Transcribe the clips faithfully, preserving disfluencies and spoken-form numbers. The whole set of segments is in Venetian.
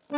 E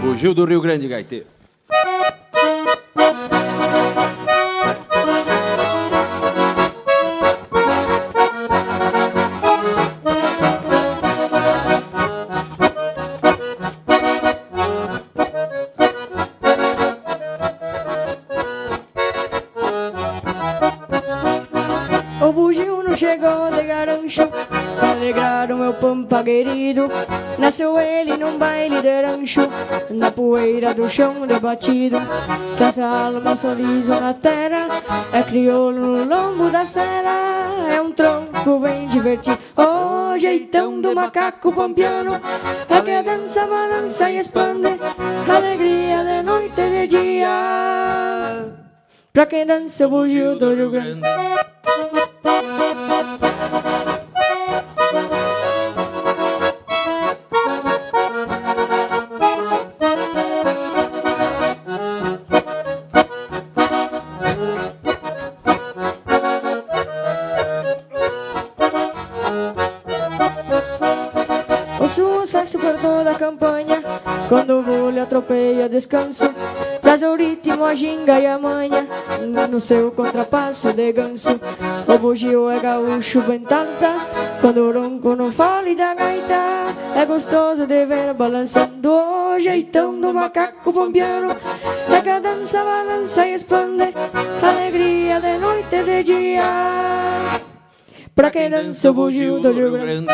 Bugio do Rio Grande, gaiteiro. O bugio no chegou de garancho, pra alegrar o meu pampa querido. Nasceu ele num baile de rancho, na poeira do chão rebatido. Traça alma, um sorriso na terra, é crioulo no lombo da serra. É um tronco bem divertido, o jeitão do macaco pampiano. É que dança, balança e expande, alegria de noite e de dia. Pra quem dança o bugio do Rio Grande. O sucesso por toda a campanha, quando o bolha atropella descanso, traz o ritmo, a ginga e a manha, no seu contrapasso de ganso. O bugio é gaúcho bem talta, quando o ronco no fole da gaita, é gostoso de ver balançando o jeitão do macaco pampiano. É que dança, balança e expande, alegria de noite e de dia. Pra quem dança o bugio do Rio Grande.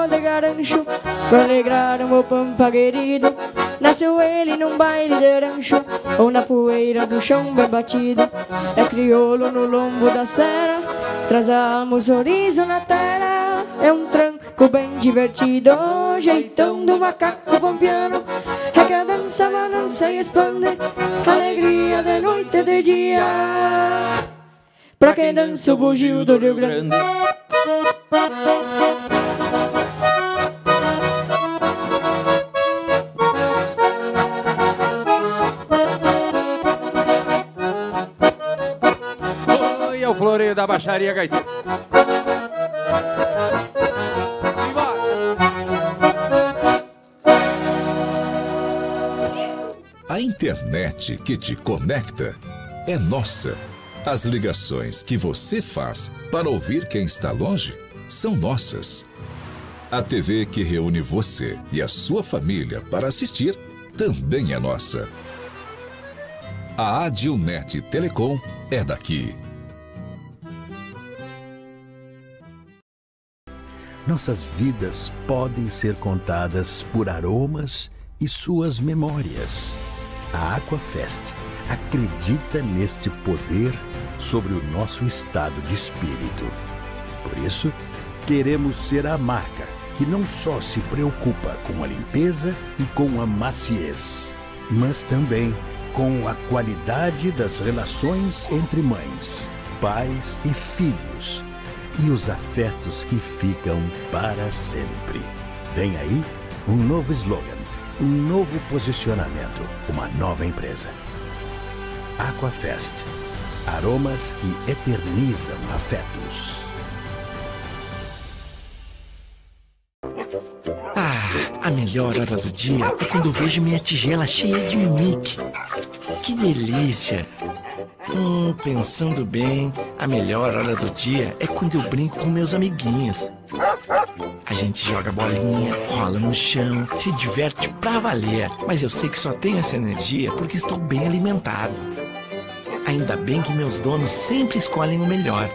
de garanxo, pra alegrar o meu pampa querido. Nasceu ele num baile de rancho, ou na poeira do chão bem batido. É crioulo no lombo da serra, traz a alma, o sorriso na terra. É um tranco bem divertido, jeitão do macaco pampiano. É que a dança balança e expande, alegria de noite e de dia. Pra quem dança o bugio do Rio Grande. Oi, é o Floreio da Baixaria Gaiteira. Simbora! A internet que te conecta é nossa. As ligações que você faz para ouvir quem está longe são nossas. A T V que reúne você e a sua família para assistir também é nossa. A Adilnet Telecom é daqui. Nossas vidas podem ser contadas por aromas e suas memórias. A Aquafest acredita neste poder sobre o nosso estado de espírito. Por isso, queremos ser a marca que não só se preocupa com a limpeza e com a maciez, mas também com a qualidade das relações entre mães, pais e filhos, e os afetos que ficam para sempre. Vem aí um novo slogan, um novo posicionamento, uma nova empresa. Aquafest, aromas que eternizam afetos. Ah, a melhor hora do dia é quando eu vejo minha tigela cheia de Mickey. Que delícia! Hum, pensando bem, a melhor hora do dia é quando eu brinco com meus amiguinhos. A gente joga bolinha, rola no chão, se diverte pra valer. Mas eu sei que só tenho essa energia porque estou bem alimentado. Ainda bem que meus donos sempre escolhem o melhor.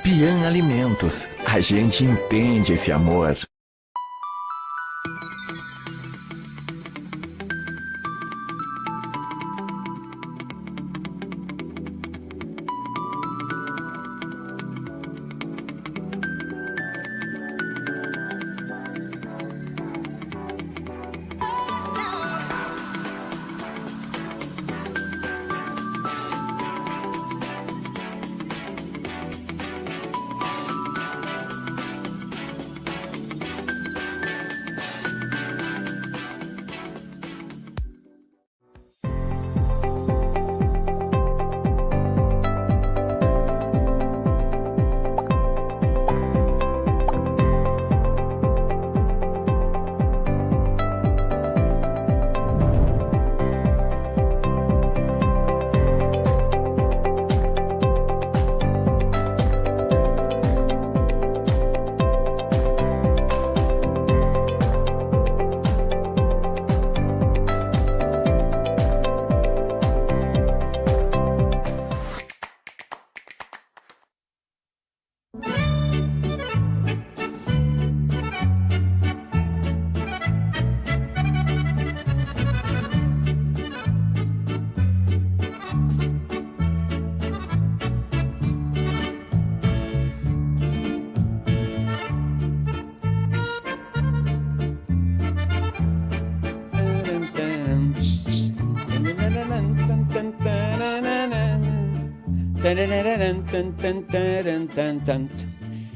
Pian Alimentos, a gente entende esse amor.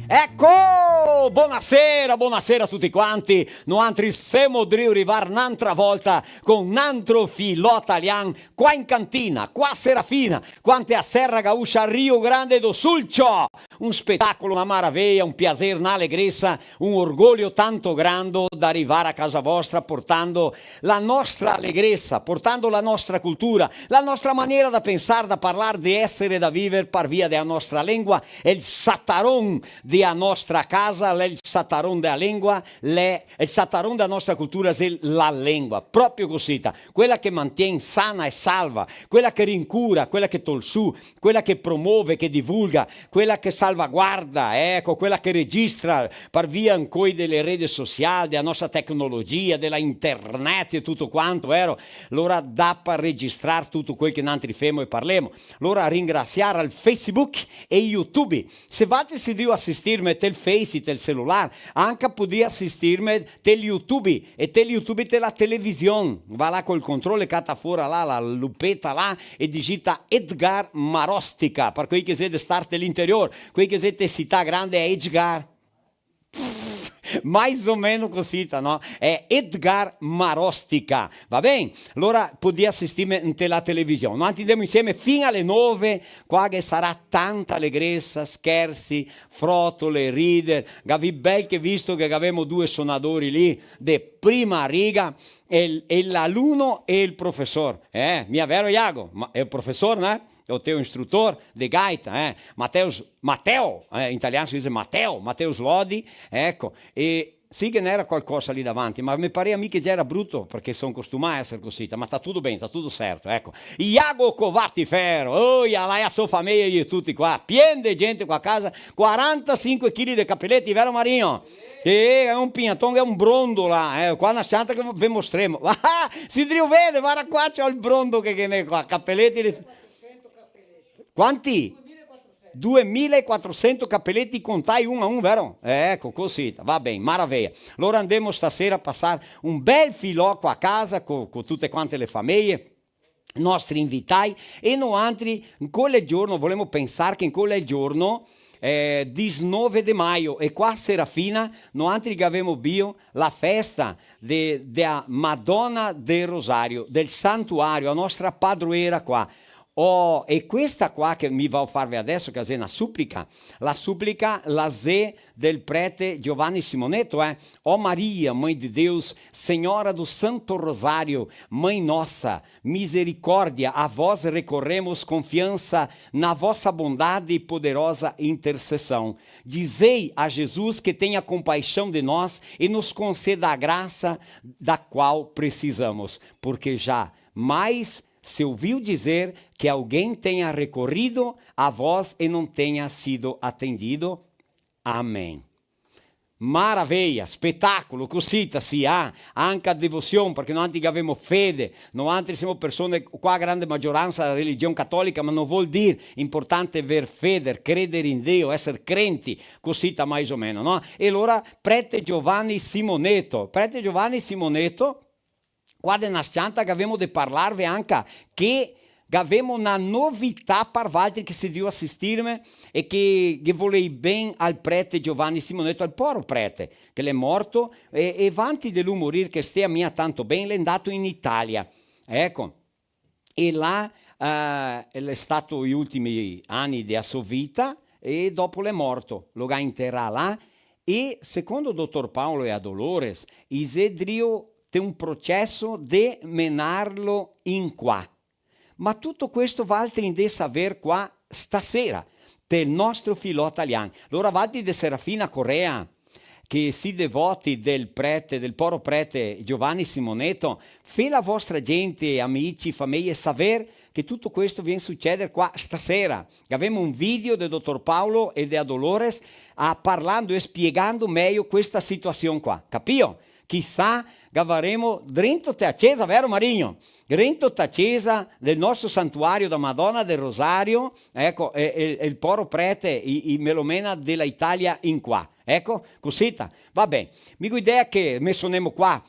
Eco! Bonasera, bonasera a tuti quanti. Noantri semo drio rivar n'antra volta con n'antro filò talian qua in cantina, qua Serafina, quante a Serra Gaúcha, Rio Grande do Sul, ciò! Un spetacolo, na maraveia, un piaser, na alegresa, un orgolho tanto grando da rivar a casa vostra portando la nostra alegresa, portando la nostra cultura, la nostra manera da pensar, da parlar, de eser, da viver par via dea nostra lengua, el sataron de a nostra casa l'è el sataron dea lengua, l'è el sataron dea nostra cultura, xe la lengua, proprio cosita, quela che mantien sana e salva, quela che rincura, quela che tol su, quela che promove, che divulga, quela che salvaguarda, eco, quela che registra par via ancoi dele rede social, dea nostra tecnologia, dela internet e tuto quanto, vero? Lora dà par registrar tuto quel che nantri femo e parlemo. Lora ringrasiar al Facebook e YouTube. Se valtri si drio asistirme tel Face, tel celular, anca podì asistirme tel YouTube, e tel YouTube te la television. Va là col control, cata fora là la lupeta là e digita Edgar Marostica, par quei che xe de star te l'interior, quei che xe te cità grande è Edgar. Mais o meno cosita, no? È Edgar Marostica, va ben? Lora podì asistirme inte la television. Noantri ndemo insieme fin a le nove, qua ghe sarà tanta alegresa, schersi, frotole, rider. Gavì bel che visto che gavemo due sonadori lì, de prima riga, el, el aluno e el profesor. Eh, mia vero, Iago? Ma el profesor, né? O teu instrutor de gaita, eh? Mateus, Mateo, eh, in italian se dixe Mateo, Mateus Lodi, eco. E sì che ghe n'era qualcosa lì davanti, ma me parea a mi che gera bruto, parché son costumà a eser cosita, ma sta tuto ben, sta tuto serto, eco. Iago Covati Fero, oh, la e a so fameja e tuti qua, pien de gente qua a casa, quarantasinque chili de capeleti, vero Marino? Sì, xe un pignaton, xe un brondo là, eh, qua na s-cianta che ve mostremo. Ah, si drio vede, varda qua, ciò el brondo che, che ghe n'è qua, capeleti de... Quanti? Duemila e quatrosento capeleti contai un a un, vero? Eh, eco, cosita, va ben, maraveja. Lora ndemo stasera a pasar un bel filò qua a casa co, co tute quante le fameje, nostri invitai, e noantri, in quel giorno, volemo pensar che in quel giorno, eh, disnove de maio, e qua a Serafina, noantri che gavemo bio la festa de, dea Madona del Rosario, del santuario, a nostra padroera qua. Oh, e questa qua che mi vao farve adeso, che xe na suplica, la suplica la xe del prete Giovanni Simoneto, eh. Ó Maria, Mãe de Deus, Senhora do Santo Rosário, Mãe nossa, misericórdia, a vós recorremos confiança na vossa bondade e poderosa intercessão. Dizei a Jesus que tenha compaixão de nós e nos conceda a graça da qual precisamos, porque já mais se ouviu dizer que alguém tenha recorrido a vós e não tenha sido atendido. Amém. Maraveja, spetacolo, cosita sì, ah? Anca devosion, parché noantri che gavemo fede, noantri semo persone, qua a grande magioransa, la religion catolica, ma no vol dir, importante ver fede, creder in Dio, eser crenti, cosita mais o meno, no? E alora, prete Giovanni Simoneto, prete Giovanni Simoneto, qua de na s-cianta che gavemo de parlarve anca che gavemo na novità par valtri che sì drio asistirme e che, che volei ben al prete Giovanni Simoneto, al poro prete, che l'è morto, e, e vanti de lu morir, che stea mia tanto ben, l'è ndato in Italia. Eco. E là, eh, l'è stato i ultimi ani dea so vita, e dopo l'è morto, lo ga interà là, e secondo dotor Paolo e a Dolores, i xe drio te un proceso de menarlo in qua. Ma tuto questo valtri ndè saver qua stasera, del nostro filò talian. Lora valtri de Serafina Corrêa, che sì devoti del prete, del poro prete Giovanni Simoneto, fé la vostra gente, amici, fameje, saver che tuto questo vien suceder qua stasera. Gavemo un video de dotor Paolo e de a Dolores, ah, parlando e spiegando mejo questa situasion qua, capio? Chisà gavaremo drento te a cesa, vero Marigno? Drento te a cesa del nostro santuario da Madona del Rosario, eco, e, e, e el poro prete, i, i me lo mena de la Italia in qua. Eco, cosita. Va ben, mi go idea che me sonemo qua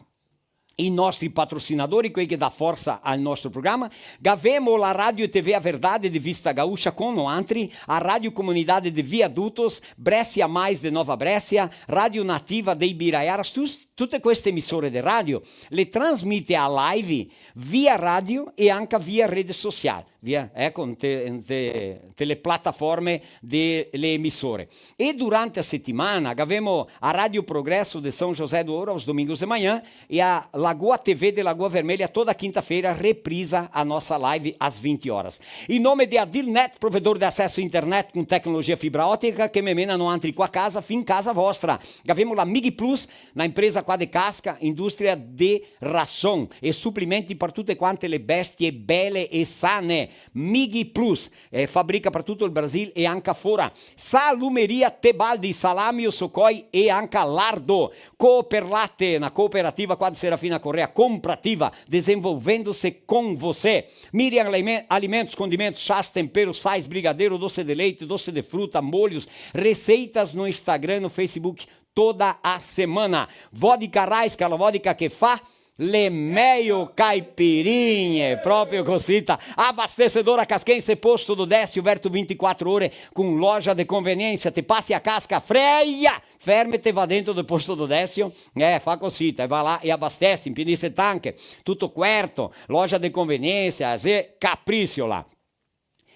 i nostri patrocinadori, quei che dà forsa al nostro programa. Gavemo la Radio e TV A Verdade de Vista Gaúcha con noantri, a Rádio Comunidade de Viadutos, Bréscia Mais de Nova Bréscia, Rádio Nativa de Ibiraiara, tus-, tute queste emissore de radio le trasmite a live via radio e anca via rede social. via, eco, inte, inte, inte le plataforme de le emisore. E durante a setimana gavemo a Rádio Progresso de São José do Ouro aos domingos de manhã e a Lagoa T V de Lagoa Vermelha toda quinta-feira, reprisa a nossa live às vinte horas. Em nome de Adilnet, provedor de acesso à internet com tecnologia fibra ótica, que me mena no antri qua casa, fin casa vostra. Gavemo la Mig Plus, na empresa qua de Casca, industria de rason e suplimenti par tute quante le bestie bele e sane. Mig Plus, eh, fabrica par tuto el Brasil e anca fora. Salumeria Tebaldi, salami, osocoi e anca lardo. Cooperlate, na cooperativa qua de Serafina Corrêa, comprativa, desenvolvendo-se com você. Miriam Alime-, Alimentos, condimentos, chás, temperos, sais, brigadeiro, doce de leite, doce de fruta, molhos, receitas no Instagram, no Facebook, toda a semana. Vodka Raiska, la vodka che fa le mejo caipirinhe, proprio cosita. Abastecedora Casquense, Posto do Décio, aberto vinte e quatro ore, com loja de conveniência. Te pasi a Casca, freia! Fermete, va dentro del Posto do Décio, eh, fa cosita, e va là e abastese, impienise tanche, tuto cuerto, loja de conveniência, xe capricio là.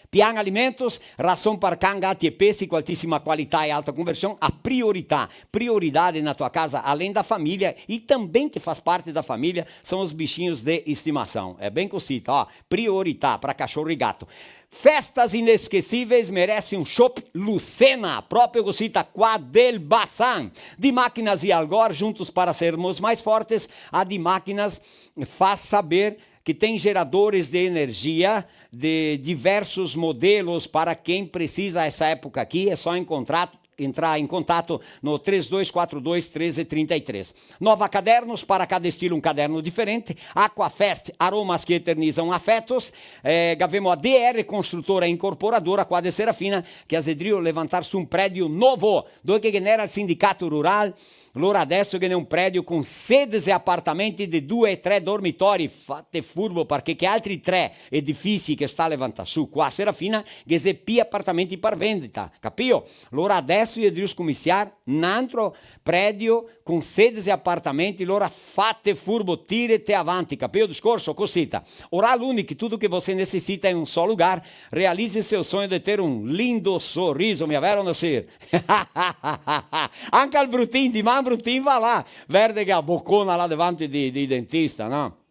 Pian Alimentos, rason par can, gati e pesi, co altisima qualità e alta conversion, a priorità, prioridade na tua casa, além da família, e também que faz parte da família, são os bichinhos de estimação. É bem cosita, ó, priorità pra cachorro e gato. Festas inesquecíveis merecem um chopp Lucena, proprio cosita qua del Bassan. De Máquinas e Algor, juntos para sermos mais fortes, a De Máquinas faz saber que tem geradores de energia de diversos modelos para quem precisa. Essa época aqui é só encontrar, entrar em contato no três dois quatro dois treze trinta e três. Nova Cadernos, para cada estilo um caderno diferente. Aquafest, aromas que eternizam afetos. Eh, gavemo a D R Construtora Incorporadora, qua de Serafina, che a xe drio levantar su un predio novo, dove che ghe n'era el sindicato rural, Lora adeso ghe n'è un predio con sedese apartamenti de due e tre dormitori, fate furbo, parché che altri tre edifisi che sta levantà su qua a Serafina, ghe xe pi apartamenti par vendita, capio? Lora adeso i xe drio scomisiar n'antro predio con sedese apartamenti, lora fate furbo, tirete avanti, capio el discorso? Cosita. Oral Unique, tudo que você necessita em um só lugar. Realize seu sonho de ter um lindo sorriso, mia vero, Nasir? Anca el Brutin, diman Brutin va là, verde che a bocona là davanti di, di dentista, no?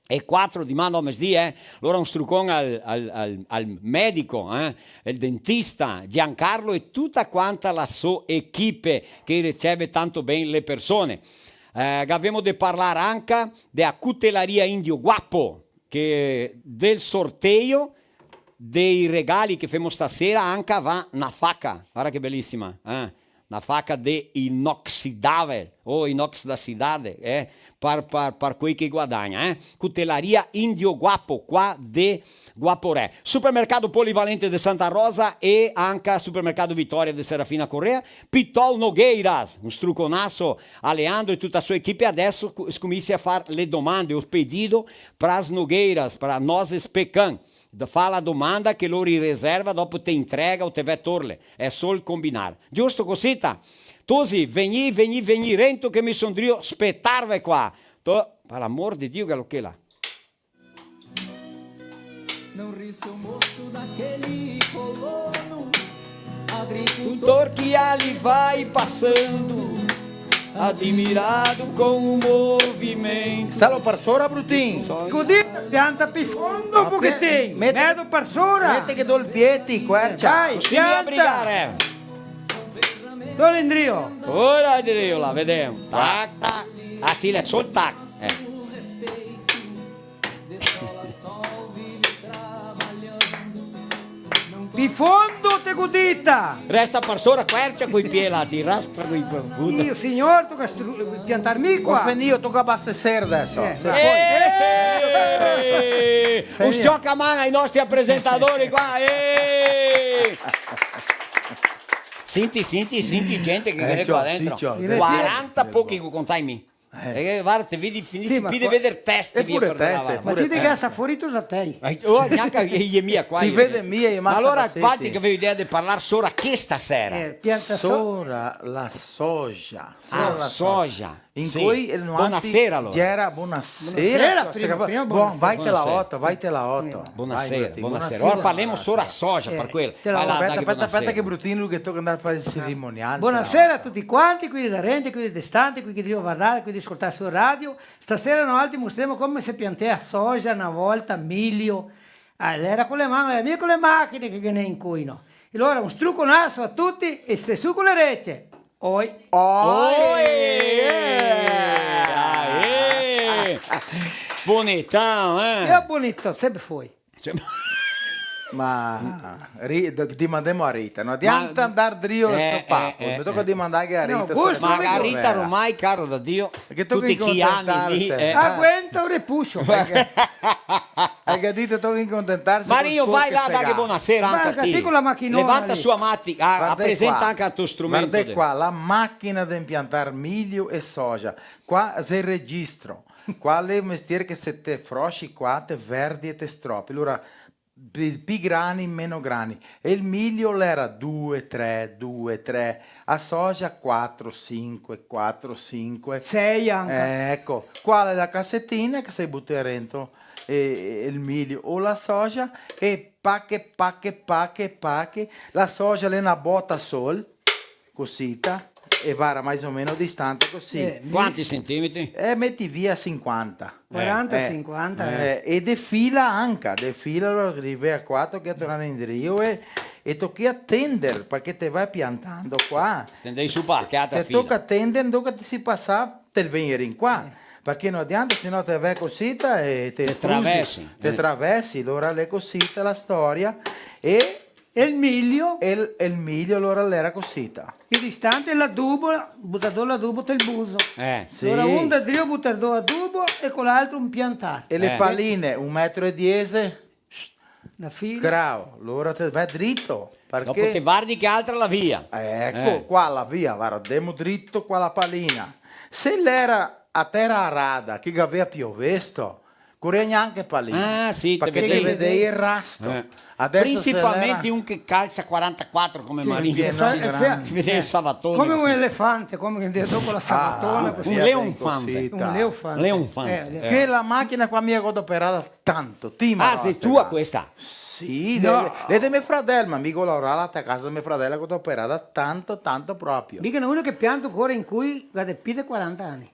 E quatro diman, no, mesdì, eh? Alora un strucon al, al, al, al medico, eh? El dentista, Giancarlo e tuta quanta la so equipe che riceve tanto ben le persone. Eh, gavemo de parlar anca de a Cutelaria Indio Guapo, che del sorteio dei regali che femo stasera anca va na faca. Varda che belisima, eh? Na faca de inoxidabile, o inox da cidade, eh? Par, par, par quei che guadagna, eh? Cutelaria Indio Guapo, qua de Guaporé. Supermercado Polivalente de Santa Rosa e anca Supermercado Vitória de Serafina Corrêa. Pitol Nogueiras, un struconaso a Leandro e tuta a so equipe. Adeso cu-, scominsia a far le domande, o pedido pras nogueiras, pra nozes pecan. D-, fa la domanda che lori reserva, dopo te entrega o te vè torle. Xe sol combinar. Giusto cosita? Tosi, vegnì, vegnì, vegnì rento che mi son drio spetarve qua. To-, par amor de Dio, che lo che la. Não ri, seu moço, daquele colono, agricultor que ali vai passando, admirado com o movimento. Stalo par sora, Brutin. Cusì, pianta pi fondo un pochetin, mete, medo par sora. Mete che do el pieti, quercia. Dai, cusì mi pianta. Brigare. Dove indrio? Ora indrio, la vedemo. Tac, tac. Ah, sì, l'è sol tac. Eh. Pi fondo te go dita! Resta par sora, quercia coi pie là, ti raspa coi pie. Dio signor, toca stru-, piantar mi qua. Ofendio, toca abastecer adeso. Eh, se poi. Eh! Un s-cioca man ai nostri apresentadori qua, eh! Sinti, sinti, sinti gente che, eh, ghe n'è qua dentro. Sì, ciò. Quaranta pochi che contai mi. Eh. E varda, te vedi, finisi pi de veder teste via par là, varda. Ma ti te ghe sa fora i tosatei. Eh, oh, gnanca i, i è mia qua. Si vede mia, i... Ma alora, quanti che gavevi idea de parlar sora chesta sera? Eh, pianta so- Sora la soja. Sora la soja. Incoi noantri... Bonasera, alora. Gera bonasera, prima, prima bonasera. Bon, vai te la oto, vai te la oto. Bonasera, bonasera. Ora parlemo sora soja, par quel. Te la... Vai là, speta, speta, speta che Brutin lu ghe toca ndar a far el cerimonial. Bonasera a tuti quanti, quei da rente, quei de distante, quei che drio vardar, quei de scoltar su radio. Stasera noaltri mostremo come se piantea soja na volta, milio. Ah, l'era co le man, l'era mia co le machine che ghe n'è incoi, no? E alora un struconaso a tuti e ste su co le rece. Oi. Oi! Aê! Bonitão, eh? E bonito, sempre foi. Ma ri-, do-, dimandemo a Rita, no adianta ndar drio sto papo, me toca dimandarghe a Rita. No, gusto, ma a Rita ormai, caro da Dio, tuti chi ani lì, eh. Aguenta o repuso. Parché, parché dite, toca incontentarse. Mario, vai là, daghe bonasera anca a ti. Levanta su a mati-, a, a presenta anca el to strumento. Vardè qua, la machina de impiantar milio e soja. Qua xe el registro. Qua l'è el mestier che se te frosci qua, te verdi e te stropi. Alora, pi, pi grani, meno grani. E el milio l'era due, tre, due, tre. A soja quatro, sinque, quatro, sinque. Sei anca. Eh, eco. Qua l'è la casetina che se buta rento, eh, el milio o la soja, e pache, pache, pache, pache. La soja l'è na bota sol. Cosita, e vara mais o meno distante così. Eh, mi- Quanti centimetri? Eh, meti via sinquanta. Quaranta, eh, sinquanta, eh. Eh, e de fila anca, de fila, alora rive a quatro che tornare indrio e, e toca tender, parché te va piantando qua. Tendei su pa, che altra fila. Te toca tender, ndove che te si pasà, te vegni in qua. Eh. Parché no adianta, se no te va cosita e te... Te traversi, te traversi, alora l'è cosita la storia. E E el milio? E el, e el milio, alora, l'era cosita. Pi distante l'adubo, butar do l'adubo tel buso. Eh. Sì. Alora un da drio butar do adubo e co l'altro un piantar. E le paline, un metro e diese? Na fila. Crao, alora te va drito, parché... Dopo te vardi che altra la via. Eh, eco, qua la via, vardemo drito qua la palina. Se l'era a tera arada, che gavea piovesto, Corea gnanca pa lì. Ah, sì, te vedevi. Parché te vedevi el rastro. Eh. Adeso se l'era... Principalmente un che calsa quarantaquatro come Marino. Sì, pieno de grani. Te vedevi el savatone così. Come un elefante, come che dixe, dopo la savatona, così. Un leonfante. Cosita. Un leonfante. Leonfante. Eh, eh. Che la machina qua mi la go doperada tanto, ti, ma... Ah, xe tua questa? Sì, no. Le, le de me fradel, ma mi go laorà là a casa de me fradel, la go doperada tanto, tanto proprio. Digo, uno che pianta ancora incoi, ga de pi de quaranta ani.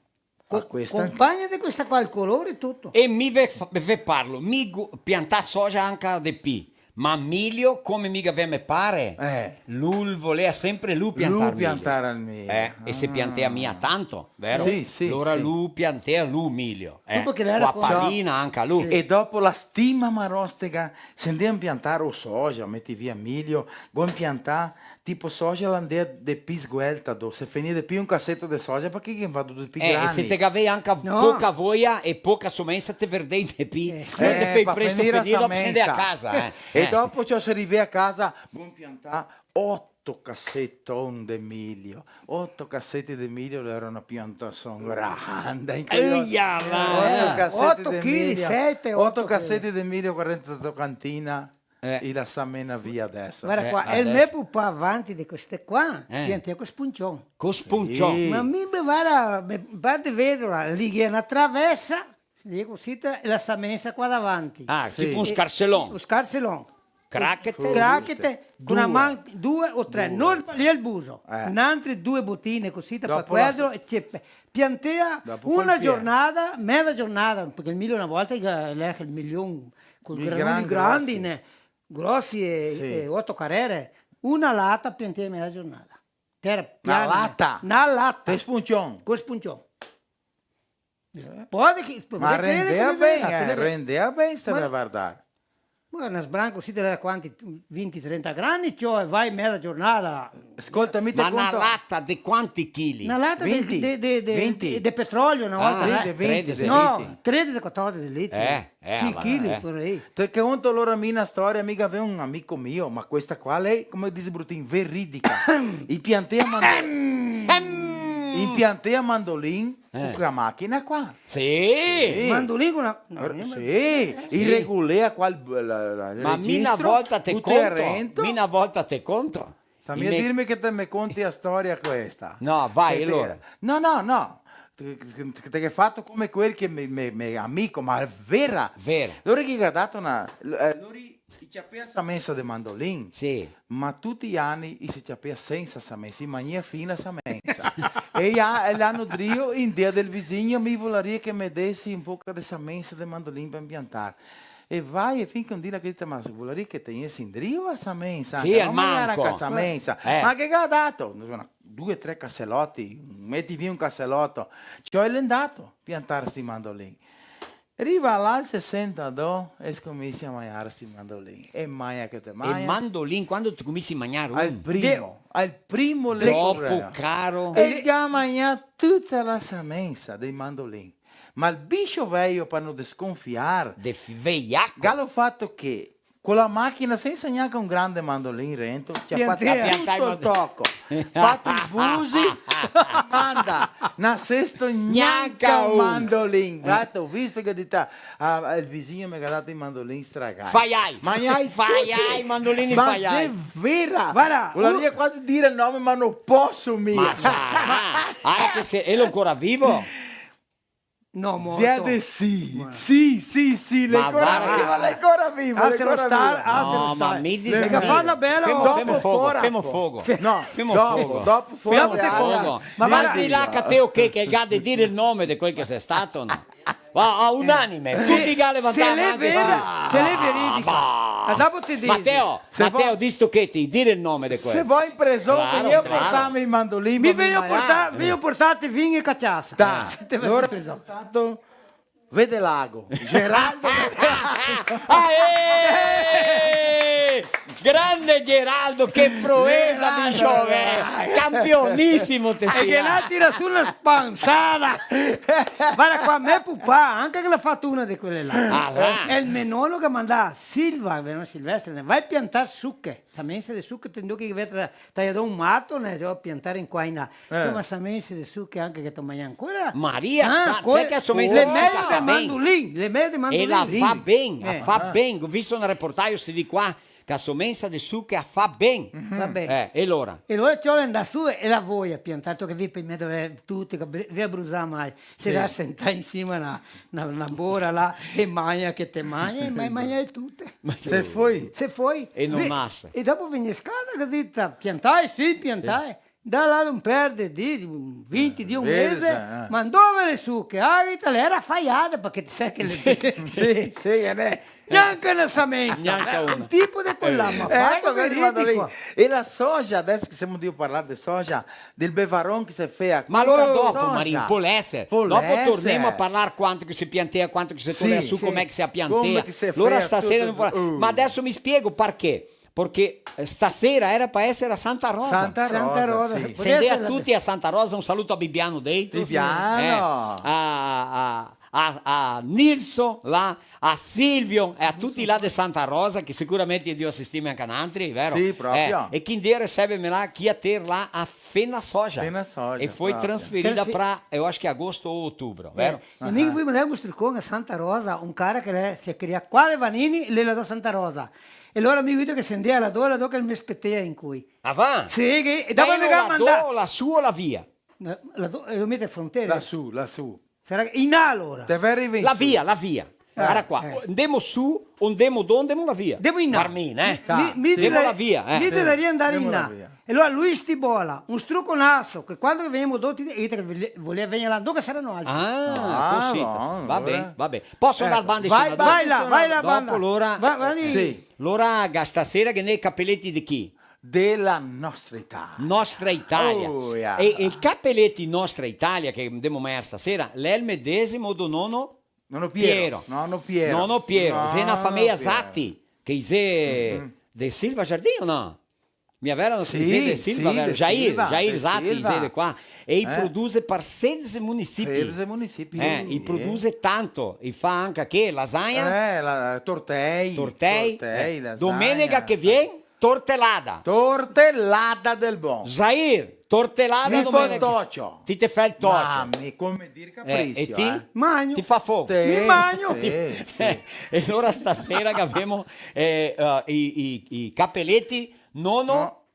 Co-, ah, questa compagna de questa qua, el color e tuto. E mi ve fa-, ve parlo, mi gu-, piantà soja anca de pi, ma milio, come mi gavea me pare, eh, lu el volea sempre lu piantar milio. Lu piantar el milio. Eh, e se piantea mia tanto, vero? Sì, sì, sì. Alora lu piantea lu milio, eh. Dopo che l'era co a palina anca lu. Sì. E dopo la stima marostega, se ndea piantar o soja, meti via milio, go piantà Tipo soja la ndea de pi sguelta, do. Se fenì de pi un caseto de soja, parché ghe va do de pi grani. Eh, e se te gavei anca poca voia e poca somensa, te verdei de pi. Eh. No te fei presto fenir, dopo se ndea a casa, eh. E dopo, ciò, se rivea a casa, bon piantà oto caseton de milio. Oto caseti de milio, l'era na piantason granda. Eia, là, eh. Oto caseti de milio. Oto chili, sete, oto chili. Oto caseti de milio, quaranta tocantina. Eh. I la sa mena via adeso. Varda qua, eh, el me pupà avanti de queste qua, eh, piantea co spuncion. Co spuncion? Sì. Ma mi, me, varda, me par de vedela, lì ghe na travesa, lì cusì, e la sa mesa qua davanti. Ah, sì, tipo un scarselon. Un scarselon. Crachete? Crachete, co na man, due o tre. Due. No sbaglià el buso. Eh. N'antre due botine cusì, pa quadro, e ce piantea una giornada, meza giornada, parché el milio na volta, eh, l'era el milion, Col granoni grandi, grosi, né? Grosi e, sì, e oto carere, una lata piantea meza giornada. Tera piana, né? Na lata? Na lata. Co spuncion? Co spuncion. Eh. Pode che, ma pode creder che rendea ben, eh, rendea ben, stava a vardar. Ma na sbranca cusì te la dà quanti, vinti, trenta grani, ciò, e vai meza giornada. Scolta, mi te conto. Ma na lata de quanti chili? Na lata de, de, de, de, de petrolio, na volta, eh. Ah, sì, de vinti, de vinti. No, tredese, quatordese litri. Eh, eh, sì, chili, eh. Par aí. Te conto alora mi na storia, mi gavea un amico mio, ma questa qua l'è, come dixe Brutin, veridica. I piantea mandar-, Impiantea mandolin co sta machina qua. Sì. Mandolin co na, na... Sì, i regolea qua el, la, la, el registro, butea rento. Ma mi na volta te conto, mi na volta te conto. Sta mia dirme che te me conti la storia questa. No, vai, alora. No, no, no. Te, te, te ghe fato come quel che me, me, me amico, ma xe vera. Vera. Lori che ga dato na, eh, lori i ciapea sta mensa de mandolin. Sì. Ma tuti i ani i se ciapea sensa sta mensa, i magnea fin la sta mensa. E ja, e l'ano drio, in dea del visigno, mi volaria che me desi un poca de sta mensa de mandolin par impiantar. E vai, e fin che un dì la ga dito: "Ma volaria che te gnesi indrio a sta mensa?" Sì, anca, al no manco. Magnar anca sta mensa. Eh. Ma che ga dato? No so, na, due, tre caseloti, meti via un caseloto. Ciò, e l'è ndato a piantar sti mandolin. Riva là, el se senta do e scominsia a magnar sti mandolin. E magna che te magna. E mandolin, quando te scominsi a magnar un? Al primo, al primo lecur. Dopo, caro. E el ga magnà tuta la sta mensa dei mandolin. Ma el biscio veio, par no desconfiar, de f-, veiaco, ga lo fato che co la machina, sensa gnanca un grande mandolin rento, ciapà tuto el toco, fato i busi, manda, na sesto gnanca un mandolin. Guarda, go visto che dita, ah, el visigno me ga dato i mandolin stragai. Faiai. Magnai tuti. Faiai, mandolini faiai. Ma xe vera. Varda, volarìa quasi dire el nome, ma no poso mia. Ma sarà. Ara che se, elo ancora vivo? No, morto. Zia de sì. Ma sì, sì, sì, l'è ancora vivo, l'è ancora vivo, l'è ancora vivo. No, ma mi dise che ga fato na bela... Femo, femo fogo, femo fogo. No, femo fogo. Dopo, dopo fogo. Ma varda, al di là che te, che, che ga de dire el nome de quel che xe stato, no? Va, va, unanime, tuti che ga levantà la man. Se l'è vera, se l'è veridica. Ah, ma dopo te disi. Mateo, Mateo, disto che ti, dire el nome de quel. Se vo in preson, claro, vegno a portarme i mandolin, mi vegno a portar, vegno a portarte vin e caciasa. Dai, alora xe stato Vedelago, Geraldo. Ah, eh! Grande Geraldo, che proeza, Geraldo, biscio, eh! Campionisimo te si. E che là tira su na spansada. Varda qua, me pupà, anca che l'à fato una de quele là. Ah, va. E el me nono che mandà Silva, no, Silvestre, ne, vai piantar suche, sta mensa de suche, te ndò che vede taià do un mato, ne, go piantà in qua in là. Eh. Insoma, sta mensa de suche anca che te magna ancora. Maria Santa, ancora. Sa che sta mensa de suche la fa ben? L'è mejo de mandolin, l'è mejo de mandolin. E la fa ben, la fa ben. Go visto na reportage, sti dì qua, che sta mensa de suche la fa ben. Va ben. Eh, e alora? E alora ciò l'è ndà su e la voia, piantar, che via par mejo de tuti, che br-, via brusà mai. Se la senta in sima na, na, na bora là, e magna che te magna, e ma-, magna tute. Se foi. Se foi. E no nase. E dopo vegni casa che dita, piantai? Sì, piantai. Sì. Da là un per de dì, vinti dì, un mese, eh. Ma dove le suche? Ah, Italia, era faiada, parché te sa che le... Sì, sì, sì, che ne... Gnanca na samensa. Gnanca una. Un tipo de quel là, ma fato veridico. E la soja, deso che semo drio parlar de soja, del bevaron che se fea. Ma alora dopo, Marin, pol eser. Dopo tornemo a parlar quanto che se piantea, quanto che se tolea su, come che se piantea. Come che se fea, tuto. Alora stasera no pol-, ma deso mi spiego parché. Parché, eh, stasera era par eser a Santa Rosa. Santa Rosa, sì. Se ndea tuti a Santa Rosa, un saluto a Bibiano Deitos. Bibiano. Eh, a, a, a, a Nilson là, a Silvio e a tuti là de Santa Rosa, che sicuramente i drio asistirme anca nantri, vero? Sì, proprio. Eh, e chi ndea resebeme là, chi a ter là a Fena Soja. Fena Soja, proprio. E foi transferida pra, eu acho que agosto ou outubro, vero? Eh, e mi che poi mandava un strucon a Santa Rosa, un cara che l'è, se crea qua de Vanini, l'è là do Santa Rosa. E alora mi vedo che se ndea là do, là do che me spetea incoi. Ah, va? Sì, che, e dopo me ga mandà. Là do, là su o là via? Là, là do, e lo mete frontera? Là su, là su. Sarà che in là, alora. Te veri in su. Là via, là via. Eh, varda qua. Eh. Ndemo su, o ndemo do, ndemo là via. Ndemo in là. Varmin, eh? Mi, mi, mi ndemo là via, eh. Mi te daria ndar in là. Ndemo là via. E alora Luis Tibola, un struconaso, che quando che vegnemo do, ti, e te che vole-, volea vegner là, do che sarà no altri. Ah, cusì. Ah, bon, va ben, va ben. Poso ndar banda? Vai, vai là, vai là, banda. Dopo, alora. Va, va lì. Sì. Alora, stasera che n'è capeleti de chi? Dela nostra Italia. Nostra Italia. Oh, yeah. E, e i capeleti Nostra Italia che ndemo magnar stasera, l'è el medesimo do nono Piero. Nono Piero. Nono Piero. Nono Piero. Xe na fameia Zatti, che i xe de Silva Giardino, no? Mia vera, no? Sì, i xe de Silva, sì, vero? De Jair, Silva, Jair Zatti, i xe de qua. E i produse par sedese munisipi. Sedese munisipi. Eh, i produse tanto, i fa anca che? Lasagna? Eh, la, tortei. Tortei? Tortei, eh, lasagna. Domenega che vien, tortelada. Tortelada del bon. Jair, Tortelada domenica. Mi fao el tocio. Ti te fè el tocio. Ma mi, come dir, eh, capricio, e ti? Eh. Magno. Ti fa fogo. Sì, mi magno. Sì, sì. E alora stasera che gavemo, eh, eh, i, i, i capeleti, nono,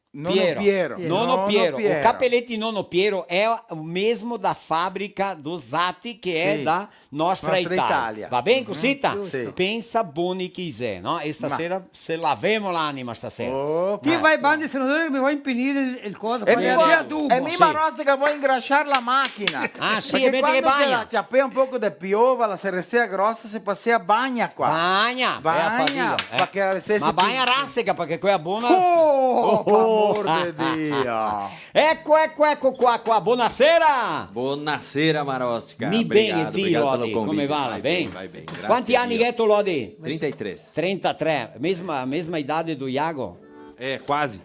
no, nono Piero. Piero. Nono, nono Piero. Piero. O capeleti nono Piero é o mesmo da fábrica do Zati, que é, sì, da Nostra Italia. Nostra Italia. Va ben, cosita? Giusto. Pensa boni chi xe, no? E stasera se lavemo l'anima stasera. Opa. Ti vai bandi, se no mi va a impinir el, el coso, e qua mi, e mi, Marostica, vou engraxar la machina. Ah, sì, parché e mete che quando bagna. Che la ciapea un poco de piova, la se restea grosa, se pasea bagna qua. Bagna, bagna, eh, la fadiga, eh. Parché la se... Ma bagna rasega, parché quela bona. Oh, par amor de Dio. Eco, eco, eco qua, qua. Bonasera! Bonasera, Marostica. Mi ben, e ti, Lodi, come va? Vai ben, vai ben, grasie a Dio. Quanti ani gheto, Lodi? Trinta e tre. Trinta e tre, mesma, mesma idade do Iago? Eh, quasi.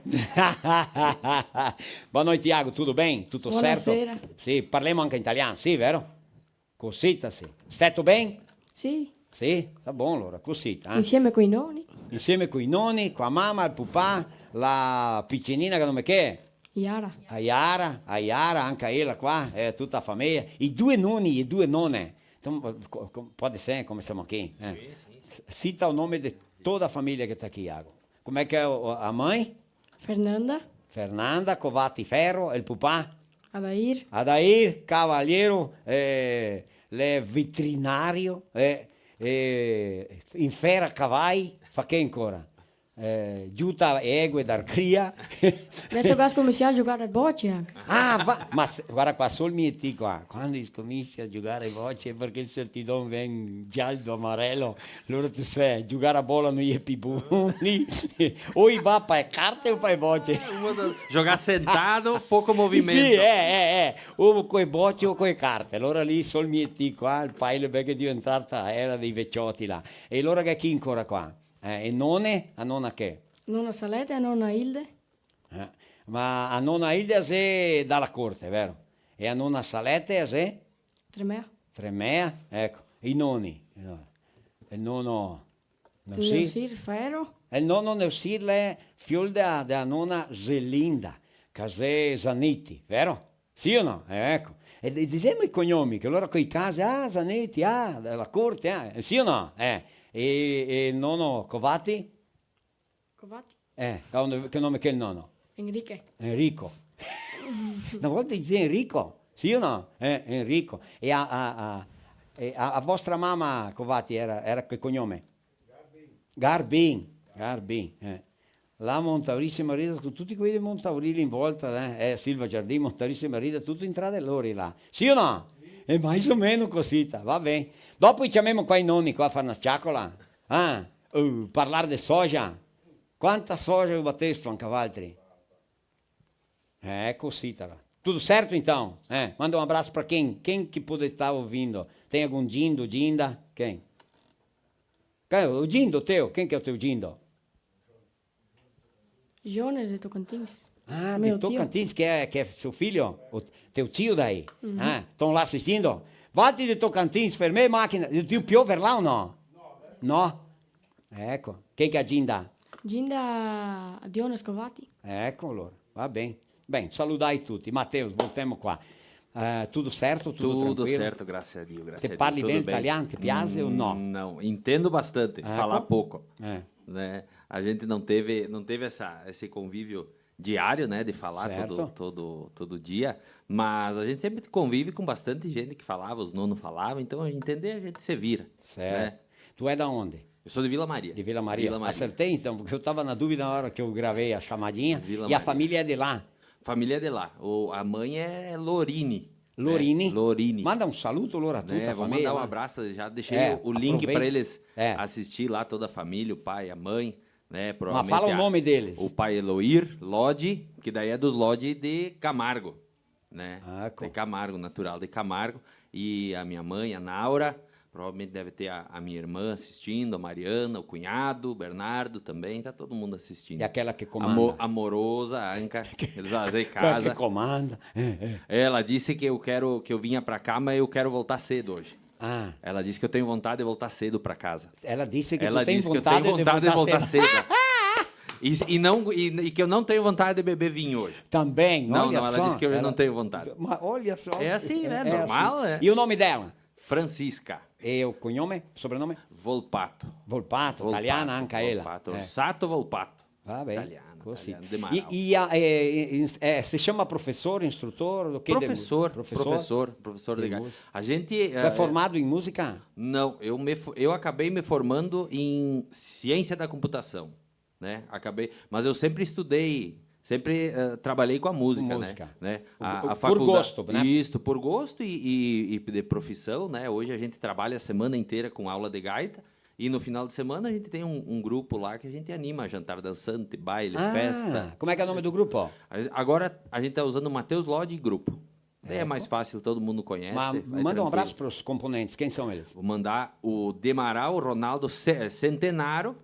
Boa noite, Iago, tudo bem? Tudo certo? Buonasera. Sì, parlemo anca in italian, sì, vero? Cosita, sì. Steto ben? Sì. Sì? Tá bom, alora, cosita, eh? Insieme coi noni. Insieme coi noni, co la mama, el pupà, la picinina che nome che xe? Yara. A Yara, a Yara, anca ela qua, eh, tuta la fameia. I due noni, e due none. Então, co-, co-, pode ser, come semo aqui, eh? Sì, sì. S-, cita o nome de toda a família que tá aqui, Iago. Come che xe o, o, a mãe? Fernanda. Fernanda Covati Ferro, e el pupà? Adair. Adair Cavaliero, eh, l'è veterinario, eh, eh, infera cavai, fa che ancora? Eh, giuta egue dar cria. Deso qua scominsia a giugar a boce anca. Ah, va, ma se, varda qua, sol mi e ti qua, quando scominsia a giugar a boce, parché el sertidon vien gialo, amarelo, Lora te sè, giugar a bola no xe pì boni. O i va pa e carte o pa e boce. Eh, un modo, giugar sentado, poco movimento. Sì, eh, eh, eh. O co e boce o co e carte. Alora lì sol mi e ti qua, el pai l'è belche diventà, era dei vecioti là. E alora che chi ancora qua? Eh, e none? A nona che? Nona Salete e a nona Ilde. Eh, ma a nona Ilde a xe da la corte, vero? E a nona Salete a xe? Tremea. Tremea, eco. I noni. El nono Neusir? Neusir Ferro. El nono Neusir l'è fiol de, de a nona Zelinda, che xe Zanetti, vero? Sì o no? Eh, eco. E, e disemo i cognomi, che alora coi casi, ah, Zanetti, ah, da la corte, ah, sì o no? Eh. E, e el nono Covati? Covati. Eh, che nome, che nome che el nono? Enrique. Enrico. Na volta i dizea Enrico, sì o no? Eh, Enrico. E a, a, a, e a, a vostra mama, Covati, era, era che cognome? Garbin. Garbin, eh. Là Montauri se marida con tuti quei de Montauri lì in volta, eh. Eh, Silva Giardin, Montauri se marida tuto in tra de lori là. Sì o no? Sì. E mais o meno cosita, va ben. Dopo i ciamemo qua i noni qua a far na ciacola. Ah, uh, parlar de soja. Quanta soja o batesto anca valtri? Eh, cosita là. Tudo certo, então? Eh, manda un abraso pra quem? Quem que pode estar ouvindo? Tem algum Gindo, Ginda? Quem? Quem é o Gindo teu? Quem que é o teu Gindo? Jones de Tocantins. Ah, de Tocantins, que é, que é seu filho? O teu tio daí? Uhum. Ah, estão lá assistindo? Valtri de Tocantins, fermei máquina. E o tio piover lá ou não? Não. Eco, che che a Ginda? Ginda Dionis Covati. Eco, alora, va ben. Ben, saludai tuti. Mateus, voltemo qua. Eh, tudo certo? Tudo tranquilo? Tudo certo, grazie a Dio, grazie a Dio. Te parli ben italian, te piaxe o no? Mm, não, entendo bastante, falar pouco, né? A gente não teve, não teve essa, esse convívio diário, né, de falar todo, todo, todo dia, mas a gente sempre convive com bastante gente que falava, os nono falava, então a gente entender, a gente se vira, né? Certo. Tu é da onde? Eu sou de Vila Maria. De Vila Maria. Vila Maria. Acertei, então, porque eu tava na dúvida na hora que eu gravei a chamadinha. Vila Maria. E a família é de lá? Família é de lá. O, a mãe é Lorini. Lorini? Né? Lorini. Manda um saluto, alora, a tuta a família, né? Vou mandar um abraço, já deixei o link pra eles assistir lá, toda a família, o pai, a mãe, né? Mas fala o nome deles. Provavelmente a, o pai é Loir Lodi, que daí é dos Lodi de Camargo, né? Ah, de Camargo, natural de Camargo. E a minha mãe, a Naura, provavelmente deve ter a, a minha irmã assistindo, a Mariana, o cunhado, o Bernardo também, tá todo mundo assistindo. E aquela que comanda. Amo-, amorosa, anca, eles fazem casa. Aquela que comanda. É, é. Ela disse que eu quero, que eu vinha pra cá, mas eu quero voltar cedo hoje. Ah. Ela disse que eu tenho vontade de voltar cedo pra casa. Ela disse que tu tem vontade de voltar cedo. Ela disse que eu tenho vontade de voltar cedo. E, e não, e, e que eu não tenho vontade de beber vinho hoje. Também, não, olha não, ela só, disse que eu não tenho vontade. Mas olha só. É assim, né? É, é normal, assim. É. E o nome dela? Francisca. E o cognome? Sobrenome? Volpato. Volpato, Volpato, italiana anca ela. Volpato, eh. Orsato Volpato. Va ben, italiano, così. Italiano, de Marau. E, e a, eh, eh, eh, se ciama profesor, instrutor, o que de mu-, profesor? Profesor, profesor de ga-, música. A gente, eh, tu é formado em música? Não, eu me fo-, eu acabei me formando em ciência da computação, né? Acabei, mas eu sempre estudei, sempre, eh, trabalhei com a música, né? Música. Né? A, a faculdade. Por gosto, né? Isso, por gosto e, e, e de profissão, né? Hoje a gente trabalha a semana inteira com aula de gaita. E no final de semana a gente tem um, um grupo lá que a gente anima jantar dançante, baile, festa. Ah, como é que é o nome do grupo? A, agora a gente tá usando Mateus Lodi e grupo. Daí é mais fácil, todo mundo conhece, vai tranquilo. Mas manda um abraço pros componentes, quem são eles? Vou mandar o Demaral, Ronaldo Ce-, Centenaro,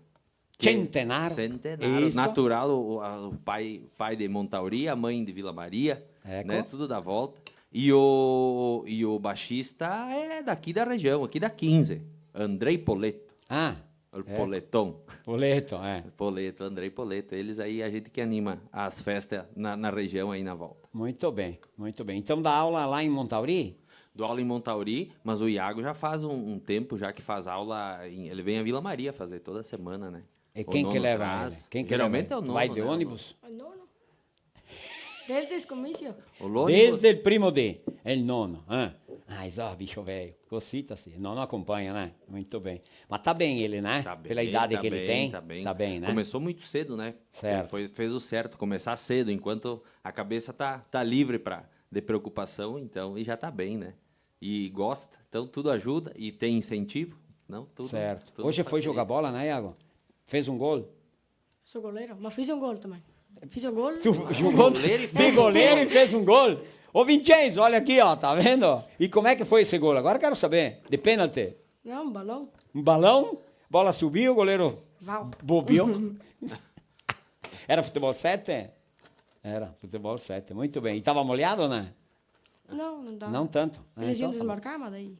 que é Centenaro? Centenaro, isso. Natural, o, a, o pai, pai de Montauri, a mãe de Vila Maria, né? Eco. Tudo da volta. E o, e o baixista é daqui da região, aqui da quinze, Andrei Poleto. Ah, é. Poleton. Poleto, é. Poleto, Andrei Poleto. Eles aí, a gente que anima as festas na, na região aí na volta. Muito bem, muito bem. Então dá aula lá em Montauri? Dou aula em Montauri, mas o Iago já faz um, um tempo já que faz aula, em, ele vem a Vila Maria fazer toda semana, né? E quem que leva ele? Quem que leva ele? Geralmente é o nono, né? Vai de ônibus? O nono. Desde el comicio. O Lodi. Desde el primo día, el nono, eh. Ah, eso, bicho velho, cosita sì. Nono acompanha, né? Muito bem. Mas tá bem ele, né? Tá bem, tá bem, tá bem. Pela idade que ele tem, tá bem, né? Começou muito cedo, né? Certo. Foi, fez o certo, começar cedo, enquanto a cabeça tá, tá livre pra, de preocupação, então, e já tá bem, né? E gosta, então tudo ajuda e tem incentivo, não? Tudo, tudo facilita. Certo. Hoje foi jogar bola, né, Iago? Fez um gol? Sou goleiro, mas fiz um gol também. Fiz um gol. Tu jogou de goleiro e fez um gol. Ô, Vincenzo, olha aqui, ó, tá vendo? E como é que foi esse gol? Agora eu quero saber. De pênalti? Não, um balão. Um balão? Bola subiu, o goleiro bobeou. Vau. Era futebol sete? Era futebol sete, muito bem. E tava molhado ou não? Não, não tava. Não tanto? Ah, então tá bom. Eles iam desmarcar, mas daí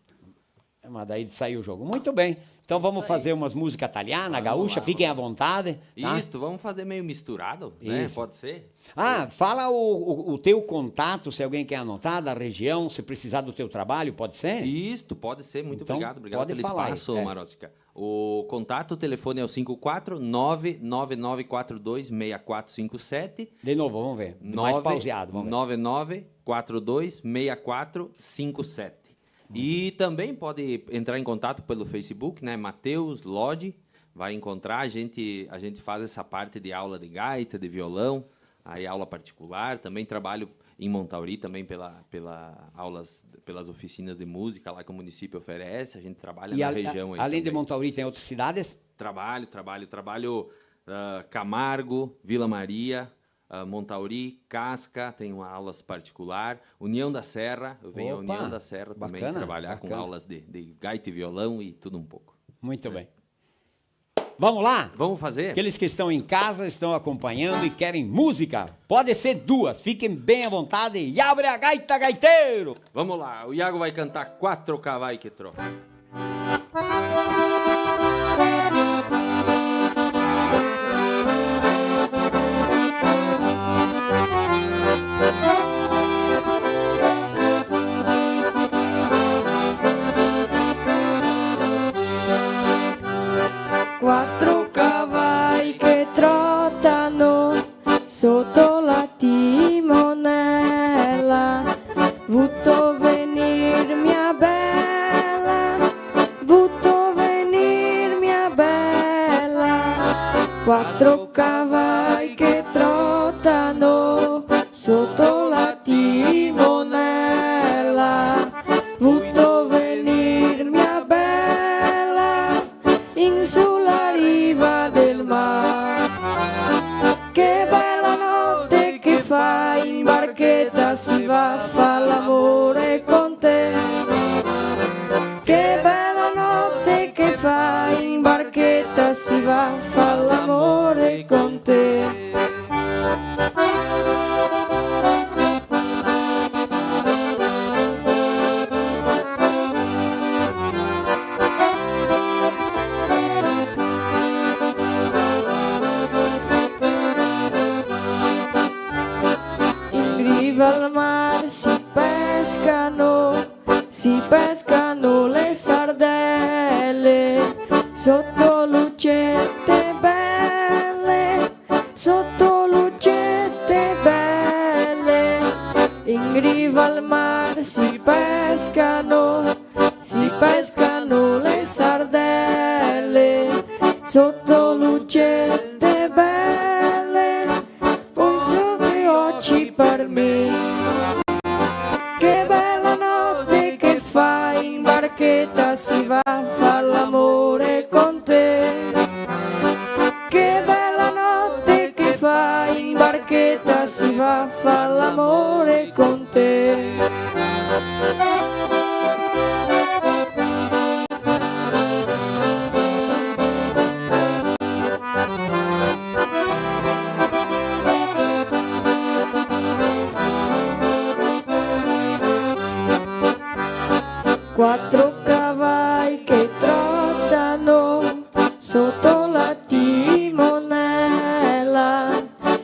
É, mas daí saiu o jogo. Muito bem. Então vamos fazer umas músicas italianas, gaúcha, fiquem à vontade, tá? Isso aí. Vamos lá, vamos lá. Isso, vamos fazer meio misturado, né? Isso. Pode ser? Ah, fala o, o, o teu contato, se alguém quer anotar, da região, se precisar do teu trabalho, pode ser? Isso, pode ser. Muito obrigado, obrigado pelo espaço, Marostica. Então, pode falar aí, é. O contato, o telefone é o cinco quatro nove nove nove quatro dois meia quatro cinco sete. De novo, vamos ver. Mais pauseado, vamos ver. Nove nove nove quatro dois meia quatro cinco sete. E também pode entrar em contato pelo Facebook, né? Mateus Lodi, vai encontrar. A gente, a gente faz essa parte de aula de gaita, de violão, aí aula particular. Também trabalho em Montauri, também pela, pela aulas, pelas oficinas de música lá que o município oferece. A gente trabalha na região aí também. E a-, além de Montauri, tem outras cidades? Trabalho, trabalho, trabalho, ah, Camargo, Vila Maria, ah, Montauri, Casca, tenho aulas particular. União da Serra, eu venho a União da Serra também trabalhar com aulas de, de gaita e violão e tudo um pouco. Opa, bacana, bacana. Muito bem. Vamos lá? Vamos fazer? Aqueles que estão em casa, estão acompanhando e querem música, pode ser duas, fiquem bem à vontade e abre a gaita, gaiteiro! Vamos lá, o Iago vai cantar Quatro Cavai que Trotam. Quatro cavai che trotano soto la timonela, vuto venir mia bela, vuto venir mia bela. Quatro cavai che trotano soto la timonela, vuto venir mia bela, in su la riva del mar. Che bela note che fa, in barcheta si va a far l'amore con te. Che bela note che fa, in barcheta si va a far l'amore con te. Al mar si pescano, si pescano le sardele, soto lucete bele, soto lucete bele. In riva al mar si pescano, si pescano le sardele, soto lucete bele, pon su due oci par me. Che bela note che fa, in barcheta si va a far l'amore con te. Che bela note che fa, in barcheta si va a far l'amore con te. Quatro cavai che trotano soto la timonela,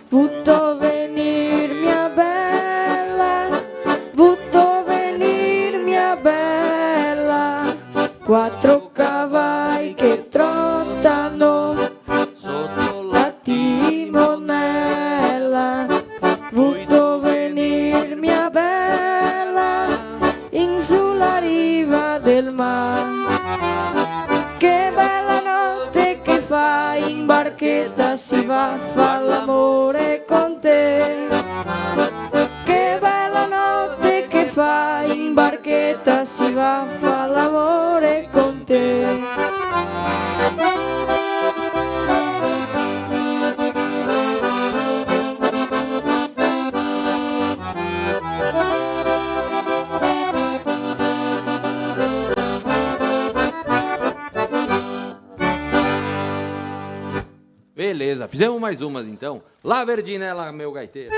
vuto venir mia bela, vuto venir mia bela. Quatro cavai che trotano soto la timonela, vuto venir mia bela, in su la riva del mar. Che bela note che fa, in barcheta si va a far l'amore con te. Che bela note che fa, in barcheta si va a far l'amore con te. Beleza, fizemos mais umas então. La Verdinela, meu gaiteiro.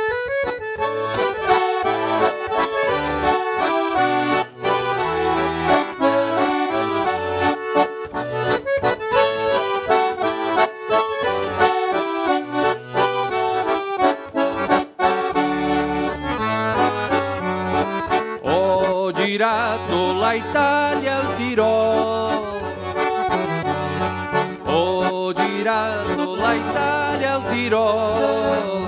Ho girato la Italia al Tirol, ho girato la Italia al Tirol,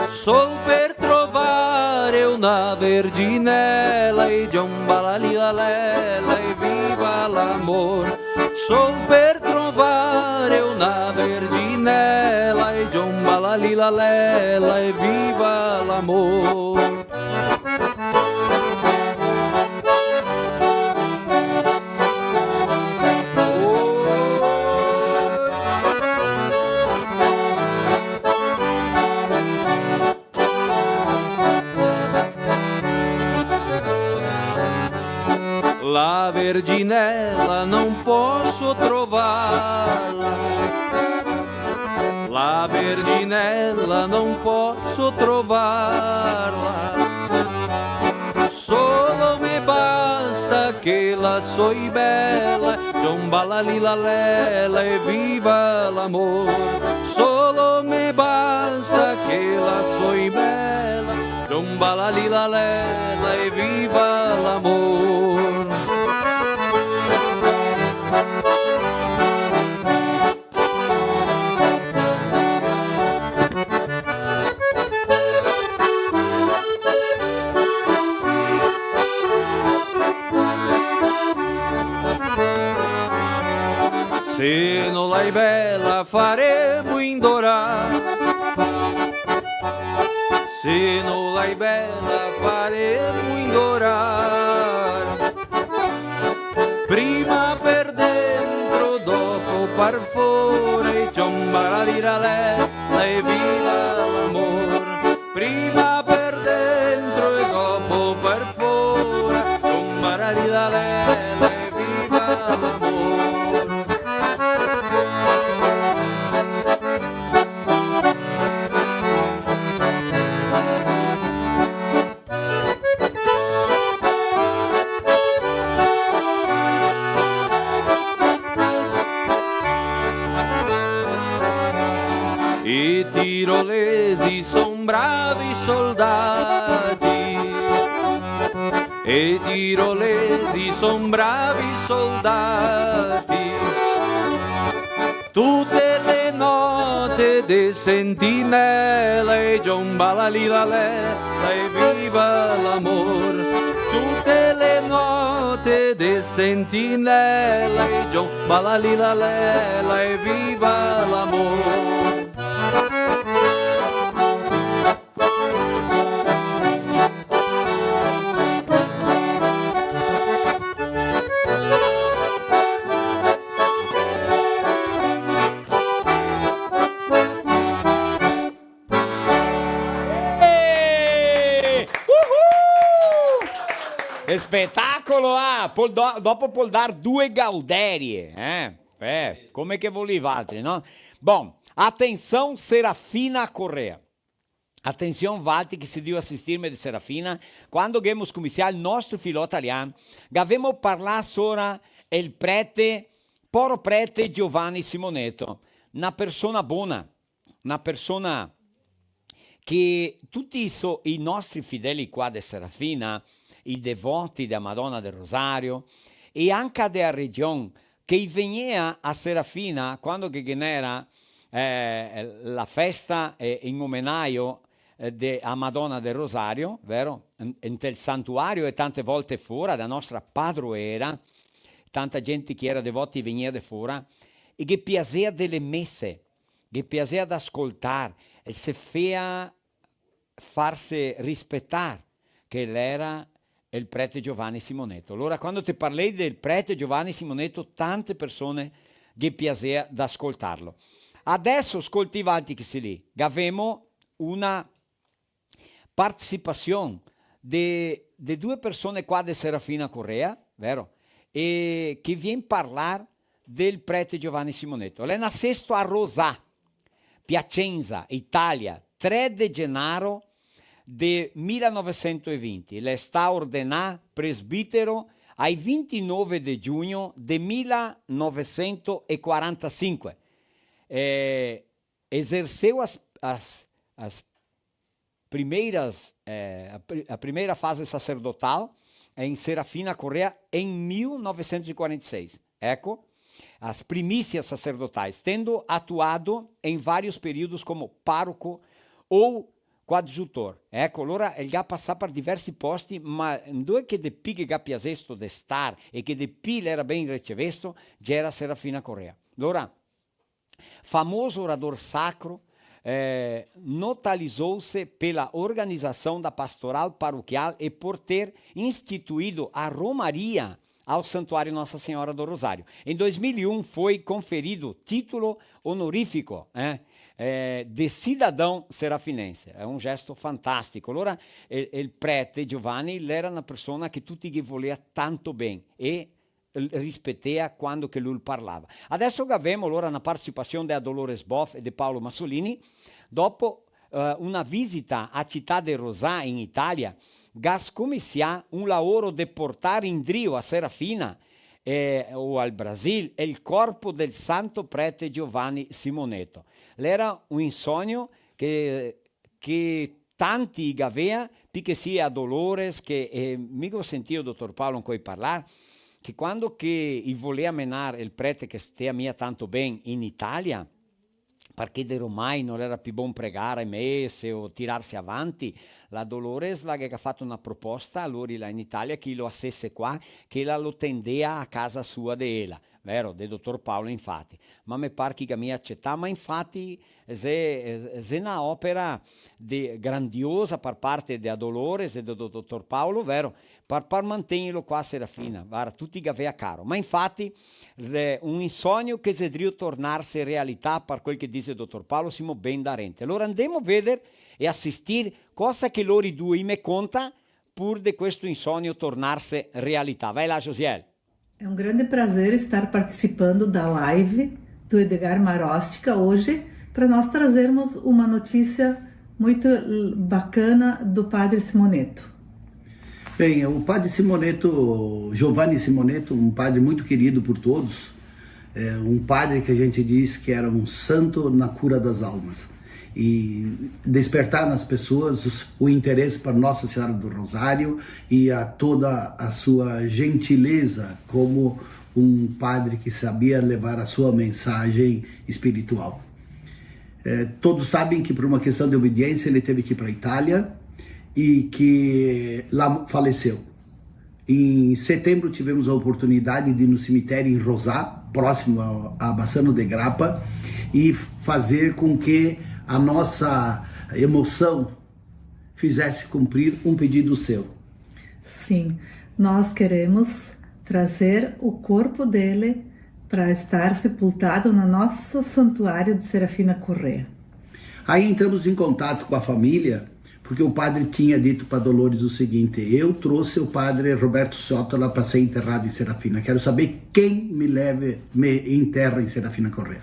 sol per trovare una verginella e giomba la li la lè la e viva l'amor. Sol per trovare una verginella e giomba la li la lè la e viva l'amor. La verginella non posso trovarla, la verginella non posso trovarla, solo me basta che la soi bella, giomba la li la lè la e viva l'amor. Solo me basta che la soi bella, giomba la li la lè la e viva l'amor. Se no la è bela faremo indorar. Se no la è bela faremo indorar. Prima per dentro, dopo par fora, e ciomba la lira lè, la e viva l'amor. Prima per dentro e dopo par fora, ciomba la lira lè, la e viva l'amor. I tirolesi son Bravi soldati, e tirolesi son bravi soldati. Tute le note de sentinela e John balalilalè, la e viva l'amor. Tute le note de sentinela e John balalilalè, la e viva l'amor. Eh! Uhù! E spetacolo, ah! Pol do-, dopo pol dar due gauderie, eh? Eh, come che volì valtri, no? Bon, atension, Serafina Corrêa. Atension, valtri che sì drio asistirme de Serafina, quando ghemo scomisià el nostro filò talian, gavemo parlà sora el prete, poro prete Giovanni Simoneto, na persona bona, na persona che tuti i so-, i nostri fideli qua de Serafina, i devoti de Madona del Rosario, e anca de a region, che i vegnea a Serafina quando che ghe n'era, eh, la festa, eh, in omenaio, eh, de a Madona del Rosario, vero? In, inte el santuario e tante volte fora, da nostra padroera, tanta gente che era devoti vegnea de fora, e ghe piasea de le mese, ghe piasea d'ascoltar, e se fea farse rispetar che l'era el prete Giovanni Simoneto. Alora, quando te parlei del prete Giovanni Simoneto, tante persone ghe piasea d'ascoltarlo. Adeso, scoltè valtri che sì lì, gavemo una participasion de, de due persone qua de Serafina Corrêa, vero? E che vien parlar del prete Giovanni Simoneto. L'è nasesto a Rosà, Piacenza, Italia, tre de genaro de mila novesento e vinti. L'è stà ordenà presbitero ai vintinove de giugno de mila novesento e quarantasinque. Eh, eserceu as, as, as primeiras, eh, a pri-, a primeira fase sacerdotal em Serafina Corrêa em mil novecentos e quarenta e seis. Eco, as primícias sacerdotais, tendo atuado em vários períodos como pároco ou coadjutor. Eco, alora el ga pasà par diversi posti, ma ndove che de pì che ga piasesto de star e che de pì l'era ben ricevesto, gera Serafina Corrêa. Alora, famoso orador sacro, eh, notabilizou-se pela organização da pastoral paroquial e por ter instituído a romaria ao Santuário Nossa Senhora do Rosário. Em dois mil e um foi conferido título honorífico, eh, eh, de cidadão serafinense. É um gesto fantástico. Alora, el, el prete Giovanni l'era na persona che tuti ghe volea tanto ben e l-, rispetea quando che lu parlava. Adeso gavemo alora na participasion de a Dolores Boff e de Paolo Massolini, dopo, eh, una visita a cità de Rosà in Italia, ga scomisià un laoro de portar indrio a Serafina, eh, o al Brasil, el corpo del santo prete Giovanni Simoneto. L'era un insogno che che tanti i gavea, pi che sia a Dolores, che, eh, mi go sentìo dotor Paolo ancoi parlar, che quando che i volea menar el prete che stea mia tanto ben in Italia, parché de romai no l'era pi bon pregar a mese o tirarse avanti, la Dolores la ga fato na proposta a lori là in Italia che i lo asese qua, che la lo tendea a casa sua de ela. Vero, de dotor Paolo, infati. Ma me par che i ga mia acetà, ma infati xe, xe na opera de, grandiosa par parte de a Dolores e de do-, dotor Paolo, vero? Par, par mantegnerlo qua a Serafina, vara, tuti i gavea caro. Ma infati, xe un insogno che xe drio tornarse realtà, par quel che dixe dotor Paolo, simo ben darente. Alora andemo veder e asistir cosa che lori due i me conta, pur de questo insogno tornarse realtà. Vai là, Josiel. É um grande prazer estar participando da live do Edgar Marostica hoje, para nós trazermos uma notícia muito l-, bacana do Padre Simoneto. Bem, o Padre Simoneto, Giovanni Simoneto, um padre muito querido por todos, é um padre que a gente diz que era um santo na cura das almas. e despertar nas pessoas os, o interesse para Nossa Senhora do Rosário e a toda a sua gentileza como um padre que sabia levar a sua mensagem espiritual. É, todos sabem que, por uma questão de obediência, ele teve que ir para a Itália e que lá faleceu. Em setembro, tivemos a oportunidade de ir no cemitério em Rosà, próximo a, a Bassano de Grappa, e fazer com que a nossa emoção fizesse cumprir um pedido seu. Sim, nós queremos trazer o corpo dele para estar sepultado no nosso santuário de Serafina Corrêa. Aí entramos em contato com a família, porque o padre tinha dito para Dolores o seguinte: "Eu trouxe o padre Roberto Ciottola para ser enterrado em Serafina. Quero saber quem me leva, me enterra em Serafina Corrêa."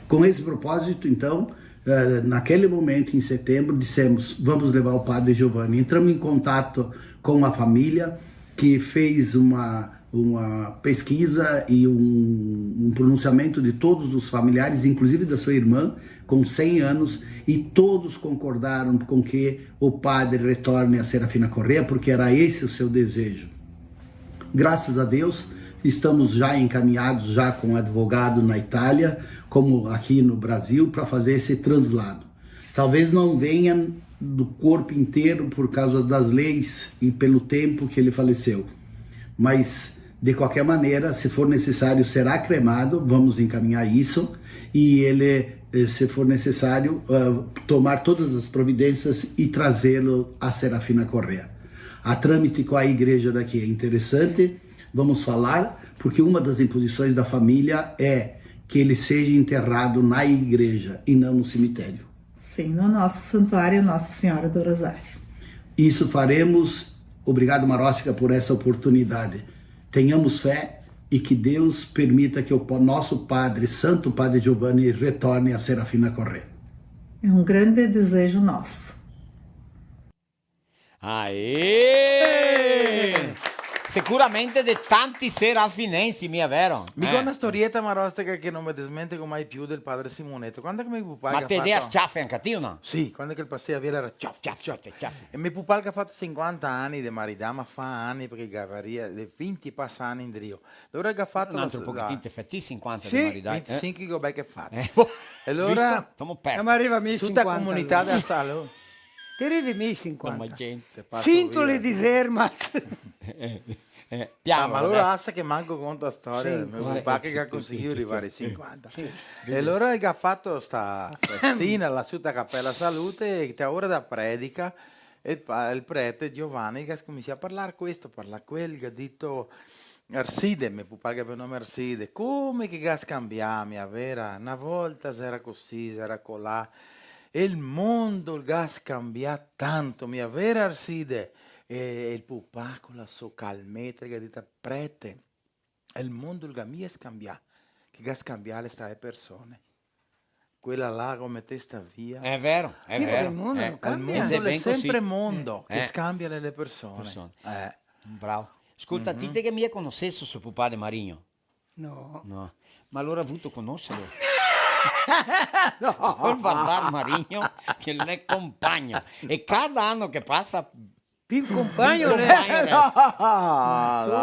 Com esse propósito, então, eh, naquele momento, em setembro, dissemos: "Vamos levar o padre Giovanni." Entramos em contato com a família, que fez uma, uma pesquisa e um, um pronunciamento de todos os familiares, inclusive da sua irmã, com cem anos, e todos concordaram com que o padre retorne a Serafina Corrêa, porque era esse o seu desejo. Graças a Deus, estamos já encaminhados, já com advogado na Itália, como aqui no Brasil, para fazer esse translado. Talvez não venha do corpo inteiro por causa das leis e pelo tempo que ele faleceu. Mas, de qualquer maneira, se for necessário, será cremado, vamos encaminhar isso, e ele, eh, se for necessário, ah, tomar todas as providências e trazê-lo a Serafina Corrêa. A trâmite com a igreja daqui é interessante, vamos falar, porque uma das imposições da família é que ele seja enterrado na igreja e não no cemitério. Sim, no nosso santuário Nossa Senhora do Rosário. Isso faremos. Obrigado, Maróstica, por essa oportunidade. Tenhamos fé e que Deus permita que o po-, nosso padre, Santo Padre Giovanni, retorne a Serafina Corrêa. É um grande desejo nosso. Aê! Sicuramente de tanti serafinensi, mia vero? Mi go na storieta, Maróstica, che no me desmentego mai più del padre Simoneto. Quando che me pupà... Ma te dea ciafe anca ti o no? Sì, quando che el pasea via l'era ciaf, ciaf, ciaf. E me pupà el ga fato sinquanta ani de maridà, ma fa ani, parché el gavaria de vinti pasa ani indrio. Alora el ga fato... Un altro pochetin, te fè ti sinquanta de maridà, eh? Vintisinque go bel che fato. E alora... Visto? Semo persi. Ma riva mi sinquanta, alora. Tuta la comunità dea Salo. Te rivi mi sinquanta. Ma gente. Sintole de zermat. Eh, piano, ah, ma alora asa che manco conto la storia, sì, me pare che ga conseguìo rivare ai sinquanta. Sì. E alora el ga fato sta festina là su a Capela Salute, e te ora da predica, e el pa-, el prete Giovanni el ga scominsià a parlar questo, parlar quel, el ga dito: "Arside", me pupà el gaveva nome Arside, "come che ga scanbià, mia vera? Na volta xera cusì, xera colà, e el mondo el ga scanbià tanto, mia vera, Arside?" E el pupà co la so calmeta el ga dito: "Prete, el mondo el ga mia scanbià, che ga scanbià l'è sta e persone. Quela là come te sta via." È vero, è vero. Tipo che el mondo no cambia. El mondo l'è sempre mondo, che scanbia le, le persone. Persone. Eh. Bravo. Scolta, ti te ghe mia conosesto so pupà de Marinho? No. No. Ma alora vuto conoselo? No. Sol vardar Marinho, che l'è compagno. E cada ano che pasa, Pì compagno, pì compagno, eh.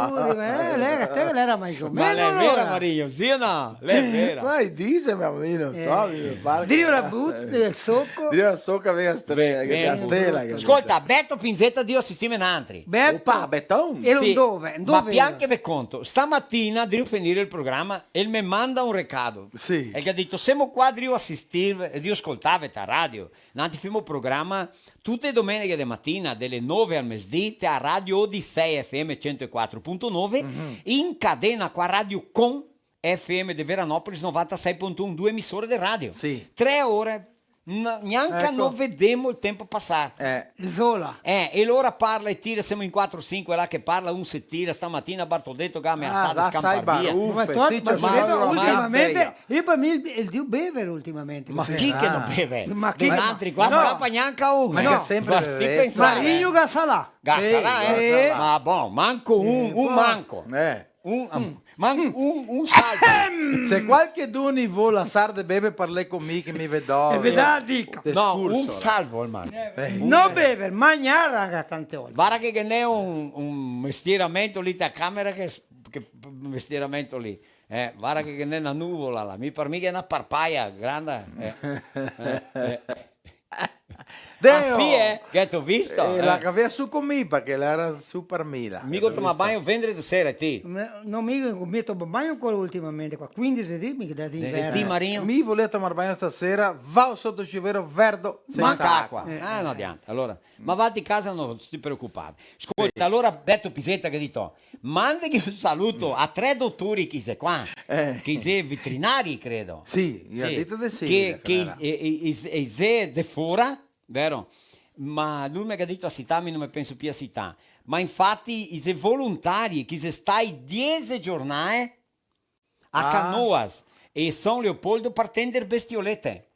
Scusi, ma, eh, lei, te l'era mai con me, ma l'è vera, Marinho, sì o no? L'è vera. Ma dise, ma mi no so, mi me pare che... Drio la but-, eh, soco. Drio la soca, vega stre-, che stela, che... Scolta, Beto Pinzeta, drio asistime nantri. Beto? Opa, Beton. E sì, dove? Ma dove? Pian che ve conto, stamatina, drio finire el programa, el me manda un recado. Sì. E el ga dito: "Semo qua, drio asistirve, e drio scoltarve ta radio." Nantri femo programa tute e domeneghe de matina, dele nove al mesdì, te a Radio Odisseia F M cento e quatro ponto nove, in cadena co a Radio Com F M de Veranópolis, novantasei ponto un, due emisore de radio. Sì. Tre ore, n-, gnanca no vedemo el tempo pasar. Eh. Zola. Eh, e lora parla e tira, semo in quatro, sinque là che parla, un se tira, stamatina Bartoleto che ga ameasà de scampar via. Ma tuti, ma ultimamente, io par mi el, el drio bever ultimamente. Ma chi che no beve? Ma chi? Nantri qua scapa gnanca un. Ma che sempre beve. Marinho ga salà. Ga salà, eh? Sì. Ma bon, manco un, un manco. Eh. Un, Man un, un salvo. Se qualchedun vol lasar de bever, parlè con mi che mi ve do. E ve dà la dica. No, un salvo, almeno. Eh. No bever, magnar anca tante volte. Varda che ghe n'è un, un mestieramento lì te camera che, che mestieramento lì. Eh, varda che ghe n'è na nuvola là. Mi, par mi che è na parpaia granda. Eh, eh, eh. Deo! Ah, sì, eh? Che te go visto, eh? La gavea su con mi, parché la era su par mi là. Mi go tomà bagno vendredi sera, ti? No, mi, mi tomo bagno ancora ultimamente, qua, quindese dì mi dà d'inverno. E ti, Marino? Mi volea tomar bagno stasera, vao soto el ciuvero, verdo, sensa acua. Manca acua. Eh, ah, no adianta. Alora, ma va ti casa, no ti preocupar. Scolta, sì, alora Beto Piseta che ga dito, mandeghe un saluto a tre dotori che i xe qua, eh, che i xe veterinari, credo. Sì, i ga dito de sì, che, che i, i, i, i xe de fora, vero? Ma lu me ga dito a cità, mi no me penso pì a cità. Ma infati i xe volontari che i xe stai diese giornae a Canoas e São Leopoldo par tender bestiolete.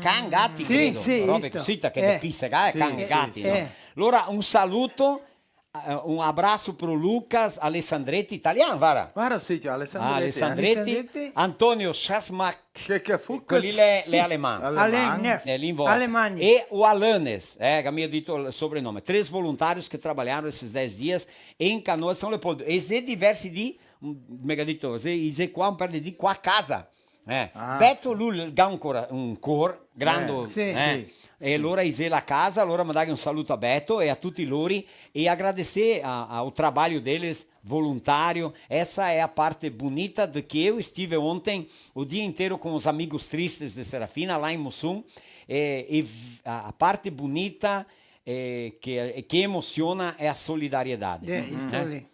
Can, gati, sì, credo, sì, robe cusì, che de pizzegar, eh, can e gati, no? Alora, un saluto, eh, un abraso pro Lucas Alessandretti, italian, vara. Vara, sì, Alessandretti, eh. Alessandretti, Antonio Schasmak, che, che fu quel lì l'è, l'è aleman. Aleman. Alenes. L'è lì in Vora. Alemanha. E o Alanes, eh, che mi go dito el sobrenome. Três voluntários que trabalharam esses dez dias em Canoas, São Leopoldo. E xe diversi dì me ga dito, se, i xe qua un par de dì qua a casa. Eh, Beto, sì, lu el ga un cor, un cor grando, eh, sì, sì. E alora i xe là a casa, alora mandaghe un saluto a Beto e a tuti lori e agradecer a, a, o trabalho deles, voluntário. Essa é a parte bonita de que eu estive ontem o dia inteiro com os amigos tristes de Serafina, lá em Muçum. E, e v-, a, a parte bonita, eh, que, que emociona é a solidariedade, né? É, isso ali.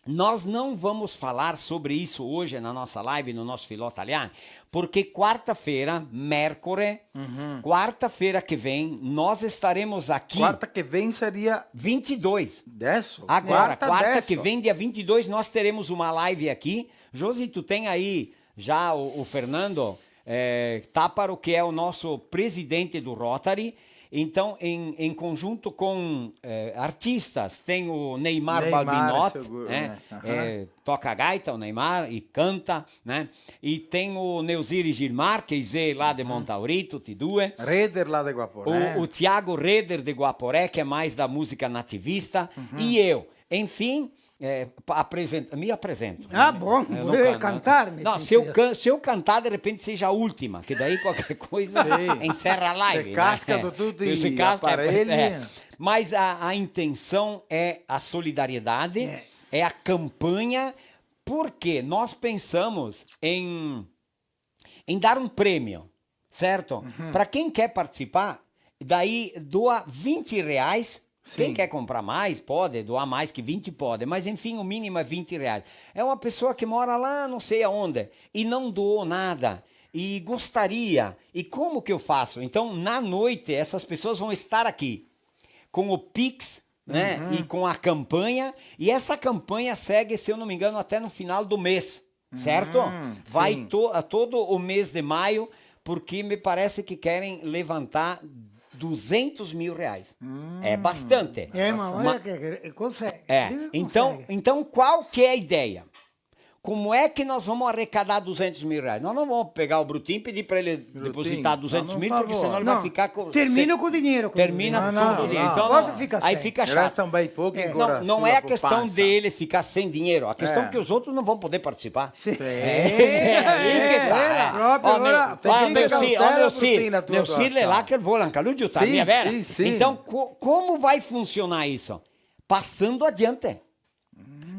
Nós não vamos falar sobre isso hoje na nossa live, no nosso Filò Talian, porque quarta-feira, mercore, quarta-feira que vem, nós estaremos aqui. Quarta que vem seria vinte e dois. Deso? Agora, quarta, quarta que vem, dia vinte e dois, nós teremos uma live aqui. Josi, tu tem aí já o, o Fernando, eh, Táparo, que é o nosso presidente do Rotary. Então, em, em conjunto com, eh, artistas, tem o Neymar Balbinot, seguro, né? Aham. Eh, toca gaita, o Neymar, e canta, né? E tem o Neuziri Gilmar, que é lá de Montaurito, tuti due. Reder lá de Guaporé. O, o Tiago Reder de Guaporé, que é mais da música nativista. Uhum. E eu. Enfim, eh, pa-, apresenta, me apresento. Ah, bom, eu não canto, cantar, não. Não, se eu can-, se eu cantar, de repente seja a última, que daí qualquer coisa encerra a live, né? Sim. Se casca do tudo e se casca, aparelho. É. Mas a, a intenção é a solidariedade, é a campanha, porque nós pensamos em em dar um prêmio, certo? Uhum. Pra quem quer participar, daí doa vinte reais. Sim. Quem quer comprar mais, pode, doar mais que vinte, pode, mas enfim, o mínimo é vinte reais. É uma pessoa que mora lá não sei aonde e não doou nada e gostaria. E como que eu faço? Então, na noite, essas pessoas vão estar aqui com o Pix, né? Uhum. E com a campanha. E essa campanha segue, se eu não me engano, até no final do mês. Certo? Hum, sim. Vai to-, a todo o mês de maio, porque me parece que querem levantar duzentos mil reais. Hum. É bastante. É, mas olha que, que consegue. É. Ele consegue. Então, então, qual que é a ideia? Como é que nós vamos arrecadar duzentos mil reais? Nós não vamos pegar o Brutinho e pedir pra ele depositar duzentos mil, porque senão ele vai ficar com... Termina com o dinheiro. Termina com o dinheiro. Não, não, não. Então, aí fica chato. Resta um bem pouco, é. Não, não é a questão dele ficar sem dinheiro. A questão é que os outros não vão poder participar. Sim. É, aí que tá, é. Proprio, ó, ora, ó, Neuci, ó, Neuci, Neuci, l'è là che vol anca lu giutar, sì, mia vera? Sì, sì. Então, co-, como vai funcionar isso? Passando adiante.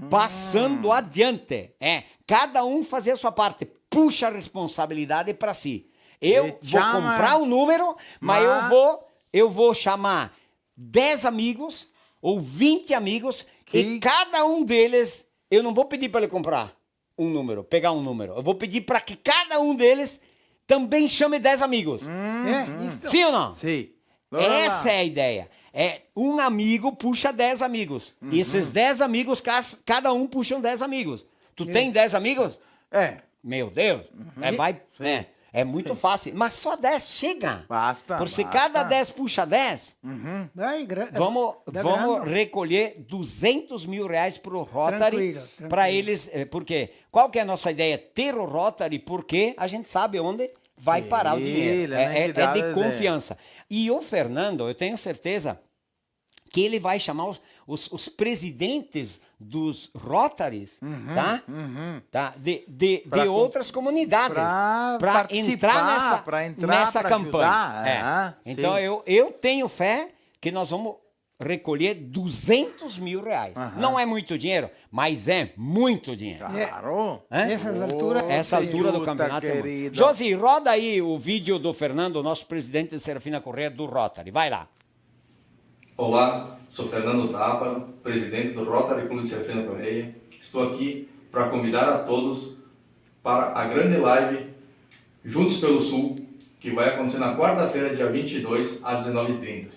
Passando adiante, é, cada um fazer a sua parte, puxa a responsabilidade pra si. Eu vou comprar um número, mas eu vou, eu vou chamar dez amigos ou vinte amigos e cada um deles, eu não vou pedir pra ele comprar um número, pegar um número. Eu vou pedir pra que cada um deles também chame dez amigos. Hum, é, hum. Isso. Sim ou não? Sim. Essa é a ideia. É, um amigo puxa dez amigos. Uhum. E esses dez amigos, cas-, cada um puxa dez amigos. Tu tem dez amigos? É. Meu Deus. Uhum. É, vai, sim, é. É muito fácil, mas só dez chega. Basta, basta. Porque se cada dez puxa dez, vamos, vamos recolher duzentos mil reais pro Rotary, pra eles, eh, porque qual que é a nossa ideia? Ter o Rotary, porque a gente sabe onde vai parar o dinheiro. Sim, é, é, é de confiança. E o Fernando, eu tenho certeza que ele vai chamar os, os, os presidentes dos Rotaries, tá? Tá? De, de, de outras comunidades, pra entrar nessa, pra entrar nessa campanha. Pra ajudar, é. Então, eu, eu tenho fé que nós vamos recolher duzentos mil reais. Não é muito dinheiro, mas é muito dinheiro. Claro. Hã? Nessas alturas. Essa altura do campeonato é muito. Josi, roda aí o vídeo do Fernando, nosso presidente de Serafina Corrêa do Rotary. Vai lá. Olá, sou Fernando Táparo, presidente do Rotary Clube de Serafina Corrêa. Estou aqui pra convidar a todos para a grande live Juntos pelo Sul, que vai acontecer na quarta-feira, dia vinte e dois, às dezenove e trinta.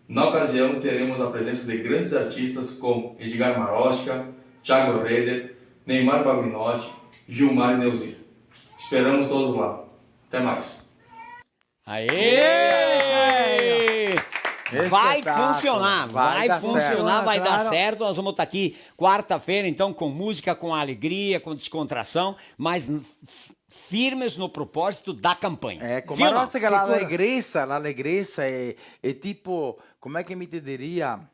Na ocasião, teremos a presença de grandes artistas como Edgar Maróstica, Thiago Reder, Neymar Bagrinotti, Gilmar e Neuzir. Esperamos todos lá. Até mais. Aê! Vai funcionar, vai funcionar, vai dar certo. Nós vamos estar aqui quarta-feira, então, com música, com alegria, com descontração, mas f-, firmes no propósito da campanha. Ecco, ma no? Sì o no? L'alegresa, l'alegresa è, è tipo, come che mi te diria,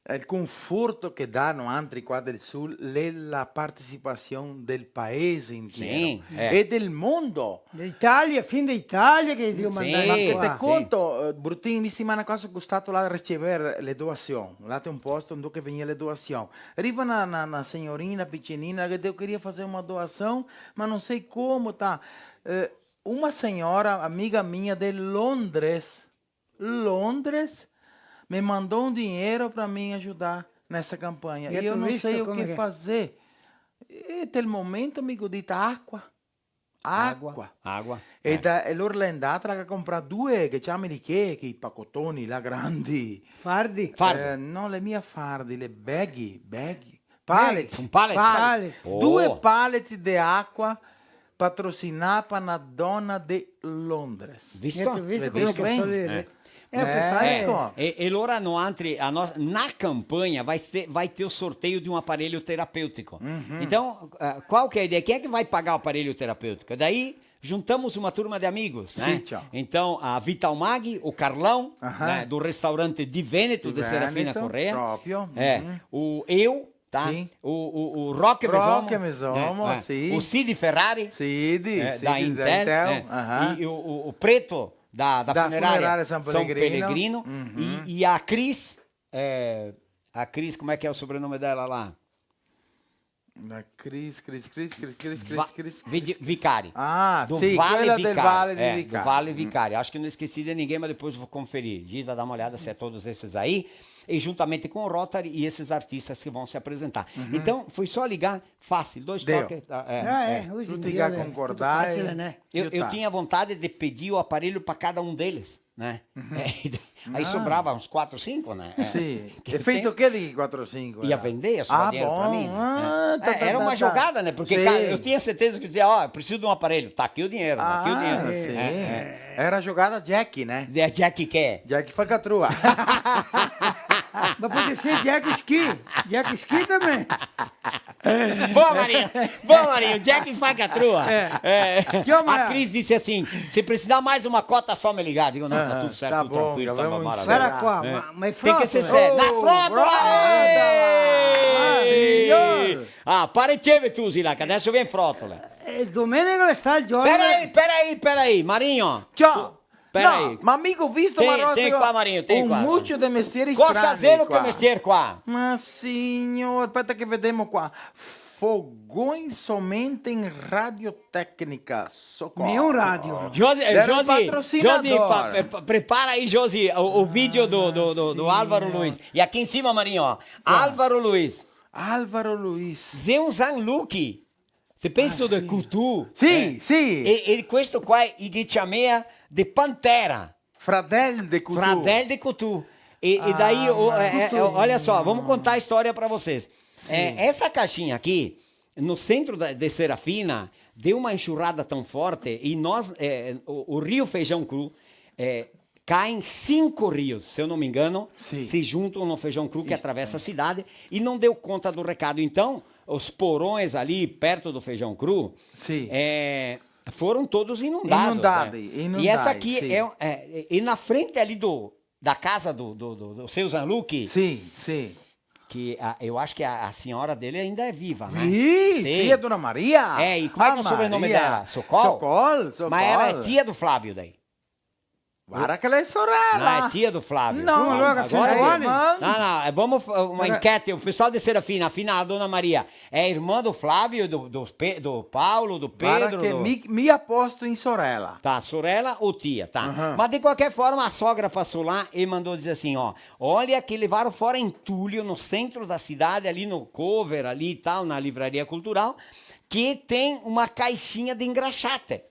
el conforto che dà noantri qua del Sul, l'è la partecipasion del paese intiero e del mondo. De Italia, fin de Italia che Dio manda qua. Ma che te conto, eh, Brutin, mi setimana qua so stà là a ricever le doasion, là te un posto dove che vegnea le doasion. Riva na, na, na signorina picinina che te queria far una doasion, ma no so come, ta. Eh, una signora, amiga mia de Londres, Londres me mandou um dinheiro pra mim ajudar nessa campanha. E eu não sei o que fazer. E tel momento mi go dito: acqua. Acqua. Acqua. E da, e lora l'è ndata, la ga comprà due, che ciameli che, che i pacotoni, là grandi. Fardi? Fardi. Eh, no, l'è mia fardi, l'è baghi, baghi. Pallet. Un pallet? Pallet. Oh. Due pallet de acqua patrocinà pa na dona de Londres. Visto? Visto come che sono le... Eh, eh, e, e lora noantri, a no-, na campanha vai ser, vai ter o sorteio de um aparelho terapêutico. Então, eh, qual que é a ideia? Quem é que vai pagar o aparelho terapêutico? Daí, juntamos uma turma de amigos, né? Então, a Vital Mag, o Carlão, né, do restaurante Di Veneto, de Serafina Corrêa. Proprio. É, o, eu, tá? Sim. O, o, o Roque Mesomo, Roque Mesomo, né? É. Sim. O Cid Ferrari, Cid, é, Cid da Intel, é. E, e o, o, o Preto, da, da funerária São Pelegrino. E, e a Cris, é, a Cris, como é que é o sobrenome dela lá? Na Cris, Cris, Cris, Cris, Cris, Cris, Cris, Cris. Vicari. Ah, do Vale Vicari. Ah, sim, quella del Vale de Vicari. É, do Vale Vicari. Acho que não esqueci de ninguém, mas depois vou conferir. Giza, dá uma olhada se é todos esses aí. E juntamente com o Rotary e esses artistas que vão se apresentar. Então, foi só ligar, fácil, dois toques. Ah, é, hoje em dia, né? Tudo fácil, né? Eu, eu tinha vontade de pedir o aparelho pra cada um deles, né? É, aí sobrava uns quatro, cinco, né? Sim. E feito o que de quatro, cinco? Ia vender, ia sobrar dinheiro pra mim, né? Ah, tá, tá, tá. É, era uma jogada, né? Porque, cara, eu tinha certeza que dizia: "Ó, preciso de um aparelho." Tá aqui o dinheiro, tá aqui o dinheiro. Ah, sim. É, é. Era jogada Jack, né? De Jack quê? Jack falcatrua. Mas pode ser Jack Ski. Jack Ski também. Boa, Marinho. Boa, Marinho. Jack falcatrua. É. A Cris disse assim: "Se precisar mais uma cota, só me ligar." Digo: "Não, tá tudo certo, tá tudo tranquilo, tá uma maravilha." Pera qua, ma, ma è frotola. Tem que ser sério. Na frotola! Ah, signor! Ah, pareceve tu, Zilac, adesso vien frotola. Eh, domenica sta il giorno. Pera aí, pera aí, pera aí, Marinho. Ciao. Pera aí. No, ma mi go visto, ma no, qua, Marinho, tem qua. Un mucio de mestieri strani qua. Cosa zelo che mestier qua? Ma signor, aspetta che vedemo qua. Fogões somente em radiotecnica. Socorro. Nenhum rádio. Josi, eh, Josi, Josi, pa-, pa-, prepara aí, Josi, o, o vídeo do, do, do, do Álvaro Luiz. E aqui em cima, Marinho, ó. Álvaro Luiz. Álvaro Luiz. Zé Zanluki. Te penso de Cutù? Sì, sì. E, e questo qua i ghe ciamea de Pantera. Fradel de Cutù. Fradel de Cutù. E, e daí, o, é, é, olha só, vamos contar a história pra vocês. Sim. É, essa caixinha aqui, no centro da, de Serafina, deu uma enxurrada tão forte e nós, é, o, o Rio Feijão Cru, é, caem cinco rios, se eu não me engano, Sim. se juntam no Feijão Cru que Isso, atravessa é. a cidade e não deu conta do recado. Então, os porões ali perto do Feijão Cru Sim. é, foram todos inundados. Inundado, Né? inundado, E essa aqui sim. é, é- E na frente ali do, da casa do, do, do, do seu Zanluc, Sim, sim. que a- eu acho que a, a senhora dele ainda é viva, né? Sim, sim, a Dona Maria. É, e como é que é o Ah, sobrenome Maria. dela? Socol? Socol, Socol. Mas ela é tia do Flávio daí. Guarda che lei è sorella. Não, é tia do Flávio. No, Allora, Agora Giovanni. Não, não, é, vamos fa- uma enquete. O pessoal de Serafina, afinal, a Dona Maria é irmã do Flávio, do, do, Pe- do Paulo, do Guarda Pedro? che do- mi, mi aposto in sorella. Tá, sorella ou tia, tá. Aham. Mas de qualquer forma, a sogra passou lá e mandou dizer assim, ó, olha que levaram fora entulho no centro da cidade, ali no Cover, ali e tal, na livraria cultural, que tem uma caixinha de engraxate.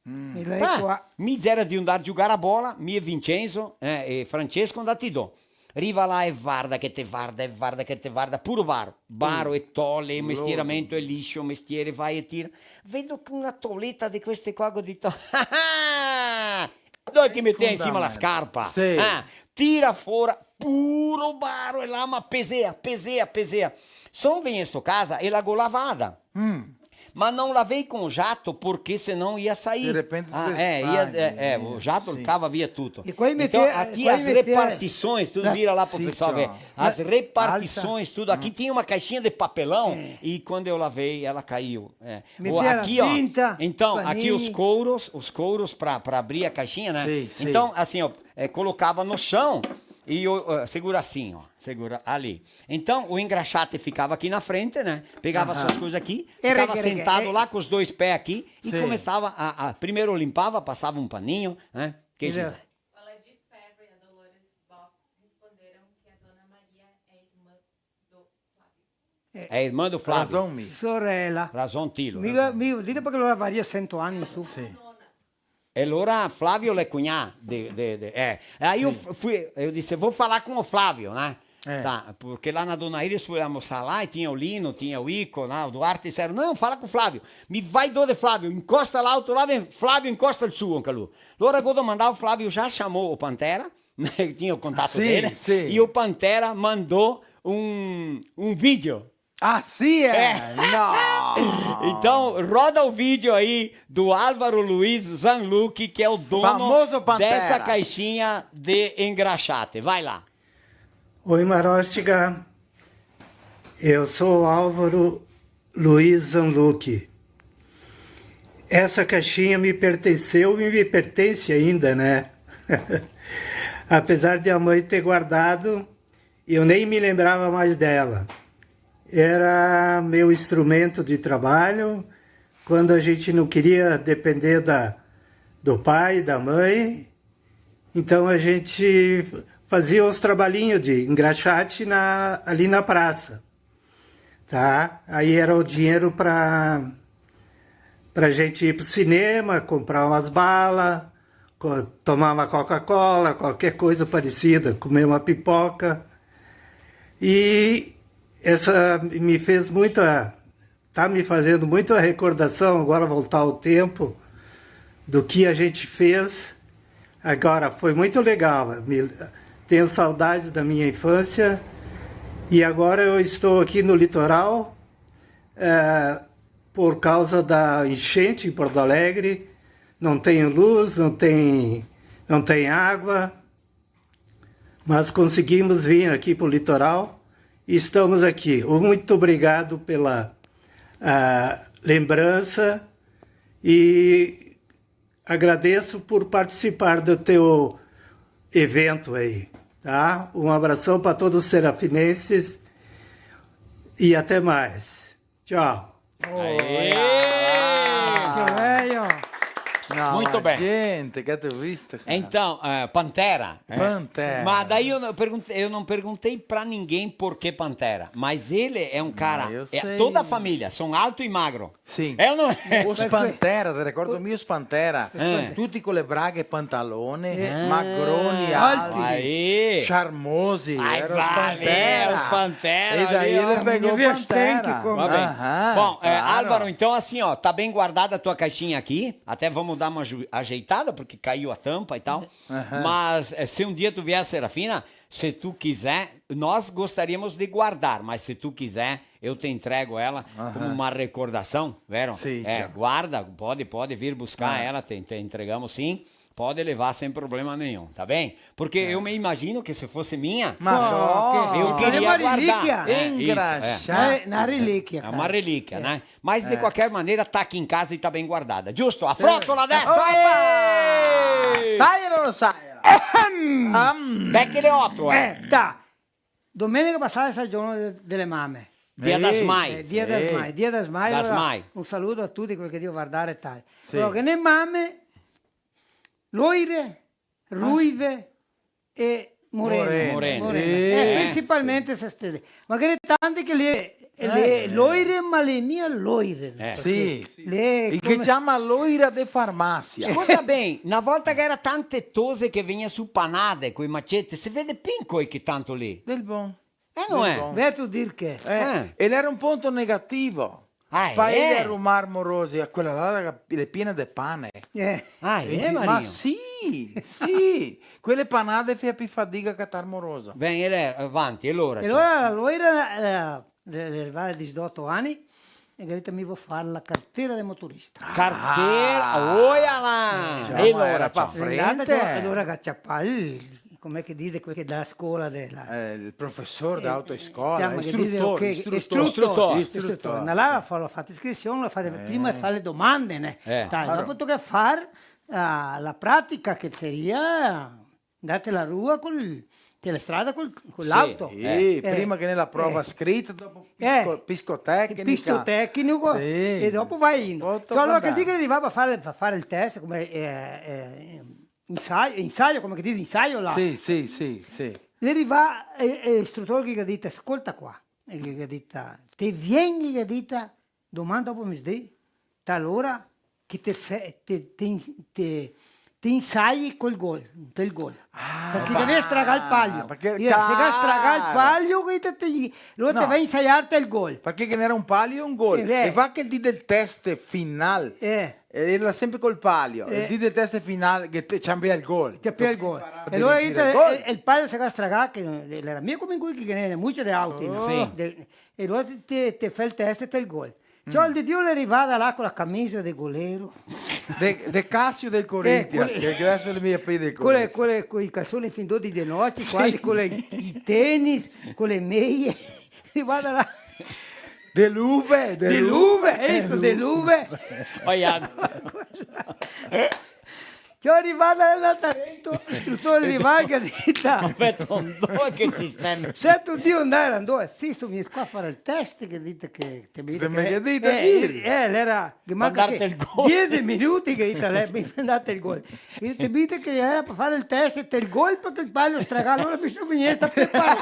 E lei Tá, qua. mi gera de andar giugar a bola, mi e Vincenzo eh, e Francesco andati do. Riva là e varda che te varda, e varda che te varda, puro baro. Baro e tole, e mestieramento e liscio, mestiere, vai e tira. Vedo che una toleta de queste qua, go dito, ah, ah, ah! Dove ti meti in sima la scarpa? Sì. Ah, tira fora, puro baro e lama, pesea, pesea, pesea. Son vegnesto casa e la go lavada. Mm. Ma não lavei com o jato, porque senão ia sair. De repente Ah, te é, ia, estraga, é, é, né? o jato Sim. Tava, via tudo. E quando Então, meter- aqui quando as meter- repartições, tudo na- vira lá pro Sim, pessoal ver. ó. As Na- repartições, tudo. Aqui tinha uma caixinha de papelão e quando eu lavei, ela caiu. É. Meter Ó, a aqui, ó. tinta, Então, aqui os paninho. Couros, os couros pra, pra abrir a caixinha, né? Sim, sim. Então, assim, ó, é, colocava no chão e eu, ó, segura assim, ó. Segura ali. Então, o engraxate ficava aqui na frente, né? Pegava Aham. suas coisas aqui, Era ficava que era sentado que- lá com os dois pés aqui e Sim. Começava a, a- Primeiro limpava, passava um paninho, né? Quem Entendeu? Quiser. Valdir Paiva e a Dolores Boff responderam que a Dona Maria é irmã do Flávio. É irmã do Flávio. Razón mi. Sorella. Razón tilo. Mica, mica, dite perché lora varia cento anni su. Sì. E allora Flávio l'è cugnà de, de, de, eh. E aí eu, fui, eu disse, vou falar com o Flávio, né? É. Tá, porque lá na Dona Iris fui almoçar lá e tinha o Lino, tinha o Ico, né? O Duarte disseram, não, fala com o Flávio. Me vai do de Flávio, encosta lá, outro lá vem, Flávio encosta o suo, anche lui. Allora go domandà, o Flávio já chamou o Pantera, né? Tinha o contato Sim, dele, sim. E o Pantera mandou um, um vídeo. Ah, sì, eh? Eh. No! Então, roda o vídeo aí do Álvaro Luiz Zanluc, que é o dono Famoso Pantera. Dessa caixinha de engraxate. Vai lá. Oi, Maróstiga. Eu sou Álvaro Luiz Zanluc. Essa caixinha me pertenceu e me pertence ainda, né? Apesar de a mãe ter guardado, eu nem me lembrava mais dela. Era meu instrumento de trabalho. Quando a gente não queria depender da, do pai, da mãe, então a gente fazia os trabalhinhos de engraxate na, ali na praça, tá? Aí era o dinheiro para a gente ir pro cinema, comprar umas balas, tomar uma Coca-Cola, qualquer coisa parecida, comer uma pipoca. E essa me fez muita, tá me fazendo muita recordação, agora voltar ao tempo do que a gente fez. Agora, foi muito legal. Me, tenho saudades da minha infância. E agora eu estou aqui no litoral, é, por causa da enchente em Porto Alegre. Não tenho luz, não tem, não tem água. Mas conseguimos vir aqui para o litoral e estamos aqui. Muito obrigado pela, ah, lembrança e agradeço por participar do teu evento aí, tá? Um abração para todos os serafinenses e até mais. Tchau. Aê! Seu velho. No, Muito bem. Gente, que entrevista, cara. Então, é, Pantera, é. Pantera. Mas daí eu não perguntei, eu não perguntei pra ninguém por que Pantera. Mas ele é um cara, é, toda a família, são alto e magro. Sim. É ou não é? Os Pantera, te ricordi mi, os Pantera? Eh. Tuti co le braghe e pantalone, magroni, alti. Aí. Charmosi, era os Pantera. Os Pantera. E daí ele pegou o Pantera. Va ben. Aham, bom, é, claro. Álvaro, então assim, ó, tá bem guardada a tua caixinha aqui. Até vamos dar uma ju-, ajeitada, porque caiu a tampa e tal. Aham. Mas, é, se um dia tu vier, Serafina, se tu quiser, nós gostaríamos de guardar, mas se tu quiser, eu te entrego ela como uma recordação, vero? Sim, é, certo. Guarda, pode, pode vir buscar ela, te, te entregamos sim. Pode levar sem problema nenhum, tá bem? Porque eu me imagino que se fosse minha, eu queria guardar. Saria uma relíquia. É, isso, é. Engraxar. É, na relíquia, cara. É uma relíquia, né? Mas, de qualquer maneira, tá aqui em casa e tá bem guardada. Giusto, a frotola adesso! Opa! Sai o no sai? Becchi le oto, eh. Eh, tá. Domenica pasada xe el giorno de, dele mame. Dia das Mães. Eh, Dia das Mães. Dia das Mães, alora, un saluto a tuti quei che devo vardare e tal. Sì. Però che ne mame, loire, ruive e morene. Morene. Morene. Eh, principalmente se stele. Ma che ne tante che le, le loire, ma le mia loire. Eh. Sì. Le, e che come ciama loira de farmacia. Scolta ben, na volta che era tante tose che vegnea su panade coi macete, se vede pincoi che tanto lì. Del bon. Eh, no è? Del bon. Veto dir che. Eh, e l'era un ponto negativo. Ah, eh? Paese Romar Morosi, quela là l'era, l'è piena de pane. Eh. Ah, eh, Mario? Ma sì, sì. Quele panade fea pi fadiga a catar moroso. Ben, e lè, avanti, e alora? E alora, alora, eh, de, de, de disdoto ani, e ga dito: "Mi vo far la cartera de motorista." Cartera, oia là! Eh, e alora, ciò. Frente. Alora, ga ciapà el, come che dise, quel che dà scola de la, eh, el profesor de autoescola, ciama, che dise, istrutor, ok, istrutor. Istrutor. Istrutor. Andà là, fa, fa iscrision, fa, prima fa le domande, né? Eh. Dai, dopo toca far, ah, la pratica, che saria Ndar te la rua col, te la strada col, co l'auto. Sì, eh, prima che ne la prova scrita, dopo psico-, psicotecnica. Psicotecnico, sì, e dopo va in. Tuto. Cioè, alora che el dì che rivava a fare, a fare el test, come, eh, eh, insaio, insaio, come che dise, insaio là. Sì, sì, sì, sì. El riva, eh, eh, l'istrutore che ga dito: "Scolta qua." E che ga dito: "Te vien", che ga dito, "doman dopo mesdì, tal ora, che te fe-, te, te in-, te, te insai col gol, del gol." Ah. Parché te gavea stragà el palio. Parché, se ga stragà el palio, che te, te, alora te va a insaiarte el gol. Parché ghe n'era un palio e un gol. Eh, beh. E va che el dì del test final, eh, el era sempre col palio. Eh. El dì del test final che te ciampea el gol. Ciampea el gol. Tocava imparare a dirigere el gol. E alora el, el palio se ga stragà, che l'era mia come in cui che ghe n'era mucio de auti, no? Sì. De, E alora te, te fa el test e te el gol. Ciò, el dì che l'è rivà là co la camisa de golero. De, de Casio del Corinthians, eh, che, che deso l'è mia pi de Corinthians. Co le, co le, coi calsoni fin dodese de note, sì, quasi, co le, i tenis, co le meie. Rivà là. De luve, de luve. De luve, eco, de luve. Oia. Ciò, rivà là, là dentro, el dotor rivà che ga dito: "Ma Beto, ndove che sistema?" "Sè tu Dio, ndove, ndove?" "Sì, so vegnù qua a fare el test", che ga dito, "che te mi..." Te mi ga dito, eh, eh, l'era, che manca che diexe minuti, che ga dito, "L'è, mi ga dato el gol." "E te mi ga dito che l'era par fare el test e te el gol, parché el palio stragà, alora mi so vegnù a preparare."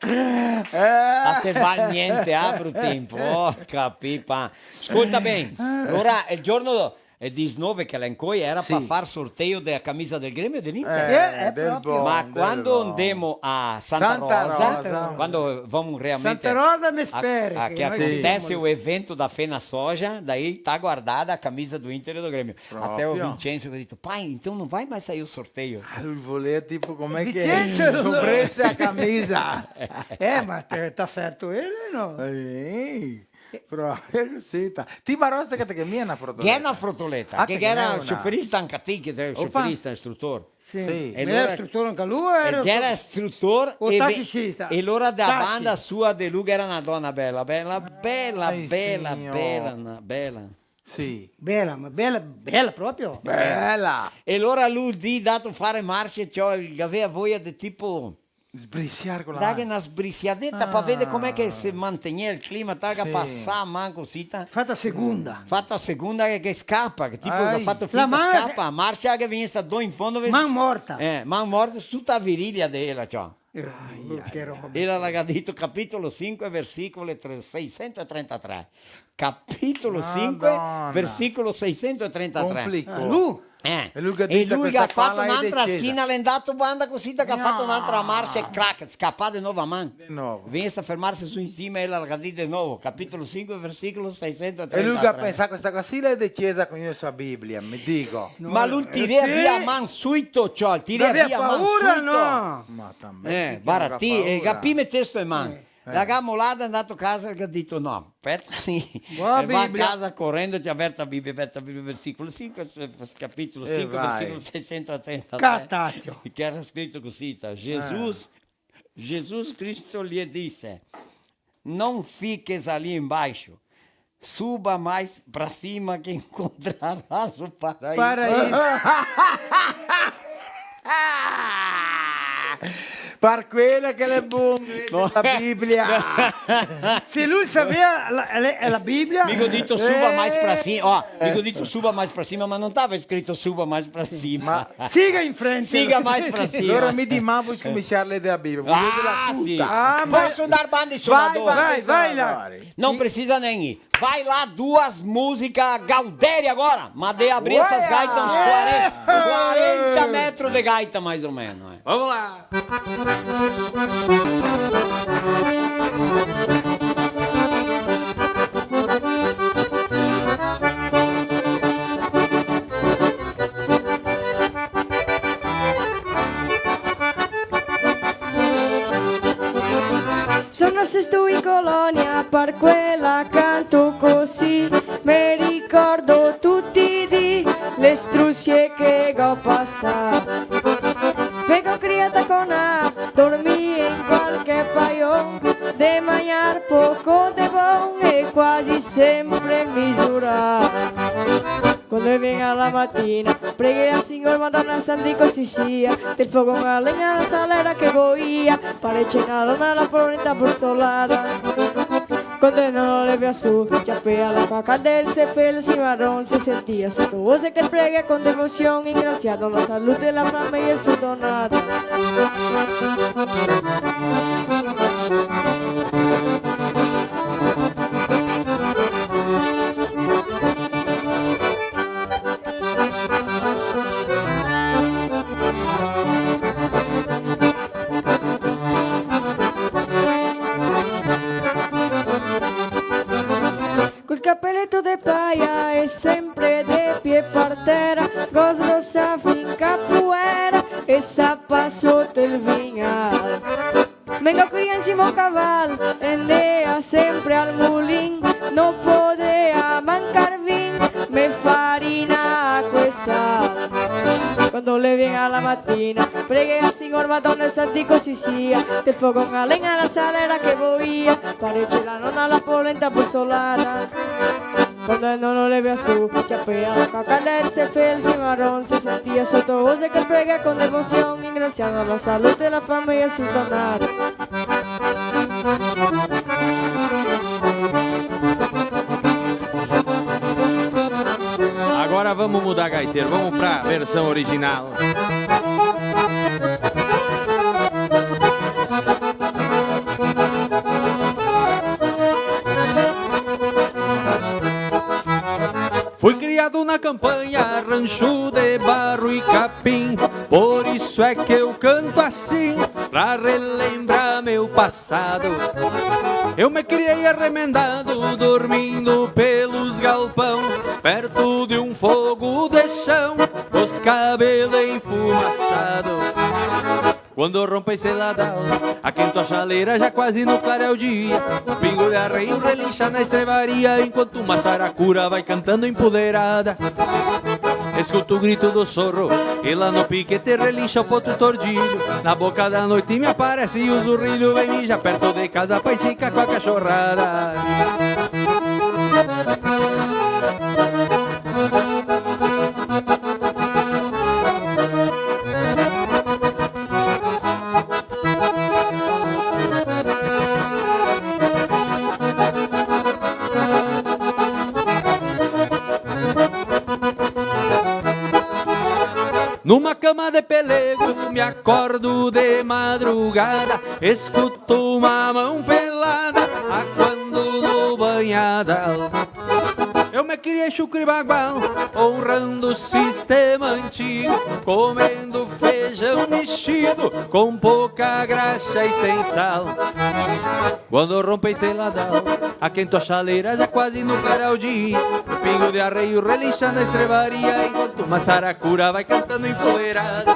Eh. Ma te val gnente, ah, brutin, porca pipa. Scolta ben, alora, el giorno, eh, disnove che l'è incoi, era par far sorteio dela camisa del Gremio e de l'Inter. Eh, eh, proprio. Ma quando ndemo a Santa Rosa, quando vamo realmente a, a, che acontece o evento da Fena Soja, daí tá guardada a camisa do Inter e do Grêmio. Proprio. Até o Vincenzo ga dito: "Pai, então não vai mais sair o sorteio?" Ah, el volea, tipo, come che... Vincenzo, sorpresa, a camisa! Eh, ma te, tá certo el, no? Eh, proprio cusì, ta. Ti, Marosta, che te ghe mia na frotoleta? Ghe na frotoleta, ah, che te ghe gera na, na scioferista anca ti, che te gera scioferista, istrutor. Sì. Sì. E alora, istrutor anca lu, e gera istrutor o taxista? E alora da banda sua de lu ghe gera na dona bela, bela, bela, bela, bela, na, bela. Sì. Bela, ma bela, bela proprio. Bela! E alora lu, el dì dato fare marce, ciò, el gavea voia de, tipo, Sbrisiar co la man. Daghe na sbrisiadeta par veder come che se mantegnea el clima, tal che pasà man cusì, ta. Fata segonda. Fata segonda che, che scapa, che tipo che ga fato finta scapa, marcia che vien sta do in fondo, ve-, man morta. Eh, man morta, su ta virilia de ela, ciò. Eh, che roba. Ela la ga dito, capitolo sinque, versicolo tre-, seisentotrentatré. Capitolo sinque, versicolo seisentotrentatré. Complicò. Ah, lu? Eh. E lu ga dito, e lu ga fato n'antra schina, l'è ndà banda cusì, che ga fato n'antra marcia e crac, scapà de novo a man. De novo. Vien a fermarse su in sima e la ga dito de novo, capitolo sinque, versicolo seisentotrentatré. E lu ga pensà, questa qua sì l'è de ciesa, conoso la Biblia, me digo. Ma lu tirea via a man suito, ciò, tirea via a man suito. Gavea paura, no? Ma tanbè, eh, varda ti, eh, capime testo e man. Eh. La ga molada, l'è ndà casa, el ga dito: "No, speta lì." E va a casa corendo, ciò, verta la Biblia, verta la Biblia, versicolo sinque, s-, s-, capitolo sinque, versicolo seisentotrentatré. Catacio. Che gera scrito cusì, ta: "Jesus, Jesus Cristo lhe disse: 'Não fiques ali embaixo, suba mais pra cima que encontrarás o paraíso.'" Paraíso. Par quela che l'è bon, la Biblia. Se lu savea la, la, la Biblia. Mi go dito suba mais pra cima, ó, mi go dito suba mais pra cima, ma no tava scrito suba mais pra cima. Ma siga in frente. Siga mais pra cima. Alora mi diman voi scominsiar a ler de la Biblia. Ah, sì. Ah, ma poso ndar banda, insoma? Vai, vai, vai là. No precisa nen ir. Vai lá, duas músicas, Galdério agora. Mas de abrir essas gaitas, uns quarenta, quarenta metros de gaita, mais ou menos, é. Vamos lá. Son nasesto in colonia, par quela canto cusì, me ricordo tuti i dì le strusie che go pasà. Vengo criada co na, dormì in qualche paion, de magnar poco de bon e quasi sempre misurà. Quando vien la matina, preghe al Signor, Madona Santa, digo sì sia, del fogo a legna la salera che voia, pare cena la dona la polenta postolada. Quando no le vea su, ciapea l'acqua calda, el se fe el cimarron, se sentia soto voce che el prega con devosion, ingraziando la salute e la fameia sfortunada. Col capeleto de paia e sempre de pie par tera, go sdrosà fin capoera e sapà soto el vignal. Vengo cria in sima a un caval, e ndea sempre al mulin, no podea mancar vin, me farina, acqua e sal. Quando le vien la matina, preghe al Signor, Madona e Santi, cusì sia, del fogo a legna la salera che voia, pare cena la dona la polenta postolada. Quando no le vea su, ciapea l'acqua calda, el se fe el cimarron, se sentia soto voce che el prega con devosion, ingraziando la salute e la fameia sfortunada. Agora vamos mudar, gaiteiro, vamos pra versão original. Fui criado na campanha, rancho de barro e capim, por isso é que eu canto assim, pra relembrar meu passado. Eu me criei arremendado, dormindo pelos galpão, perto de um fogo de chão, os cabelo enfumaçado. Quando rompe esse ladrão, aquento a chaleira já quase no clarear o dia. O pingo de arreio relincha na estrevaria, enquanto uma saracura vai cantando empoderada. Escuto o grito do sorro, e lá no piquete relincha o potro tordilho. Na boca da noite me aparece o zurrilho, vem mijar perto de casa pra esticar com a cachorrada. Cama de pelego, me acordo de madrugada, escuto uma mão pelada, a quando no banhadal. Eu me criei chucre bagual, honrando o sistema antigo, comendo feijão mexido, com pouca graxa e sem sal. Quando rompe esse ladal, aquento a chaleira já quase no clarear o dia. O pingo de arreio relincha na estrebaria, enquanto uma saracura vai cantando empoleirada.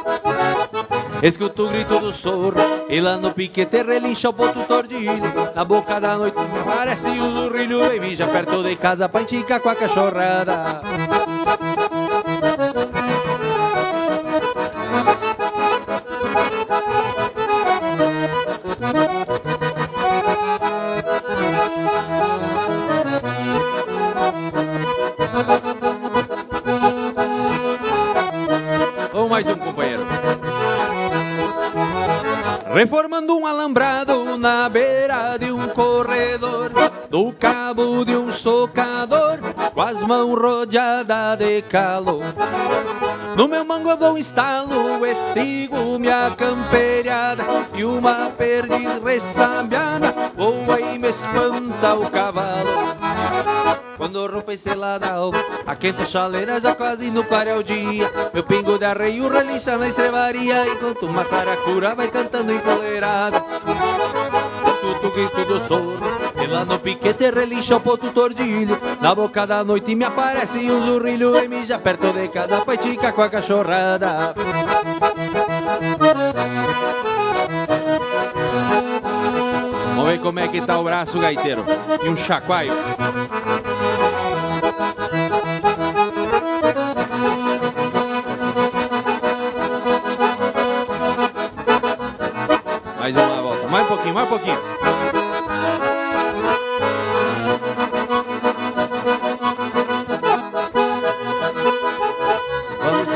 Escuto o grito do sorro, e lá no piquete relincha o ponto tordilho. Na boca da noite me parece um zurrilho, vem mijar perto de casa pra enticar com a cachorrada. Vamos mais um, companheiro. Reformando um alambrado na beira de um corredor, do cabo de um socador, com as mãos rodeadas de calor. No meu mango eu dou um estalo e sigo minha camperiada, e uma perdiz ressabiada voa e me espanta o cavalo. Quando rompe esse ladal, aquento a chaleira já quase no clarear o dia. Meu pingo de arreio relincha na estrebaria, enquanto uma saracura vai cantando empoleirada. Escuto o grito do sorro, e lá no piquete relincha o ponto tordilho. Na boca da noite me aparece um zurrilho, e mija perto de casa pra enticar com a cachorrada. Vamos ver como é que tá o braço, gaiteiro. E um chacoalho. Mais uma volta. Mais um pouquinho, mais um pouquinho. Vamos.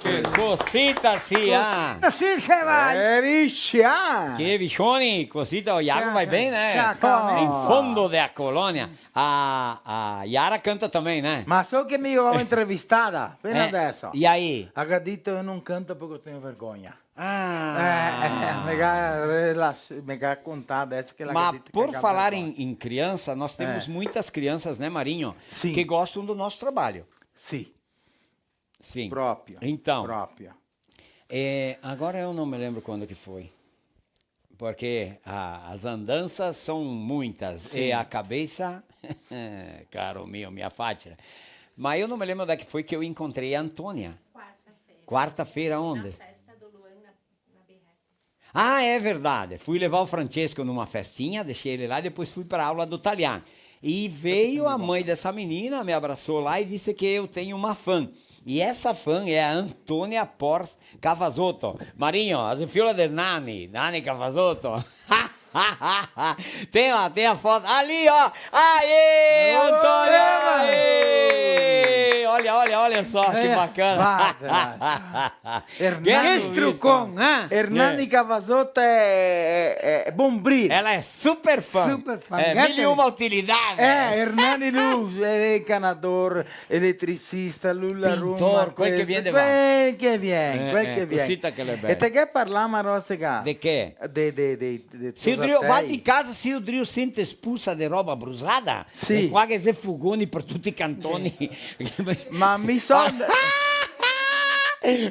Che cosita sia! Sì, se va! Eh, vicia! Che visioni, cosita, o Iago, vai ben, eh? Ciao, come? In fondo dea colonia. A, a Yara canta também, né? Ma so che mi go entrevistada, pena adeso. E aí? La ga dito: "Eu não canto porque eu tenho vergonha." Ah. Eh, eh, me ga relas-, me ga contado essa que ela acredita que... Mas por falar em, em criança, nós temos muitas crianças, né, Marinho? Sim. Que gostam do nosso trabalho. Sim. Sim. Proprio. Então, proprio. É, agora eu não me lembro quando que foi. Porque a, as andanças são muitas. Sim. E a cabeça, caro mio, minha fatia. Mas eu não me lembro onde é que foi que eu encontrei a Antônia. Quarta-feira. Quarta-feira onde? Na festa do Luan, na, na Berreca. Ah, é verdade. Fui levar o Francesco numa festinha, deixei ele lá, depois fui pra aula do italiano. E veio a mãe dessa menina, me abraçou lá e disse que eu tenho uma fã. E essa fã é a Antônia Pors Cavazzotto. Marinho, a xe fiola del Nani, Nani Cavazzotto. Tem, ó, tem a foto. Ali, ó. Aê, Antônia! Aê! Olha, olha, olha só que bacana. Hernani, che strucon, eh? Hernani Cavazzotto é, é, é bombril. Ela é super fã. Super fã. É, mil e uma utilidade. Eh, Hernani lu, el xe incanador, eletricista, lu la ruma, pintor, quel che vien de va. Quel che vien, eh, quel che vien. Cosita che l'è bela. E te ghe parlà, ma rostega. De che? De, de, de, de... Se o Drio, va in casa, se o Drio sente spusa de roba brusada, sì, e qua che xe fugoni per tuti i cantoni. Ma mi so...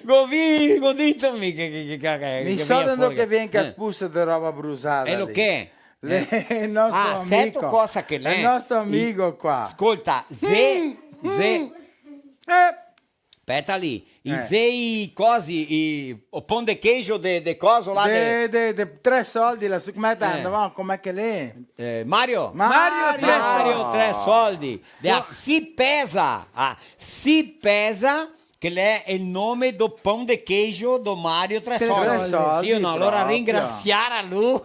Go vi-, go dito mi che, che, che, che, mi so da dove che vien che spusa de roba brusada. E lo che? L'è el nostro amico. Ah, seto cosa che l'è? El nostro amico qua. Scolta, xe, xe, eh. Speta lì, i xe i cosi, i, o pão de queijo de, de coso là de, de, de, de Tre Soldi, là su, come tanto, eh, ma come che l'è? Eh, Mario? Mario Tre Soldi. Mario Tre Soldi. De a Si Pesa. Ah, Si Pesa, che l'è el nome do pão de queijo do Mario Tre Soldi. Tre Soldi, sì o no? Proprio. Alora ringrasiar a lu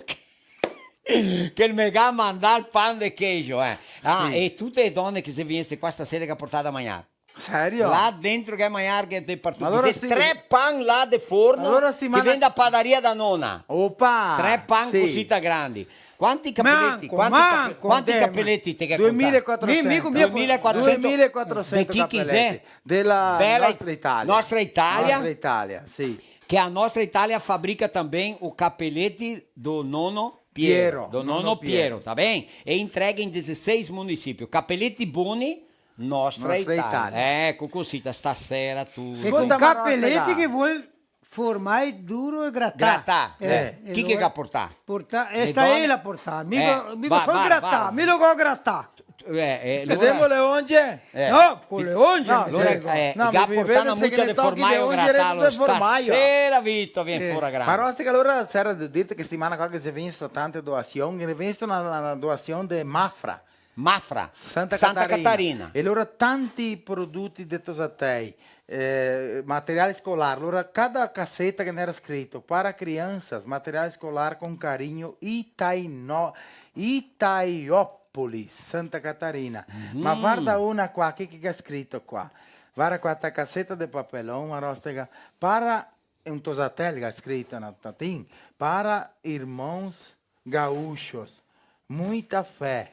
che me ga mandà el pão de queijo, eh. Ah, sì. E tute le done che xe vegneste qua stasera che ga portà da magnar. Serio? Là dentro che magnar che te partuti. Ma alora sti... Tre pan là de forno, alora sti che vien da padaria da nona. Opa! Tre pan, sì, cosita grandi. Quanti capeleti? Manco, quanti cape-, manco, quanti capeleti te ghe contato? Duemilaquatrocento. Mi, mi, mi, duemilaquatrocento. Duemilaquatrocento. De chi che xe? Capeleti. Dela Nostra Italia. Nostra Italia. Nostra Italia, sì. Che a Nostra Italia fabrica também o capelete do nono Piero. Piero, do nono Piero, tá bem? E entrega em dezesseis municípios. Capeleti boni, Nostra Italia. Nostra Italia. Eco, cusì, stasera tu... Scolta, ma capeleti che vol formai duro e gratà. Gratà. Eh, eh. Chi che ga portà? Portà, eh, sta ela portà. Mi go, mi go solo gratà, mi lo go gratà. Eh, eh, alora... Vedemo le onge? Eh. No, co le onge, no, mi digo. Eh, no, ga portà na mucia de formaio gratà, stasera Vito vien fora grande. Ma Rostica, alora, sera de dirte che setimana qua che xe vegnù tante doasion, che xe vegnù na, na, na doasion de Mafra. Mafra, Santa Catarina. Santa Catarina. E alora tanti prodoti de tosatei, eh, material escolar. Alora cada caseta che n'era scrito, "Para crianças, material escolar com carinho, Itaino-, Itaiópolis, Santa Catarina." Ma varda una qua, che, che ga scrito qua? Varda qua, sta caseta de papelon, ma Rostica, para, un tosatel ga scrito, na tatin, "Para irmãos gaúchos, muita fé."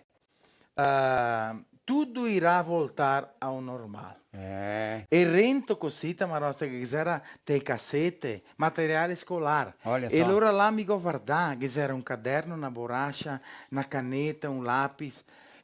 Ah, tudo irá voltar ao normal. Eh. E rento cosita, ma Rostica, che ghe xera te casete, material escolar. Olha só. E alora là mi go vardà, che ghe xera un caderno, na boraxa, na caneta, un lapis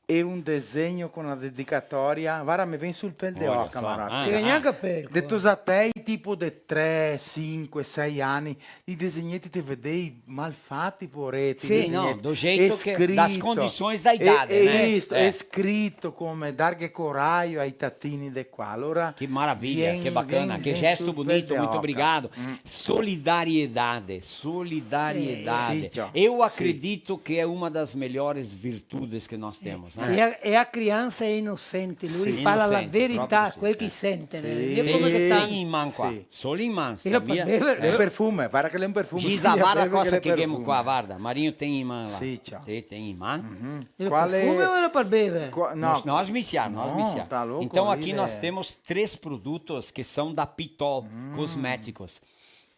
e un disegno co na dedicatoria. Varda, me vien su el pel de oca, ma Rostica. Olha só. Ah, ah. Che gnanca pel, de tosatei, tipo de tre, sinque, sei ani, i disegneti te vedei mal fati, povareti, sì, no, do jeito che, das condições da idade, né? Isto, é escrito come darghe corajo ai tatini de qua. Alora, che maravilha, che bacana, che gesto bonito, muito obrigado. Solidariedade, solidariedade. Sì, ciò. Eu acredito que é uma das melhores virtudes que nós temos, né? E a, e a criança é inocente, lui parla la verità, proprio sì, quel che sente, né? Sì. Come che sta. Tem in man qua, solo in man, sta via. L'è par bever. El perfume, varda che l'è un perfume. Gisa, varda cosa che ghemo qua, varda. Marinho tem in man là. Sì, ciò. Sì, tem in man. L'è par bever o l'è par bever? No, no smisiar, no smisiar. Tá louco, então aqui nós temos três produtos que são da Pitol Cosméticos.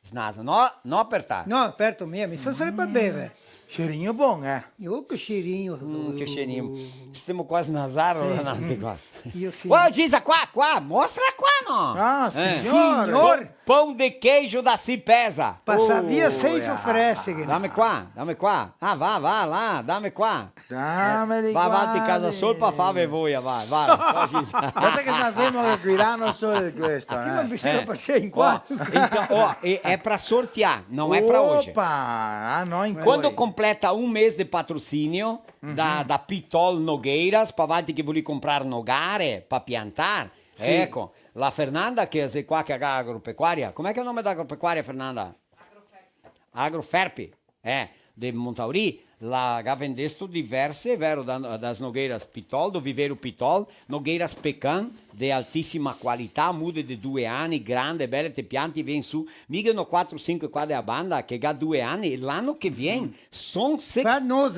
Snasa, no, no apertar. No, aperto mia, mi so sempre par bever. Cheirinho bom, eh? Oh, che cheirinho. Mm, che cheirinho. Stemo qua snasar, sì. Qua. Io sì. Qua, Gisa, qua, qua, mostra qua, no? Ah, signor. Signor. Pão de queijo da Cipesa. Pasa via senza fresse, che... Dame qua, dame qua. Ah, va, va, là, dame qua. Dame de qua. Va avanti, casa sol, pa far voia, va, va, va, Gisa. Varda che nasemo che qui là no solo questo, eh. Chi me bisogna pasar in qua? Oh, então, oh, é, é pra sortear, não é pra hoje. Opa! Ah, no, in... Quando completa um mês de patrocínio da, da Pitol Nogueiras, pa valtri che volì comprar nogare, pa piantar, sì. Eco, la Fernanda che xe qua che ga agropecuaria, come che xe el nome da agropecuaria, Fernanda? Agroferpi. Eh, de Montauri, la ga vendesto diverse, vero, da, das nogueiras Pitol, do viveiro Pitol, nogueiras Pecan, de altíssima qualità, mude de due ani, grande, bele, te pianti, vien su, mi ghe n'ò quatro, sinque qua de a banda, che ga due ani, e l'ano che vien, son sec-, no,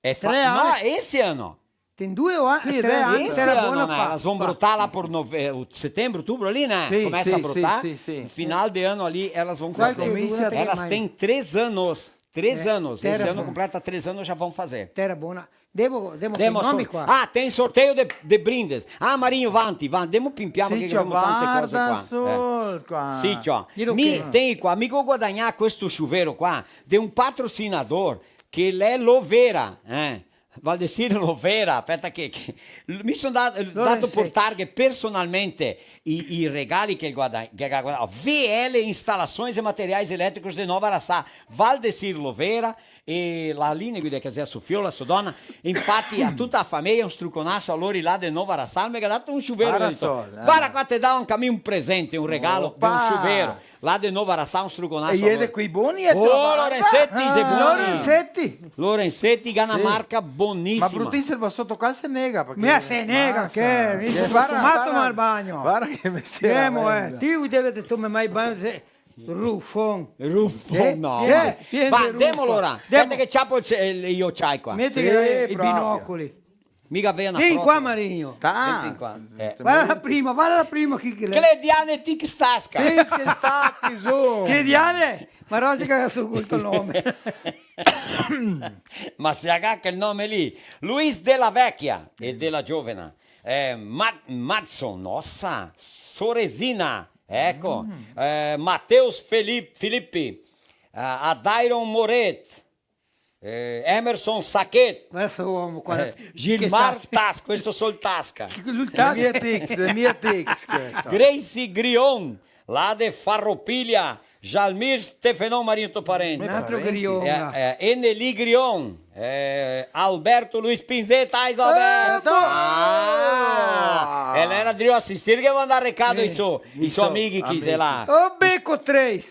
è fa-, no, ese ano. Tem due o a-, sì, tre ani, ese ano, né? Elas vão brotar lá por nove-, eh, setembro, outubro ali, né? Sì, começa a brotar. Sì, sì, sì. Final de ano ali, elas vão fazer. Elas têm três anos. Três anos. Esse ano completa três anos, já vão fazer. Tera bona. Devo, devo, tem nome qua? Ah, tem sorteio de, de brindes. Ah, Marinho, vanti, va, demo pin pian, parché gavemo tante cose qua. Sì, ciò. Mi, tem qua, mi go guadagnà questo sciuvero qua, de un patrocinador, che l'è Lovera, eh. Valdecir Lovera, speta che, che mi son da-, dato portarghe personalmente i, i regali che el guada-, che el ga guadagnato. V L Instalações e Materiais Elétricos de Nova Araçá, Valdecir Lovera, e la Aline, che xe a so fiola, so dona, infati a tuta la fameja, un struconaso a lori là de Nova Araçá, me ga dato un sciuvero, varda qua, te dao anca mi un presente, un regalo de un sciuvero. Là de Nova Araçá, un struconaso. E i è de quei boni, eh, oh, Lorenzetti, xe boni. Lorenzetti. Lorenzetti, ga na marca bonisima. Ma Brutin, se el va soto qua, se nega, parché... Mi se nega, che mi so mato, ma el bagno. Varda che mestiere. Demo, eh, ti devi te tome mai bagno, se... Rufon. Rufon, no. Va, demo alora. Speta che ciapo el, i ociai qua. Meti i binocoli. Mica vea na... Vien qua, Marinho. Tá. Vien qua. Eh. Varda la prima, varda la prima chi che l'è. Clediane Tixtasca. Tixtasca, su. Clediane? Ma Rosi che ga scolto el nome. Ma se ga quel nome lì. Luis Della Vecchia e Della Giovena. Eh, Ma-, Madson, nossa, Soresina, eco. Eh, Mateus Felip-, Filippi, eh, Adairon Moret, eh, Emerson Saquet, questo uomo qua, eh, Gilmar Tas-, questo sol Tasca. Lu el Tasca. Mia Tix, mia Tix questa. Gracie Grion, là de Farroupilha, Jalmir Stefano, Marinho, to parente. Un altro Grion. Eh, eh, Eneli Grion, eh, Alberto Luis Pinzetta, Isalberto. Eh, ah! E l'era drio asistir che mandar recado ai so, ai so amighi, chi xe là. Oh, beco tre.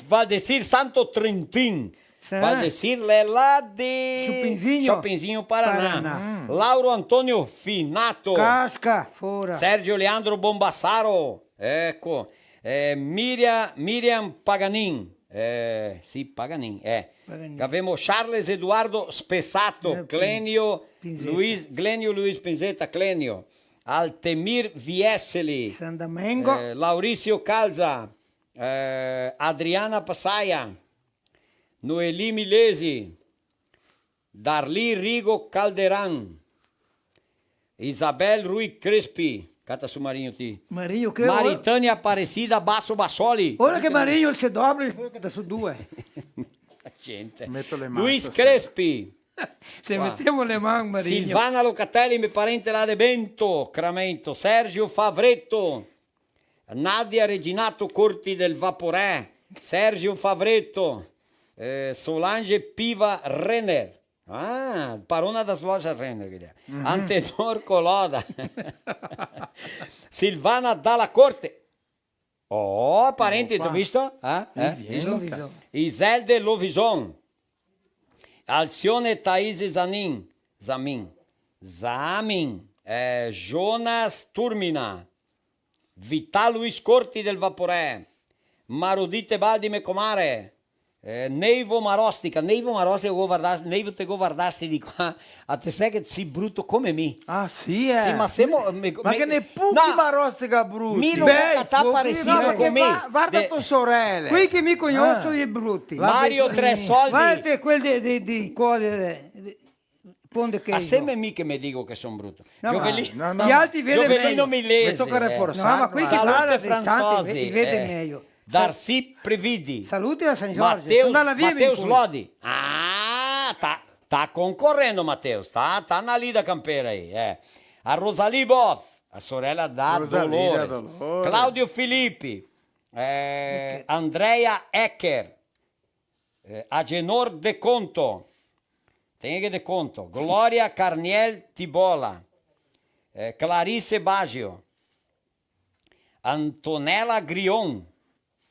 Valdecir Santo Trintin. Sì. Valdecir l'è là de Chopinzinho. Chopinzinho, Paraná. Paraná. Lauro Antonio Finato. Casca, fora. Sergio Leandro Bombassaro. Eco. Eh, Miria-, Miriam Paganin. Eh, sì, Paganin, eh. Paganin. Gavemo Charles Eduardo Spessato, eh, Clenio Pinzetta. Luis, Clenio Luis Pinzetta, Clenio. Altemir Vieseli. San Domingo. Eh, Lauricio Calza. Eh, Adriana Passaia. Noeli Milesi, Darli Rigo Calderan, Isabel Rui Crespi, cata su Marinho ti. Marinho che... Maritânia Aparecida Basso Bassoli. Ora che Marinho se dobra, el cata su due. Gente. Meto le man, Luis Crespi. Se metemo le man, Marinho. Silvana Locatelli, me parente là de Bento, Cramento. Sergio Favretto. Nadia Reginato Corti del Vaporè, Sergio Favretto, eh, Solange Piva Renner. Ah, parona das lojas Renner, che l'è. Mhm. Antenor Coloda. Silvana Dalla Corte. Oh, parente, opa. Te visto? Eh? Eh? Visto? Visto? Iselde Lovison. Alcione Thaís Zanin, Zamin, Zamin, eh, Jonas Turmina, Vital Luis Corti del Vaporè, Marudì Tebaldi, me comare, eh, Neivo Marostica, Neivo Marostica, go vardà, Neivo, te go vardà sti de qua, a te sè che te si bruto come mi. Ah, sì, eh? Sì, ma semo, me, ma me, che ne puchi, no, Marostica bruti. Mi no go catà parecido come. Varda to sorele. Quei che mi cognoso i è bruti. Mario Tresoldi. Varda quel de, de, de cose, de, de, Ponte Queijo. A seme mi che me digo che son bruto. No, ma Giovelino, no, no, i altri vede mejo. Giovelino Milesi, me toca reforsar. No, ma quei che varda distante, i vede mejo. Darcy Previdi. Salute a San Giorgio. Mateus, Mateus Lodi. Ah, ta, ta concorendo, Mateus. Ta, ta na lida campera aí, eh. A Rosalie Boff, a sorela da Dolores. Claudio Filippi, eh, Andrea Ecker. Eh, Agenor De Conto, ten che De Conto, Gloria Carniel Tibola, eh, Clarice Baggio, Antonella Grion,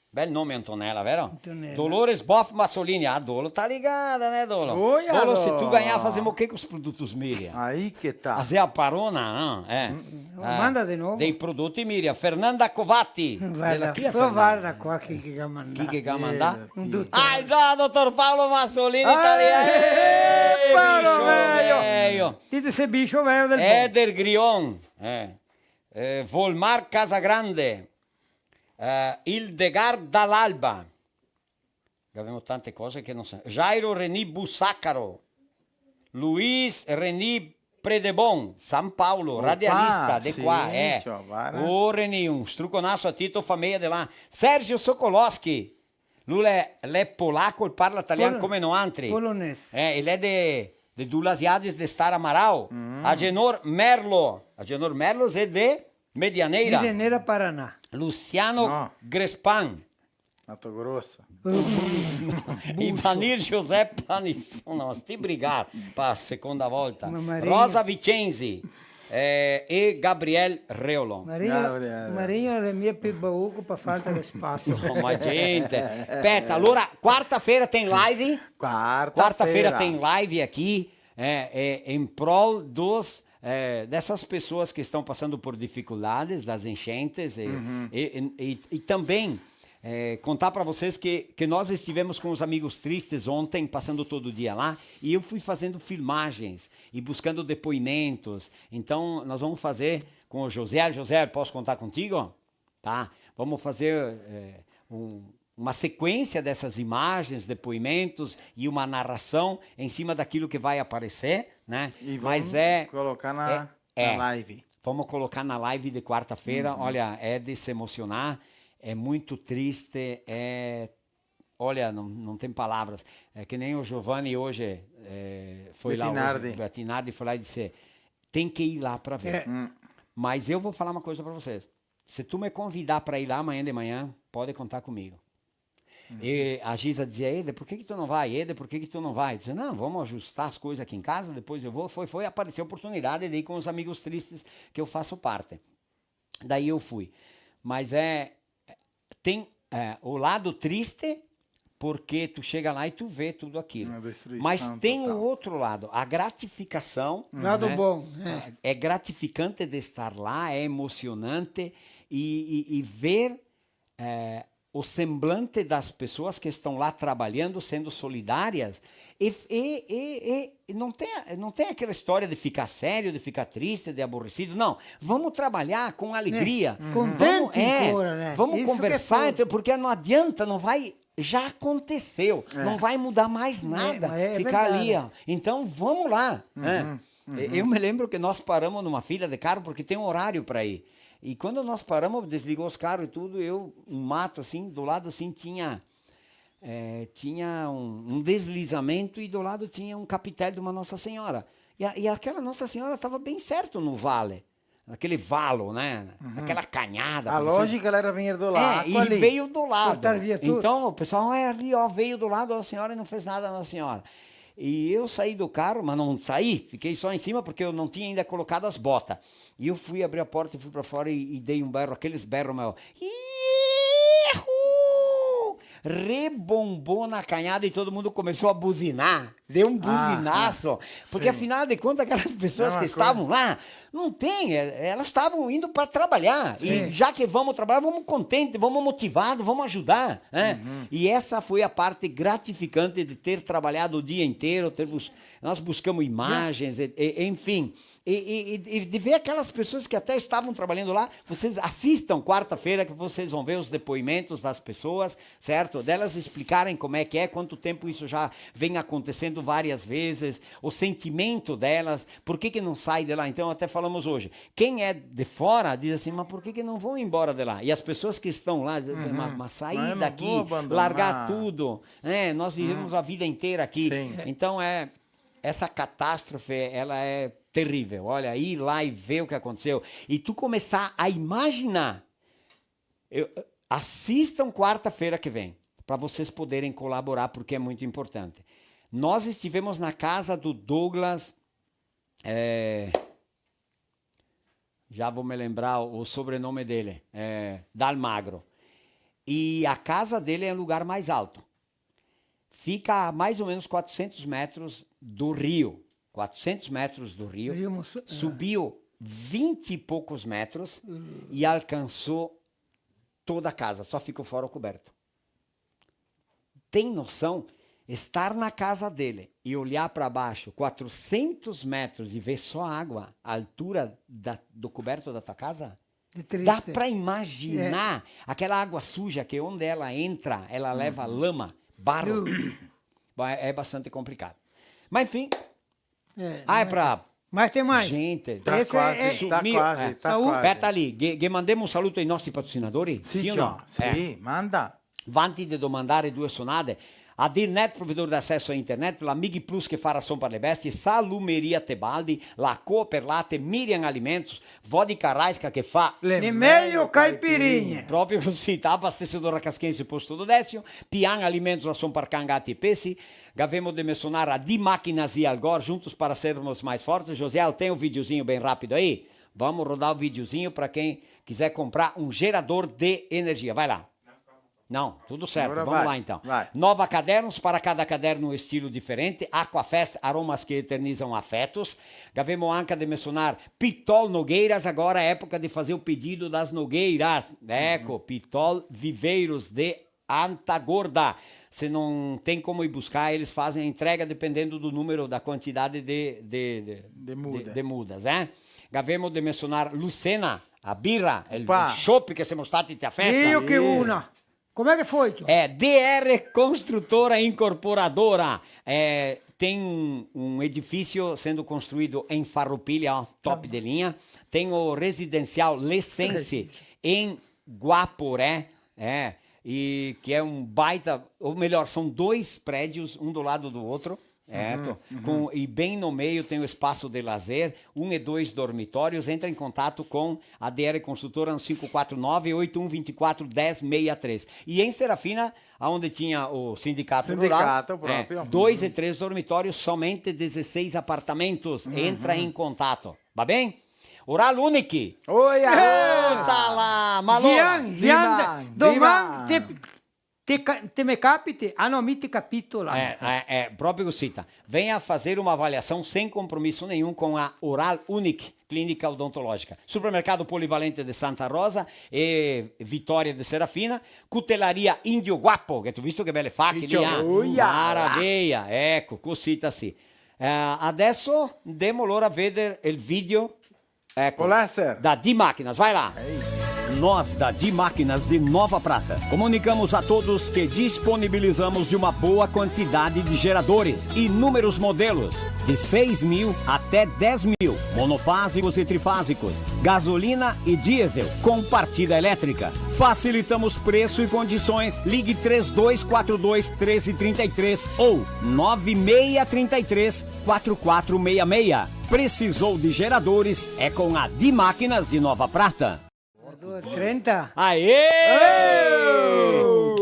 bel nome Antonella, vero? Antonella. Dolores Boff Massolini, ah, Dolo tá ligada, né, Dolo? Oi, Dolo, se tu ganhar, fazemos o que com os produtos Miriam? Aí que tá. Fazer a parona, não? É. Manda de novo. Dei produti Miriam. Fernanda Covatti. Varda, chi xe però Fernanda? Varda qua chi che ga mandà. Chi che ga mandà? Eh, un dotor. Ah, già, dotor Paolo Mazzolini, italiano. Eh, Paolo, biscio veio. Dite se biscio veio del Eder Grion. Eh. Eh, Volmar Casagrande. Eh, Hildegard Dall'Alba. Gavemo tante cose che no sa. Jairo Reni Bussacaro, Luis Reni Predebon, San Paolo, opa, radialista de qua, eh. Ciò, varda. Oh, Reni, un struconaso a ti, to fameia de là. Sergio Sokolowski, lu l'è, l'è polaco, el parla talian come noantri. Polonese. Eh, el è de, de Dulasiades de Staramarau. Mm. Agenor Merlo, Agenor Merlo xe de Medianeira. Medianeira, Paraná. Luciano Grespan. Mato Grosso. Ivanir José Panisson, no, sti brigar pa seconda volta. Ma Marinho. Rosa Vicenzi, eh, e Gabriel Reolon. Marinho, Gabriel. Marinho l'è mia pi bauco pa falta de spasio. No, ma gente. Speta, alora, quarta-fera tem live? Quarta-fera. Quarta-fera tem live aqui, é, é, em prol dos eh, dessas pessoas que estão passando por dificuldades, das enchentes, e, e, e, e também, é, contar pra vocês que, que nós estivemos com os amigos tristes ontem, passando todo o dia lá, e eu fui fazendo filmagens e buscando depoimentos. Então, nós vamos fazer com o José. José, posso contar contigo? Tá? Vamos fazer, é, um, uma sequência dessas imagens, depoimentos e uma narração em cima daquilo que vai aparecer, né? E Mas vamos é, colocar na, é, na live. Vamos colocar na live de quarta-feira. Olha, é de se emocionar, é muito triste, é... Olha, não, não tem palavras. É que nem o Giovanni hoje é, foi lá, Bettinardi. Hoje, Bettinardi foi lá e disse, tem que ir lá pra ver. É. Hum. Mas eu vou falar uma coisa pra vocês. Se tu me convidar pra ir lá amanhã de manhã, pode contar comigo. E a Giza dizia, Eder, por que que tu não vai? Eder, por que que tu não vai? Eu disse, não, vamos ajustar as coisas aqui em casa, depois eu vou. Foi, foi, apareceu a oportunidade de ir com os amigos tristes que eu faço parte. Daí eu fui. Mas é, tem é, o lado triste, porque tu chega lá e tu vê tudo aquilo. Uma destruição Mas tem total. O outro lado, a gratificação. Lado Né? bom, né? É gratificante de estar lá, é emocionante e, e- e ver é, o semblante das pessoas que estão lá trabalhando, sendo solidárias. E, e- e- e não, tem, não tem aquela história de ficar sério, de ficar triste, de aborrecido. Não, vamos trabalhar com alegria. Contente Vamos, é, agora, né? Vamos Isso que é conversar, tudo. Então, porque não adianta, não vai... Já aconteceu, não vai mudar mais nada. Mas é Ficar verdade. Ali, ó. Então, vamos lá. Né? Eu me lembro que nós paramos numa fila de carro porque tem um horário para ir. E quando nós paramos, desligou os carros e tudo, eu, um mato assim, do lado assim tinha, é, tinha um, um deslizamento e do lado tinha um capitel de uma Nossa Senhora. E, a- e aquela Nossa Senhora estava bem certo no vale, naquele valo, né? Aquela canhada. A Por isso- lógica era vir do lado. É, e veio do lado. Cortar via tudo. Então o pessoal, é ali, ó, veio do lado da senhora e não fez nada na senhora. E eu saí do carro, mas não saí, fiquei só em cima porque eu não tinha ainda colocado as botas. E eu fui abrir a porta e fui pra fora e, e dei um berro, aqueles berros, meu. Ihu! Rebombou na canhada e todo mundo começou a buzinar. Deu um buzinaço. Porque, afinal de contas, aquelas pessoas Mesma que estavam lá, não tem, é, elas estavam indo para trabalhar. E já que vamos trabalhar, vamos contente, vamos motivado, vamos ajudar. Né? E essa foi a parte gratificante de ter trabalhado o dia inteiro. Termos, nós buscamos imagens, e- e- enfim. E, e- e- e de ver aquelas pessoas que até estavam trabalhando lá, vocês assistam quarta-feira que vocês vão ver os depoimentos das pessoas, certo? Delas explicarem como é que é, quanto tempo isso já vem acontecendo várias vezes, o sentimento delas, por que que não sai de lá? Então até falamos hoje, quem é de fora diz assim, mas por que que não vão embora de lá? E as pessoas que estão lá dizem, mas, mas sair Mas eu não daqui, vou abandonar. Largar tudo, né? Nós vivemos a vida inteira aqui. Sim. Então é essa catástrofe, ela é terrível. Olha, ir lá e ver o que aconteceu. E tu começar a imaginar. Eu- assistam quarta-feira que vem, para vocês poderem colaborar, porque é muito importante. Nós estivemos na casa do Douglas. É, já vou me lembrar o sobrenome dele. É, Dalmagro. E a casa dele é um lugar mais alto. Fica a mais ou menos quatrocentos metros do rio. Quatrocentos metros do rio. Rio Musu- Subiu vinte e poucos metros e alcançou toda a casa. Só ficou fora o coberto. Tem noção? Estar na casa dele e olhar para baixo, quatrocentos metros, e ver só água, a altura da- do coberto da tua casa? De triste. Dá para imaginar aquela água suja que onde ela entra, ela leva lama, barro. Bom, é, é bastante complicado. Mas enfim, É, ah, é mas- para... Mas tem mais. Gente, Tá Esse quase, é- tá sumiu, quase, é. tá Tá, quase. Aperta lì, ghe, ghe mandemo un saluto ai nostri patrocinadori? Sì, Sì o ciò, no? Eh. Sì, manda. Vanti de domandare due sonade, Adilnet, provedor de acesso à internet, la Mig Plus che fa rason per le bestie, Salumeria Tebaldi, la Cooperlate, Miriam Alimentos, vodka Raiska che fa Le Le meglio caipirinhe. Proprio così, tá? Abastecedora Casquense, posto do Décio, Pian Alimentos, rason par can, gati e pesi, gavemo de mencionar a Di Máquinas e Algor, juntos para sermos mais fortes. Josiel, tem um videozinho bem rápido aí? Vamos rodar o videozinho para quem quiser comprar um gerador de energia. Vai lá. Não, tudo certo. Agora vamos lá, então. Vai. Nova Cadernos, para cada caderno um estilo diferente. Aquafest, aromas que eternizam afetos. Gavemo anca de mencionar Pitol Nogueiras, agora é época de fazer o pedido das nogueiras. Eco, Pitol Viveiros de Anta Gorda. Se não tem como ir buscar, eles fazem a entrega dependendo do número, da quantidade de, de, de, de, de mudas, né? Gavemo de mencionar Lucena, a birra, el, el chopp che semo stati te a festa. Dio, che una! Come che foi, tio? É, D R Construtora Incorporadora. É, tem um, um edifício sendo construído em Farroupilha, ó, top de linha. Tem o residencial Lessense em Guaporé, é, e que é um baita, ou melhor, são dois prédios, um do lado do outro, certo? Com, e bem no meio tem o espaço de lazer, um e dois dormitórios. Entra em contato com a D R Construtora no cinco quatro nove, oito um vinte e quatro, dez meia três. E em Serafina, aonde tinha o sindicato rural, sindicato próprio, é, dois e três dormitórios, somente dezesseis apartamentos. Entra em contato, va ben? Oral Unique. Oia! Puta là, ma alora... Gian, Gian, doman te, te ca-, te me capite? Ah, no, mi te capito là. Eh, eh, eh, proprio così, ta. Venha fazer uma avaliação sem compromisso nenhum com a Oral Unique Clínica Odontológica. Supermercado Polivalente de Santa Rosa e Vitória de Serafina. Cutelaria Índio Guapo, che tu visto che bele fache lì, ah? Oia! Maraveia, eco, cosita sì. Eh, adesso ndemo alora a veder el video. Eco, da D Máquinas, vai lá. Nós, da D Máquinas de Nova Prata, comunicamos a todos que disponibilizamos de uma boa quantidade de geradores, inúmeros modelos, de seis mil até dez mil, monofásicos e trifásicos, gasolina e diesel, com partida elétrica. Facilitamos preço e condições. Ligue três dois quatro dois, treze trinta e três ou nove meia trinta e três, quatro quatro meia meia. Precisou de geradores? É com a D Máquinas de Nova Prata. Trenta. Aê!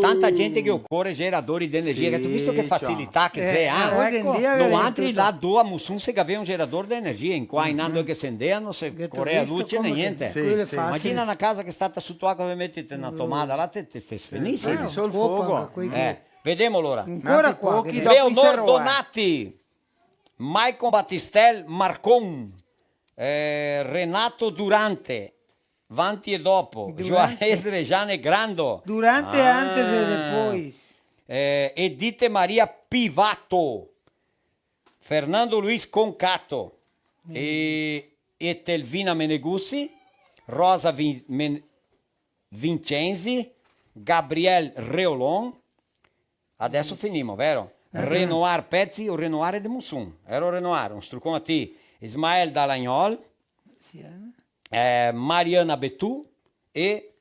Tanta gente che ocore geradori de energia, che tu visto che facilità che xe, eh? Oxe in dia, noantri là do a Muçum se gavea un gerador de energia, in qua, in là che se ndea, no se corea luce né gnente. Imagina na casa che xe stata soto acua, metete na tomada là, te, te, te sfenisi. Sì, sì. Vedemo alora. Ancora qua. Leonor Donati. Maicon Batistel Marcon, eh, Renato Durante, Vanti e Dopo, Joaes Rejane Grando. Durante, antes e depois. Eh, Edite Maria Pivato, Fernando Luis Concato, e Etelvina Meneguzzi, Rosa Vin-, Men-, Vincenzi, Gabriel Reolon, Adeso finimo, vero? Renoir Pezzi, o Renoir xe de Muçum. Vero Renoir, un strucon a ti. Ismael Dalagnol, eh, Mariana Betù e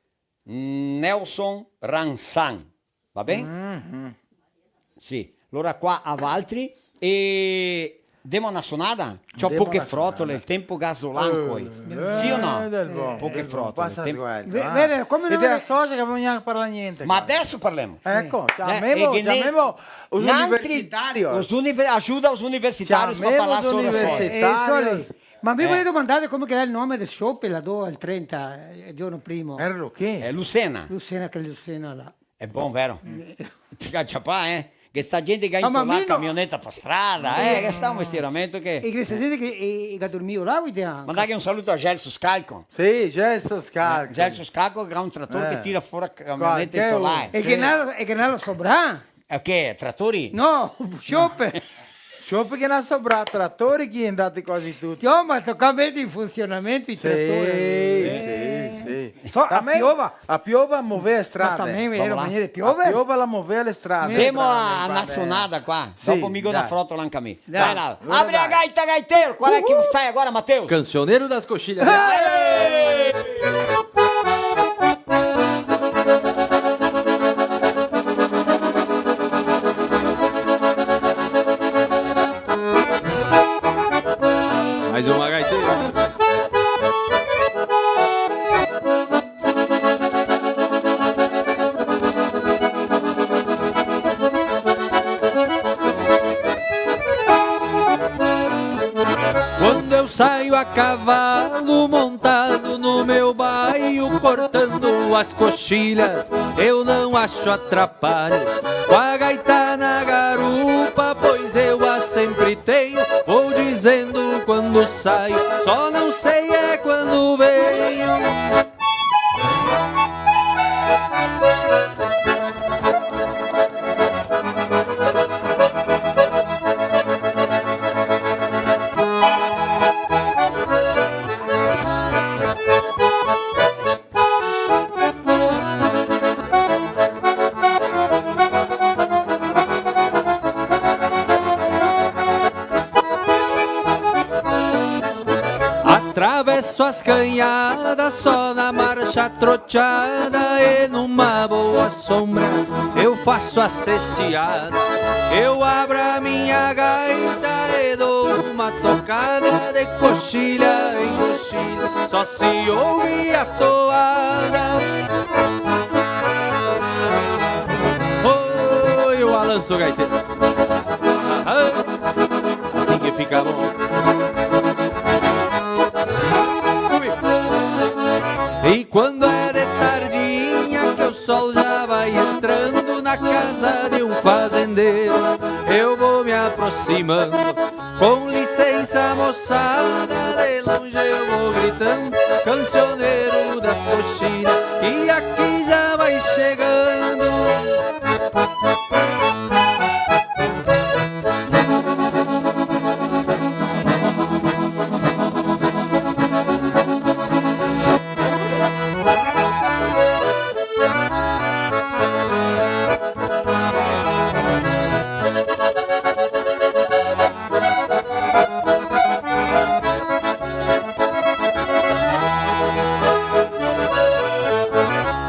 Nelson Ransan. Va ben? Sì. Alora qua a valtri e Demo na sonada? Ciò, poche frotole, el tempo ga zolan coi. Sì o no? Eh, del bon, poche frotole, pasa sguelto, eh. Vero, come no? E te la socia che no bisogna parlar gnente. Ma adeso parlemo. Eco, ciamemo, ciamemo os universitarios. Os univer-, ajuda os universitarios a parlar sobre a socia. Ciamemo os universitarios. Eh, solo. Ma mi volevo domandar come che xe el nome del show per la do al trenta, eh, el giorno primo. Ero che? Eh, Lucena. Lucena, che Lucena là. Xe bon, vero? Te ga ciapà, eh? Che sta gente che ga intolà la camioneta pa strada, eh? Che sta un mestieramento che... E che sta gente che, e, e che ga dormio là, quindi, ah. Mandaghe un saluto a Gelso Scalco. Sì, Gelso Scalco. Eh, Gelso Scalco che ga un trator che tira fora camionete intolà. E che n'ha, e che n'ha sobrà? E che, tratori? No, shope. Solo parché n'ha sobrà tratori, che i è ndati quasi tuti. Ciò, ma toca meter in funsionamento i tratori. Sì, sì, sì. A piova. A piova movea e strade. Ma tanben, vero, vegner de piove. A piova la movea le strade. Demo a na sonada qua. Sì, dopo mi go na frotola anca mi. Dai. Vai là. Alora dai. Abre a gaita, gaiteiro. Qual é que sai agora, Mateus? Cancioneiro das Coxilhas. Eh! Mais uma gaiteira. Quando eu saio a cavalo montado no meu barco, Saio cortando as coxilhas, eu não acho atrapalho. Com a gaita na garupa, pois eu a sempre tenho. Vou dizendo quando saio, só não sei é quando venho. Atravesso as canhadas só na marcha troteada e numa boa sombra eu faço a cesteada. Eu abro a minha gaita e dou uma tocada de coxilha em coxilha, só se ouve a toada. Oi, o balanço gaiteiro. Assim que fica bom. Ui. E quando é de tardinha que o sol já vai entrando na casa de um fazendeiro, eu vou me aproximando. Com licença, moçada, de longe eu vou gritando: cancioneiro das coxilhas, que aqui já vai chegando.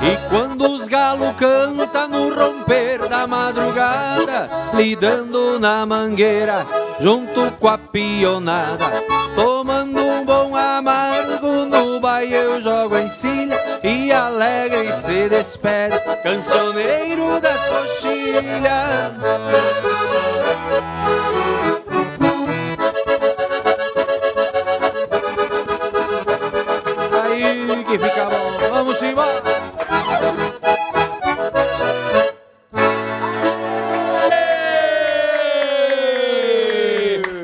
E quando os galo canta no romper da madrugada, lidando na mangueira, junto com a pionada, tomando um bom amargo, no baile eu jogo encilha e alegre se despede, cancioneiro das coxilhas. Aí que fica bom, vamos embora.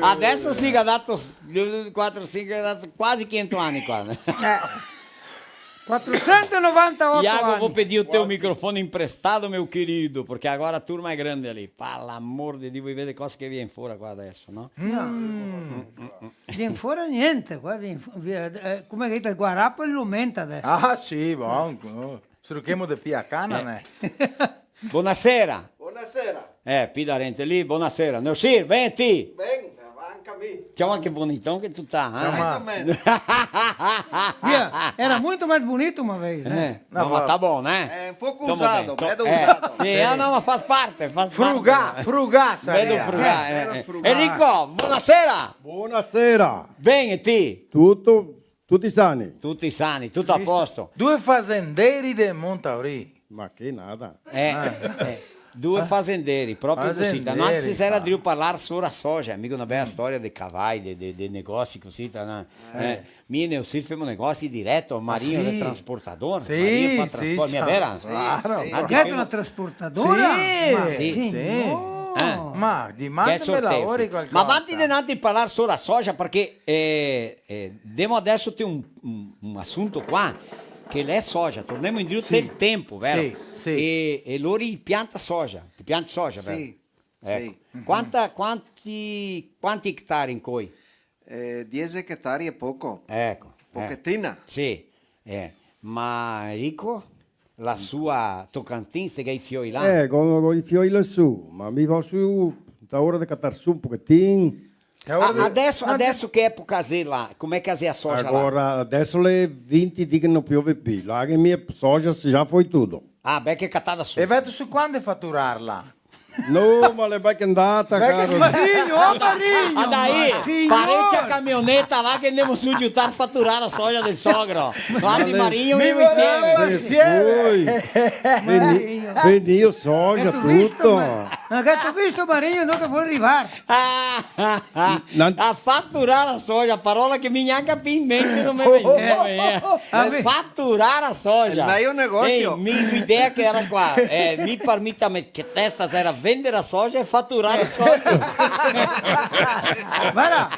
Adesso sì che ga dato quatro, cinque, ga dato quasi quinhentos anni qua, né? Eh. Quatrocentonovantaoto Iago, anni. Vou pedir o teu microfone emprestado, meu querido, porque agora a turma é grande ali. Pelo amor de Deus, vai ver cosa che vien fora qua adesso, no? No. Vien fora gnente, qua vien fu-, vien, eh, come che dite, el guarapo e l'umenta adesso. Ah, sì, bon, no. Struchemo de pì a cana, né? Bonasera. Bonasera. Eh, pì darente lì, bonasera. Neosir, venti. Ben, anca mi. Ciò, ma che bonito che tu tá, eh? Mais ou menos. Via, era muito mais bonito uma vez, né? Eh, no, ma tá bom, né? É um pouco usado, é usado. Eh, no, ma fa parte, fa parte. Frugà, frugà, saria. Vedo frugà, eh, vedo frugà. Enrico, bonasera. Bonasera. Ben, e ti? Tuto Tuti sani? Tuti sani, tuto a posto. Due fazenderi de Montauri. Ma che nada. Eh, eh, due fazenderi, proprio cusì. Fazenderi, no, anzi, se era drio parlar sora soja, mica una bela storia de cavai, de, de, de negosi cusì, no? Eh, mi e Neosir femo negosi direto, Marinho de transportador, sì, Marinho fa transporto, mia vera? Claro. Che xe una trasportadora? Sì, sì. Ma dimandame lavori qualcosa. Ma vanti denanti parlar sora soja, parché Eh, eh, demo adesso te un, un, un asunto qua, che l'è soja, tornemo indrio del tempo, vero? Sì, sì. E, e lori pianta soja, te pianti soja, vero? Sì, sì. Eco. Quanta, quanti, quanti etari incoi? Eh, diese etari xe poco. Eco, eh. Pochetina. Sì, eh. Ma Enrico? La sua Tocantins, che ga i fioi là. Eh, co, co i fioi là su, ma mi vao su, sta ora de catar su un pochetin. Sta ora de... Adesso, adesso che epoca xe là? Come che xe a soja là? Agora, adesso l'è vinti dì che no piove pì, là che mia soja se già foi tuto. Ah, beh, che catada su. E veto su quando faturarla? No, ma l'è bel che ndata, caro. Sì, signor, Marinho, ma signor. Parecia camioneta là che ndemo su giutar faturar a soja del sogro. Vadi, Marinho, mi insieme. Sì, poi. Veni-, venìo soja, tuto. Ma che te ga visto, Marino, no, che vol rivar? Ah, ah, ah. Nan- A faturar a soja, parola che mi gnanca pì in mente no me vegniva, eh. Ah, ve- Faturar a soja. El mejo negosio. Eh, mi, l'idea che era qua. Eh, mi par mi ta me-, che testa era vender a soja e faturar a soja. Varda,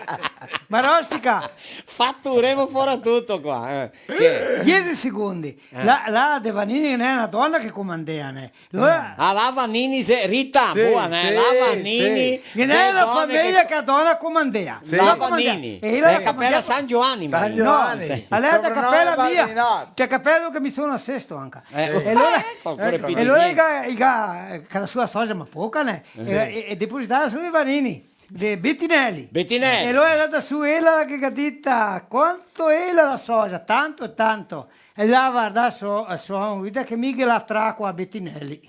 ma Rostica. Faturemo fora tuto qua, eh. Che? Diese secondi. Eh. La, la de Vanini ghe n'è na dona che comandea, né? Alora... Ah, la Vanini xe Rita, sì, boa, né? Sì, la Vanini, sì. Ghe n'è na fameia che a dona comandea. Sì. La Vanini. E la capela San Giovanni, Marino. San Giovanni. No, sì. Alora, la capela mia, che capela che mi sona sesto anca. Eh. E alora, eco, e alora i ga, i ga, che la sua soja ma poca, né? Eh, sì. E, e, e depositava su i Vanini. De Bettinelli. Bettinelli. E alora la ga dà su ela che ga dita: "Quanto ela la soja?" "Tanto e tanto." E la varda so, so, vede che mi ghe la traco a Bettinelli.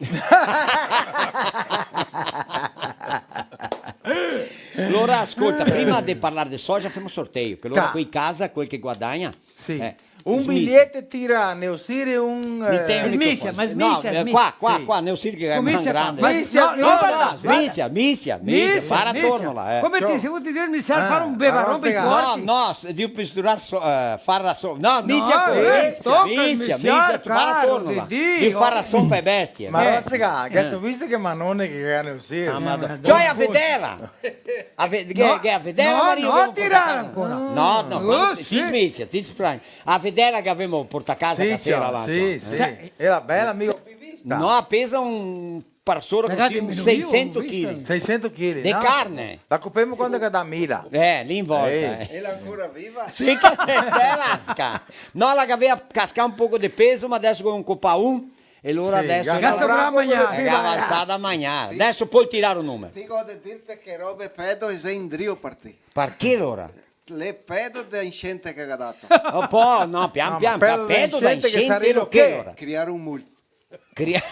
Alora, scolta, prima de parlar de soja, femo sorteio, che alora qua in casa, quel che guadagna, sì. Eh, Un biglieto tira Neosir e un, eh, smisia, ma smisia, no, eh, smisia. Qua, qua, sì. Qua, Neosir che xe grande. Smisia, no, smisia, smisia, smisia, smisia, para torno là, eh. Come te si vuti dir smisia, far un bevaron par i porchi? No, no, se devo pisturar so, eh, far la so-, no, smisia, smisia, smisia, para torno là. Devo far la sopa e bestie. Ma Rostica, che te ga visto che manone che xe Neosir? Ah, Madona. Cioè, a vedela. A ve-, che, che a vedela, Marino, no, tirare ancora. No, no, ti smisia, ti sfragni. A vedela che gavemo portà casa, sì, che sera là, sì, sì. Era bela, mica pì vista. No, pesa un par sora cusì, un seisento chili. Seisento chili, no? De carne. La copemo quando che dà mila. Eh, lì in volta, eh. E la ancora viva? Sì, che bela, ca-, no, la gavea cascà un poco de peso, ma deso che go copà un, e alora deso la ga alsada a magnar. Deso pol tirar un numero. Ti go de dirte che robe pedo e xe indrio par ti. Parché alora? Le pedo de inxente che ga dato. Oh, po, no, pian pian, pedo de inxente che sarà che ora? Criar un mul. Cria-,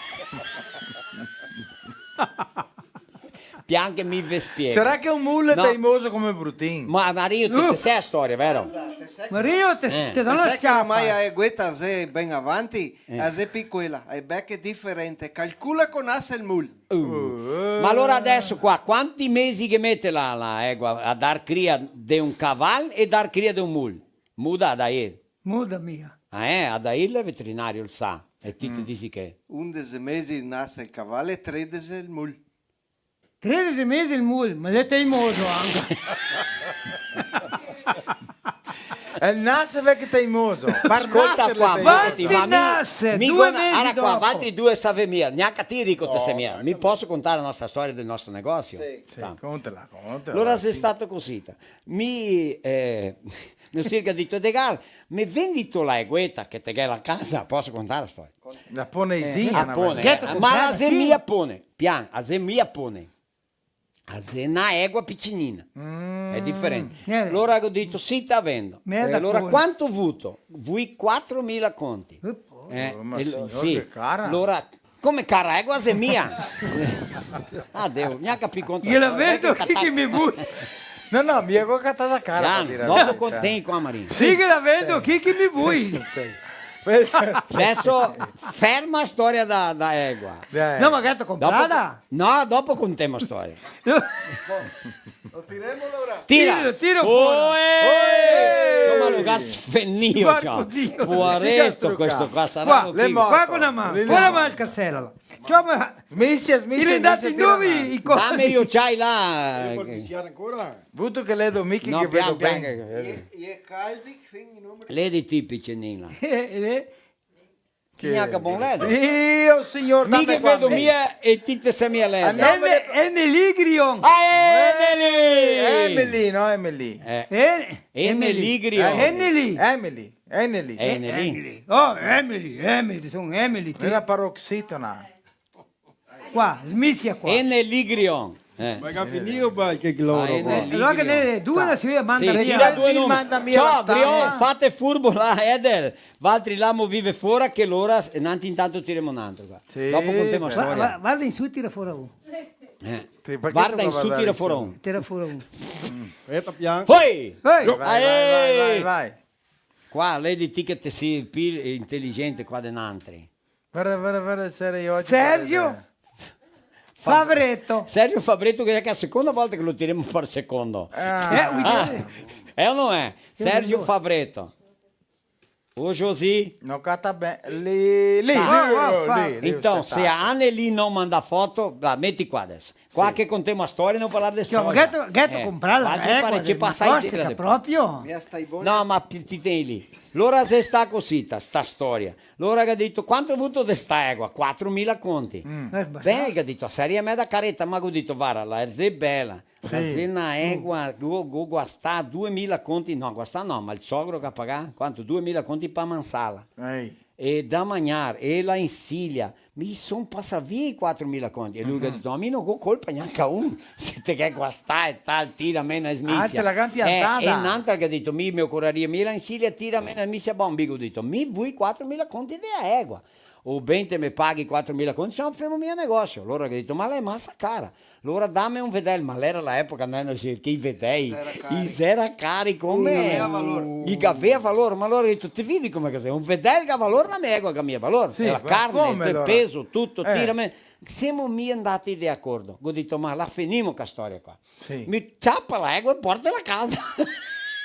pian che mi ve spiego. Sarà che un mul xe teimoso come Brutin? Ma Mario, te, te sa la storia, vero? Mario, te, te do na schiafa. Te sa che ormai a Egueta xe ben avanti, a xe pì quela, a xe beche diferente. Calcola co nase el mul. Uh. Ma alora deso qua, quanti mesi che mete la, la Egua a dar cria de un caval e dar cria de un mul? Muda, Adair? Muda mia. Ah, eh, Adair l'è veterinario, el sa. E ti te disi che? Undese mesi nase el caval e tredese el mul. Tredese mesi el mul, ma l'è teimoso anca. El nase vecchio teimoso. Par naser l'è teimoso. Scolta qua, ma mi, mi, due mesi dopo. Ara qua, valtri due savè mia, gnanca ti, Rico, te sa mia. Mi poso contar la nostra storia del nostro negosio? Sì. Sì, contela, contela. Alora xe stato cusì. Mi, eh, Neosir ga dito: "Edgar, me vendito la Egueta che te ghè la casa?" Poso contar la storia? La pone, eh, sì, la pone, eh, ma la xe mia pone. Pian, la xe mia pone. A xe na Egua picinina. Mm. Xe diferente. Eh. Alora go dito: "Sì, te la vendo." E alora quanto vuto? Vui quatromila conti. Eh, ma signor, sì. Che cara. Alora, come cara? Egua xe mia. Ah, Dio, gnanca pì conto. Ghe la vendo chi che me vui. No, no, mi go catà cara. Dopo conti qua, Marino. Sì, ghe la vendo chi che me vui. Sì, sì, sì. Deso ferma la storia da, da Egua. Dai. No, ma che te ga comprada? No, dopo contemo storia. Lo tiremo, alora? Tira. Tira, tira fora. Oe! Oe! Come lo ga sfenìo, ciò. Poareto, questo qua sarà... Qua, qua co na man. Fora la man, scarsela. Ciò, ma... Smisia, smisia, smisia, tira. Dame i cosi. Dame i ociai là. Vuto che ledo mi che vedo ben. Pian, pian. E, e caldi, fin i numeri. Ledi ti, picinina. Eh, eh. Che gnanca bon ledo. Io, signor, mi che vedo mia e ti te sa mia ledo. Ene-, Eneligrion. Ah, Eneli! Emily, no, Emily. Eh. Eh, Eneligrion. Eneli. Emily, Eneli. Eneli. Eneli. Oh, Emily, Emily, son Emily, ti. Era paroxítona. Qua, smisia qua. Eneligrion. Eh. Ma che ga finìo, vai, che loro qua. Alora che ne due la se manda via. Sì, tira due numeri. Ciò, Brion, fate furbo là, Eder. Valtri là mo vive fora che lora, e nanti intanto tiremo un altro qua. Sì, dopo contemo la storia. Va-, va-, varda in su, tira fora un. Eh. Sì, parché... Varda in su, tira fora un. Tira fora un. Speta, pian. Poi! Poi! Vai, vai, vai, vai, vai. Qua, lei di ti che te si pì inteligente qua de nantri. Varda, varda, varda, Sergio. Sergio? Favreto. Sergio Favreto, che xe la seconda volta che lo tiremo par secondo. Ah. Eh, vuol dire... Eh o no xe? Sergio Favreto. O Josì. No cata ben. Lì, lì, lì, lì, lì, lì, aspeta. Então, se a Aneli no manda foto, va, meti qua deso. Qua che contemo a storia, no parlar de storia. Gheto, gheto comprà la égua, che pasà in testa proprio? No, ma ti, ti tien lì. Lora xe stà cusì, sta, sta storia. Lora el ga dito: "Quanto vuto de sta égua?" "Quatromila conti." Eh, basta. Ben, el ga dito, "Saria meda careta", ma go dito: "Vara, la xe bela." Sì. La xe na égua, go, go guastà duemila conti, no, guastà no, ma el sogro che ga pagà, quanto? Duemila conti pa mansala. Ehi. E da magnar, e la insilia. Mi son pasà via i quatromila conti. E lu el ga dito: "Ma mi no go colpa gnanca un, se te ghe guastà e tal, tirame na smisia." Ah, te la ga piantada. Eh, e n'antra el ga dito: "Mi, me ocoraria, mi la insilia, tirame na smisia." "Bon", mi go dito, "mi vui quatromila conti de égua. O ben te me paghi quatromila conti, se no femo mia negosio." Lora el ga dito: "Ma la xe masa cara." Lora dame un vedel, ma l'era la epoca, no, no, che i vedei, i xera cari come... I gavea valor. I gavea valor, ma lora go dito, te vedi come che xe? Un vedel ga valor, na égua ga mia valor. Sì, la carne, el peso, tuto, tirame. Semo mia ndati de acordo. Go dito, ma la fenimo sta storia qua. Sì. Mi ciapa la égua e portela a casa.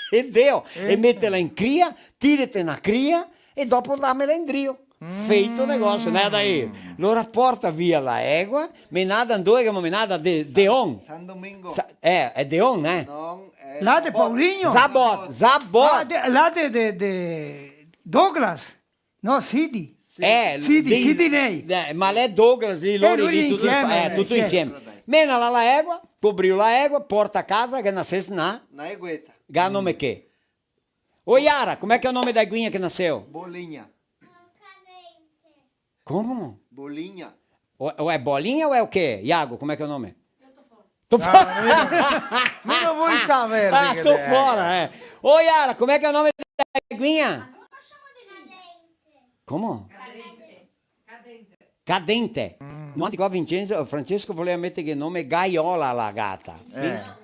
E veo, e metela in cria, tirete na cria, e dopo damela indrio. Feito o negosio, né, daí? Lora porta via la égua, menada ndove che menada de, de on? San Domingo. Sa-, eh, xe de on, eh? No, eh, là de Paulino? Zabot, Zabot. Ah, de, là de, de, de Douglas? No, Sidi. Eh, Sidi, Sidi Ney. Eh, ma l'è Douglas, lì, lori lì, tuto insieme, eh, tuto insieme. Mena là la égua, cobriu la égua, porta a casa, che nasese na? Na egueta. Ga nome che? Ô, Yara, como é que é o nome da aguinha que nasceu? Bolinha. Como? Bolinha. O, o é bolinha ou é o quê? Iago, como é que é o nome? Eu tô fora. Tô fora. Ah, mi, mi no voi saver. Ah, tô fora, é. Ô, Yara, como é que é o nome da aguinha? Como? Cadente. Cadente. Cadente. Mm. No, antico Vincenzo, Francesco voleva meter che nome Gaiola alla gata. Eh.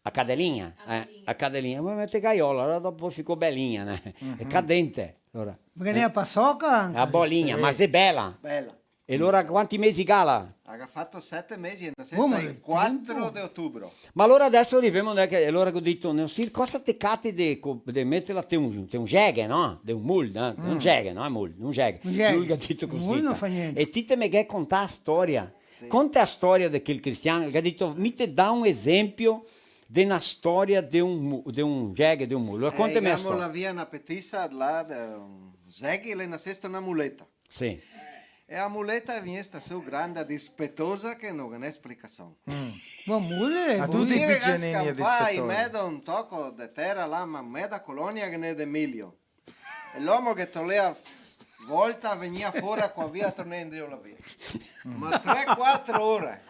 A cadelinha, eh, a cadelinha. Ma mete gaiola, alora dopo ficou belinha, né? Uhum. Xe cadente, alora. Parché ghe n'è a pasoca anca. A bolinha, sì. Ma xe bela. Bela. E alora quanti mesi gala? Ga fato sete mesi, e nasesta el quatro de otubro. Ma alora deso rivemo, né, che alora go dito, no, sì, cosa te cati de co-, de metela te un, te un jeghe, no? De un mul, eh? Un jeghe, no? Xe mul, un jeghe. Un jeghe. Lu el ga dito cusì. Un mul no fa gnente. E ti te me ghe contà a storia. Sì. Conta a storia de quel cristian, che ga dito, mi te dà un esempio de na storia de un mu-, de un jeghe, de un mulo. Eh, conteme a storia. Gavemo là via na petisa, là, de un zeghi, l'è nasesta na muleta. Sì. E a muleta xe vegnesta su granda, dispetosa, che no ghe n'è splicasion. Mm. Ma mule, ma tuti i picenini xe dispetosi. Ga scampà in medo un toco de tera là, ma meda colonia ghe n'è de milio. E l'omo che tolea volta, vegnea fora qua via, tornea indrio là via. Ma tre, quatro ore.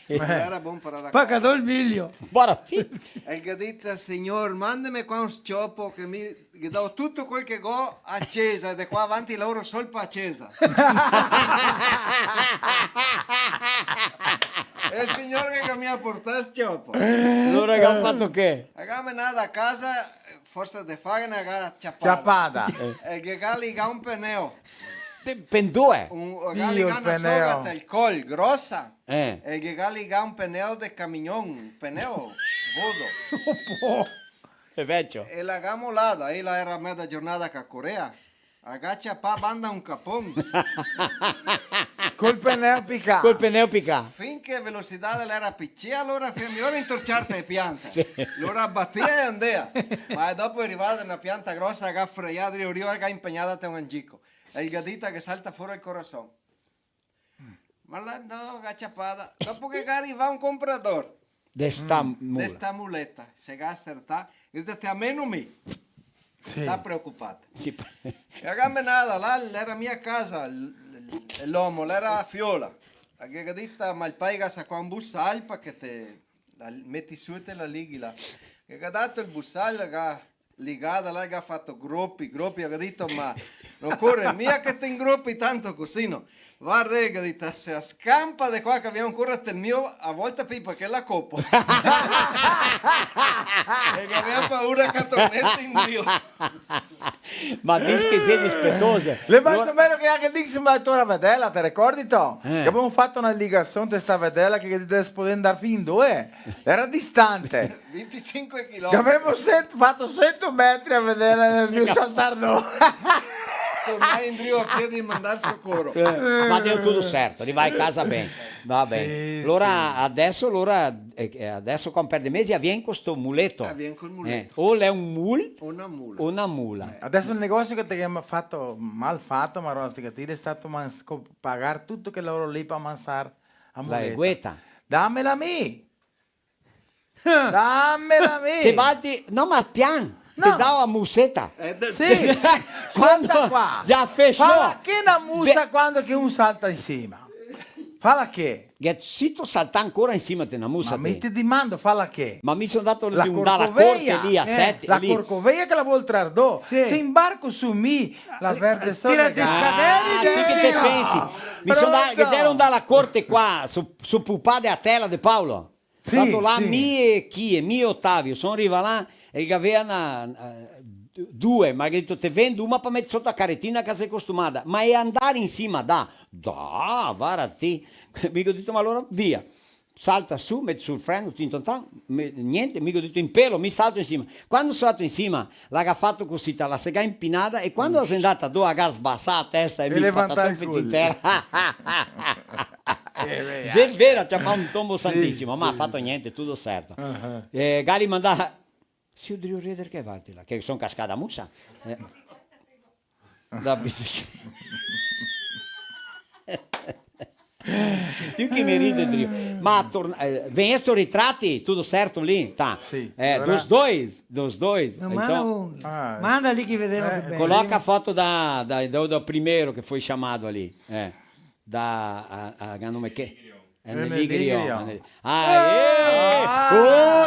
L'era bon par la casa. Pagado el milio. Bora, ti. E el ga dito, "Signor, mandeme qua un s-ciopo che mi ghe do tuto quel che go a cesa, e de qua avanti laoro sol pa cesa." E el signor che ga mia portà s-ciopo. Alora che ga fato che? Ga menà a casa, forsa de fagana, ga ciapada. Ciapada. E ghe ga ligà un peneo. Te-, pendue? Un, ga ligà na soga tel col, grosa. Eh. E ghe ga ligà un peneo de camion, un peneo vodo. Xe vecio. E la ga molada, e la era meda giornada che corea. A ga ciapà banda un capon. Col peneo picà. Col peneo picà. Fin che velosidade l'era picea, alora fea mior intorciarte e piante. Sì. Alora batea e andea. Ma dopo xe rivada na pianta grosa, ga freià drio rio e ga impegnada te un angico. E el ga dita che salta fora el corason. Ma la, no, ga ciapada. Dopo che ga rivà un comprador. De sta mula. De sta muleta, se ga acertà. E dite, "Te ameno mi." Sì. Sta preocupada. Sì. E ga menada là, l'era mia casa, l-, l-, l'omo, l'era fiola. E ghe ga dita, "Ma el pai ga sa qua un busal, parché te la meti su e te la lighi là." E ga dato el busal, ga ligada là, ga fato gropi, gropi, ga dito, "Ma No ocore mia che te ingropi tanto cusì, no. Varda, eh, che dita, se scampa de qua che vien ancora tel mio, a volta pipa che la copo. E che gavea paura che tornese indrio. Ma dis che xe dispetosa. Le... Alora, ma xe vero che anca diximo la tora vedela, te recordi to? Eh. Che gavemo fato na ligasion de sta vedela che te podea ndar fin dove? Era distante. Vintisinque chilometri. Che gavemo sen-, fato sento metri a vedela e no saltar do. Tornai indrio a pie de mandar socoro. Eh, ma deu tuto serto, rivai casa ben. Va ben. Sì, alora, sì. Adeso, alora, eh, eh, adeso qua un per de mesi vien co sto muleto. Ah, vien col muleto. Eh, o l'è un mul, o na mula. O na mula. Eh. Adeso el negosio che te gavemo fato, mal fato, ma roba sti catiri, xe stato mans-, co-, pagar tuto quel laoro lì par mansar a muleta. La egueta. Damela mi! Damela mi! Se valti, no, ma pian, te dao a museta. Eh, de-, sì, sì. Quando scolta qua. Già fechò. Fala che na musa quando che un salta in sima? Fala che? Che sito saltà ancora in sima te na musa, ma te? Mi te dimando, fala che? Ma mi son ndà da la corte lì a sete, la lì. Corcoveia che la vol trar do. Sì. Se inbarco su mi, la verde sola. Tira de scaderi, ah, ti che te pensi? Mi son ndà, che gero ndà a la corte qua, su, su pupà de a tela de Paolo. Sì, vado là, sì. Mi e chi? E mi e Otavio, son rivà là e el gavea na, eh, due, ma el ga dito: "Te vendo una par meter soto a caretina che te son costumada." Ma e andar in sima, da, da, vara ti. Mi go dito: "Ma alora via." Salta su, mete su el freno, tin, tan, tan, me-, gnente, mi go dito: "In pelo", mi salto in sima. Quando son ndà in sima, la ga fato cusì, la se ga inpinada, e quando la xe ndada do, la ga sbasà a testa e mi patató, el cul in tera. Eh, beh, xe vera, ciapà un tombo santisimo, sì, ma sì, fato gnente, tuto serto. Ah. Eh, ga rimandà, sì, drio reder che valti là, che son cascà da musa. Eh. Da bicicleta. Ti che me ride, drio. Ma torna, eh, vegnesto ritrati, tuto serto lì? Tá. Sì, eh, alora dos dois, dos dois. No, então, manda un, ah, manda lì che vedemo, eh, che bel. Coloca a foto da, da, do, do primeiro que foi chamado ali. Eh. Da, a, a, a nome che? Enelì Grion. Enelì Grion. Ah, eh! Ah!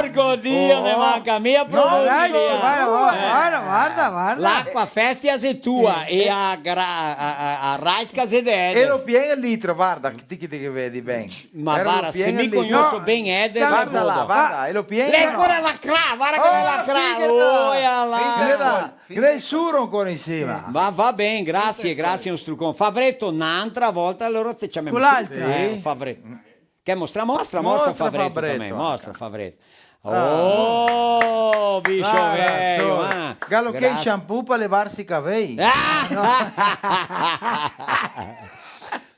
Porco Dio, oh, ne manca mia, no, produto, dai, mia. Varda, varda, varda, varda. L'acqua festa xe tua, eh, e a gra-, a, a, a raisca xe de Eder. E lo pien el litro, varda, ti che te vedi ben. Ma varda, se mi cognoso ben Eder, varda là, varda, e lo pien. L'è ancora lacrà, varda che l'è lacrà. Oh, sì, che no. Oia là. Che l'è suro ancora in sima. Va, va ben, grasie, grasie, un strucon. Favreto, n'antra volta, alora te ciamemo. Co l'altra? Sì. Eh, Favreto. Che mostra, mostra, mostra Favreto, Favreto, anca. Mostra Favreto. Ah. Oh, bicho veio, ah. Galo che el shampoo par levarse i cavei? Ah!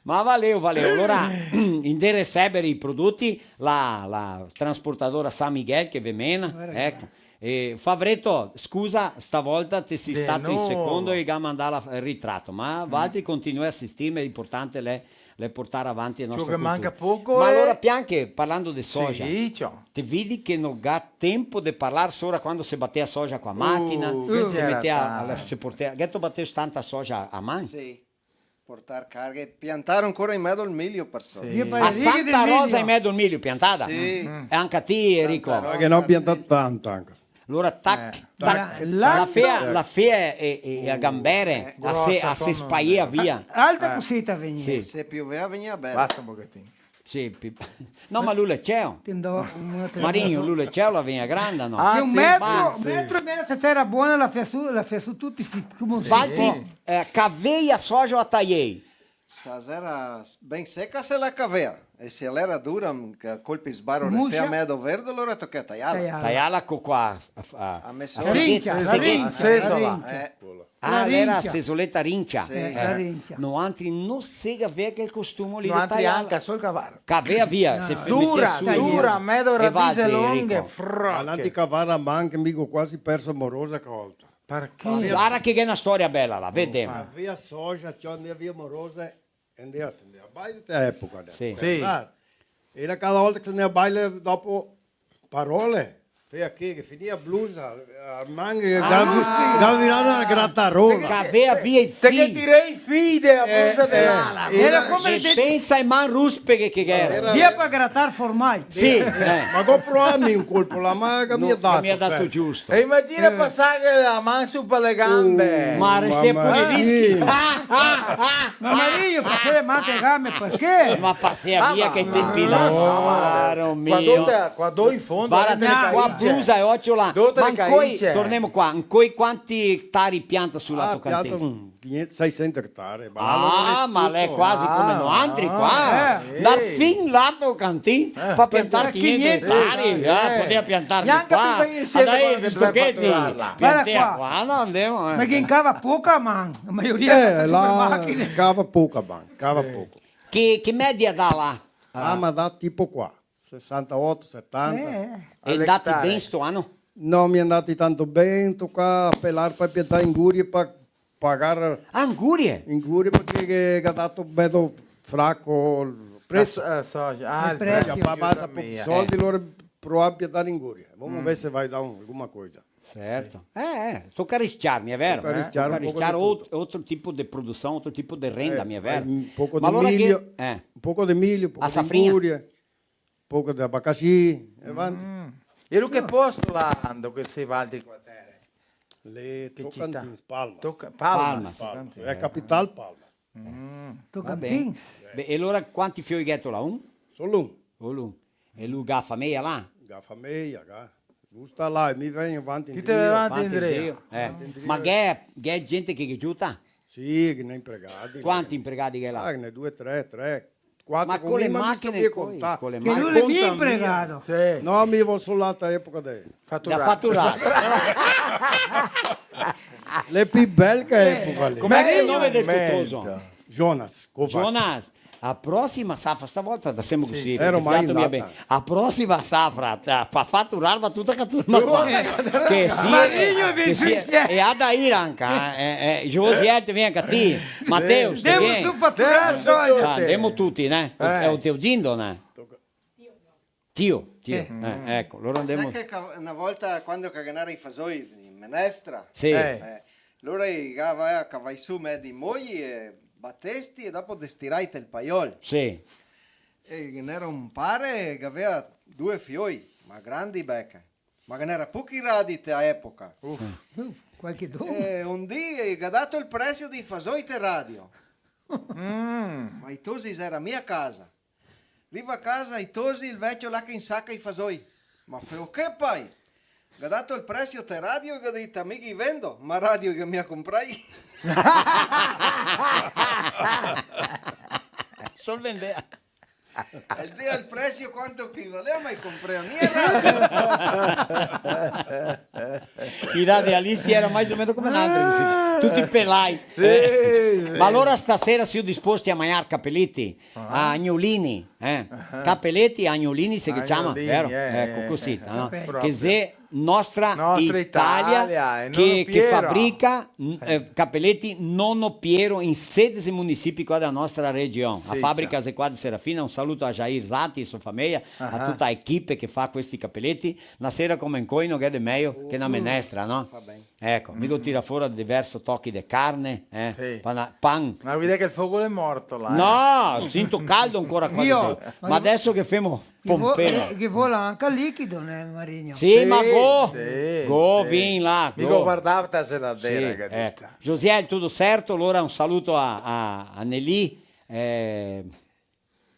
Ma valeu, valeu. Alora, ndè reseber i prodoti, la, la transportadora San Miguel che ve mena, eco. E Favreto, scusa, stavolta te si stato in secondo e ga mandà la, el ritrato, ma valtri continuè a asistirme, l'inportante l'è, l'è portar avanti el nostro cultura. Ciò che manca poco. Ma alora, pian che, parlando de soja, te vidi che no ga tempo de parlar sora quando se batea soja co a machina, se metea, se portea, gheto bateo tanta soja a man? Sì. Portar carga, piantar ancora in medo al milio, par sora. Sì. A Santa Rosa in medo al milio piantada? Sì. E anca ti, Enrico? Santa Rosa. Che no piantar tanta anca. Alora, tac, tac, la fea, la fea e, e, e a gambere, a se, a se spaea via. Alta cusita vegnea. Sì. Se piovea vegnea bela. Basta un pochetin. Sì, pi-, no, ma lu l'è ceo. Marigno, lu l'è ceo, la vegnea granda, no? Ah, sì, sì, sì. Un metro, un metro e mezo, se tera bona, la fea su, la fea su tuti, sì, come un... Valtri, eh, cavei a soja o a taiei? Se a xera ben seca, se la cavea. E se l'era dura, mm, che a colpi sbaro restea medo verde, alora tochea taiarla. Taiarla. Taiarla co qua, a, a, a mesola. Rincia, segheta, la rincia, segheta. La rincia. Eh. Ah, l'era sesoleta rincia. Sì. Eh, la rincia. Noantri no se gavea quel costumo lì de taiarla. Noantri anca sol cavar. Cavea via, se metea su. Dura, dura, medo radise longhe, froche. Ma noantri cavar a man, che mi go quasi perso morosa che volta. Parché? Varda che gh'è na storia bela là, vedemo. Avea soja, ciò, ndea via morosa, e ndea, se ndea a baile te epoca, né? Sì. Sì. Varda. E era cada volta che se ndea a baile, dopo parole, Vea che, che finìa a blusa, a man, ah, che ga, ga virà na gratarola. Che gavea via i fii. Te che tirei i fii de a blusa de l'ala. Era come de... Pensa e man ruspeghe che gera. Via par gratar formai. Sì, eh. Ma go provà mi un colpo là, ma che mi ga dato, certo. E imagina pasar la man su par le gambe. Uh, ma restè pure i dischi. Ma Marino, pasar le man te gambe, parché? Ma pasea via che tempi là. Caro mio. Qua do in fondo, varda che qua blusa e ocio là. Ma ancoi, tornemo qua, ancoi quanti etari pianta su lato Cantin? Ah, pianta un quinhento, seiscentos etari. Ah, ma l'è quasi come noantri qua, eh. Ndar fin lato Cantin, par piantar quinhento etari, eh, podea piantar qua. Ndar i bistocheti, piantea qua, no, ndemo, eh. Ma che ghe cava poca man, la maioria... Eh, là cava poca man, cava poco. Che, che media dà là? Ah, ma dà tipo qua, sesantaoto, setanta. Eh. E ndati ben sto ano? No, mi è ndati tanto ben, toca pelar par piantar ingurie, par pagar... Ah, ingurie? Ingurie, parché che, che ga dato bedo fraco el preso. Ah, so, ah, el preso. Che fa masa pochi soldi, alora prova a piantar ingurie. Vamo veder se va dar un, alguma cosa. Certo. Eh, eh, toca rischiar, mi è vero? Toca rischiar un poco de tuto. Toca rischiar ot-, otro tipo de produsion, otro tipo de renda, mi è vero? Eh, un poco de milio, un poco de milio, un poco de ingurie, un poco de abacaxi, e avanti. E lu che posto là, ndo che se va de qua tera? L'è Tocantins, Palmas. Toca-, Palmas. Palmas. Palmas, l'è capital Palmas. Tocantins. Va ben. Beh, e alora quanti fioi gheto là? Un? Solo un. Solo un. E lu ga fameia là? Ga fameia, ga. Lu sta là, e mi vegno avanti indrio. Ti te vè avanti indrio. Avanti indrio, eh. Ma gh'è, gh'è gente che, che giuta? Sì, che ghe n'è impregati. Quanti impregati che gh'è là? Ah, ghe n'è due, tre, tre, quatro. Ma co le machine, co le machine, co le machine. Che lu l'è mia impregà. Sì. No, mi vo solo l'altra epoca de... Faturar. Da faturar. L'è pì bel che epoca lì. Com'è el nome del to toso? Jonas Kovacs. Jonas, a prosima safra, stavolta la semo cusì, sì, parché ero mai andata. A prosima safra, ta, fa, faturar, ma tuta caturma qua. Che sì, Marino, che sì, e Adair anca, eh, eh, Josiel, te vien anca ti. Mateo, te vien. Ndemo su faturar, ah, ndemo tuti, né? Eh. Xe el tio Gindo, né? Tio, tio. Eh. Eh, eco, alora ndemo. Sa che ca-, na volta, quando che ghe n'era i fasoi in menestra, sì, eh, alora i gavea cavai su medi moli e batesti e dopo destirai tel paiol. Sì. E ghe n'era un pare che gavea due fioi, ma grandi beche. Ma ghe n'era pochi radi te a epoca. Uf. Sì. Uf, qualchedun. E un dì i ga dato el presio dei fasoi te radio. Mm. Ma i tosi i era mia a casa. Riva a casa, i tosi, el vecio là che insaca i fasoi. Ma feo che, pai? Ga dato el presio te radio, ga dito, mi ghe i vendo, ma radio i ga mia comprai. Sol vendea. El dea el presio quanto che valea, ma i comprea mia radio. I radialisti era mais o meno come noantri, cusì, tuti pelai. Sì, eh. Sì. Ma alora stasera sio disposti a magnar capeleti? Ah. A agnolini, eh? Ah. Capeleti, agnolini se ciama, vero? Agnolini, eh, eco, eh, cusì, eh, no? Capeleti. Proprio. Che xe nostra Italia, Italia, che, che fabrica, mm, eh, capeleti Nono Piero in sedese munisipi qua dela nostra region. Sì, a fabrica xe qua de Serafina, un saluto a Jair Zatti e so fameia, a tuta a equipe che fa questi capeleti. Na sera come incoi no ghe xe de mejo che na menestra, no? Fa ben. Eco, mi go tirà fora diverso tochi de carne, eh, sì, pana-, pan. Ma vedè che el fogo l'è morto là, eh. No, sinto caldo ancora qua dentro. Ma deso che femo pompela. Che vo-, che vola anca lichido, né, Marigno? Sì, sì, ma go, sì, go, sì. Vin là, go. Mi go vardà la geladera, sì, che eco. Josiel, tuto serto? Alora un saluto a, a, a Nelly, eh,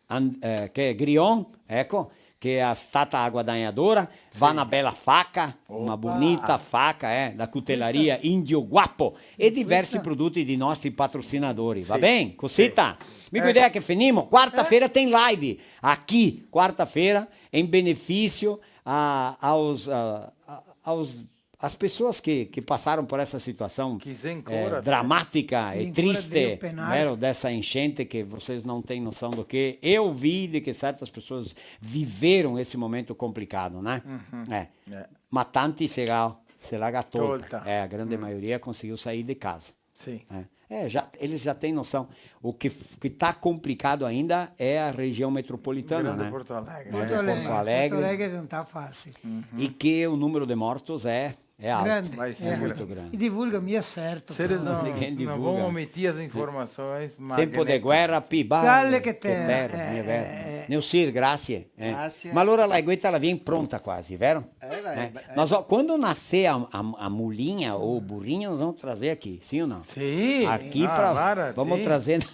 An-, eh, che Grion, eco, che xe stata a guadagnadora, sì, va na bela faca, opa, na bonita faca, eh, da cutelaria Indio Guapo, e diversi prodoti dei nostri patrocinadori, va ben? Cosita? Sì. Mi go idea che finimo. Quarta-fera tem live aqui, quarta-fera, em benefício a, aos, a, aos as pessoas que, que passaram por essa situação, eh, dramática e triste, vero, dessa enchente que vocês não têm noção do que eu vi, de que certas pessoas viveram esse momento complicado, né? Uhum. É. É. Ma tanti se la, se la ga tolta. Tolta. É, a grande maioria conseguiu sair de casa. Sì. Eh. É, já, eles já têm noção. O que, que tá complicado ainda é a região metropolitana, né? Grande Porto Alegre. Porto Alegre. Porto Alegre. Porto Alegre não tá fácil. Uhum. E que o número de mortos é, é alto. Grande, é. Vai ser muito grande. E divulga mia certo. Se eles não, não vão omitir as informações, tempo de guerra, più vale che terra, é, vero? Neusir, grazie. Eh. Grazie. Ma allora la gueta la vien pronta quasi, vero? Eh, la, eh. Nós, ó, quando nascer a, a, a mulinha ou o burrinho, nós vamos trazer aqui, sim ou não? Sim. Aqui pra, vamos trazer.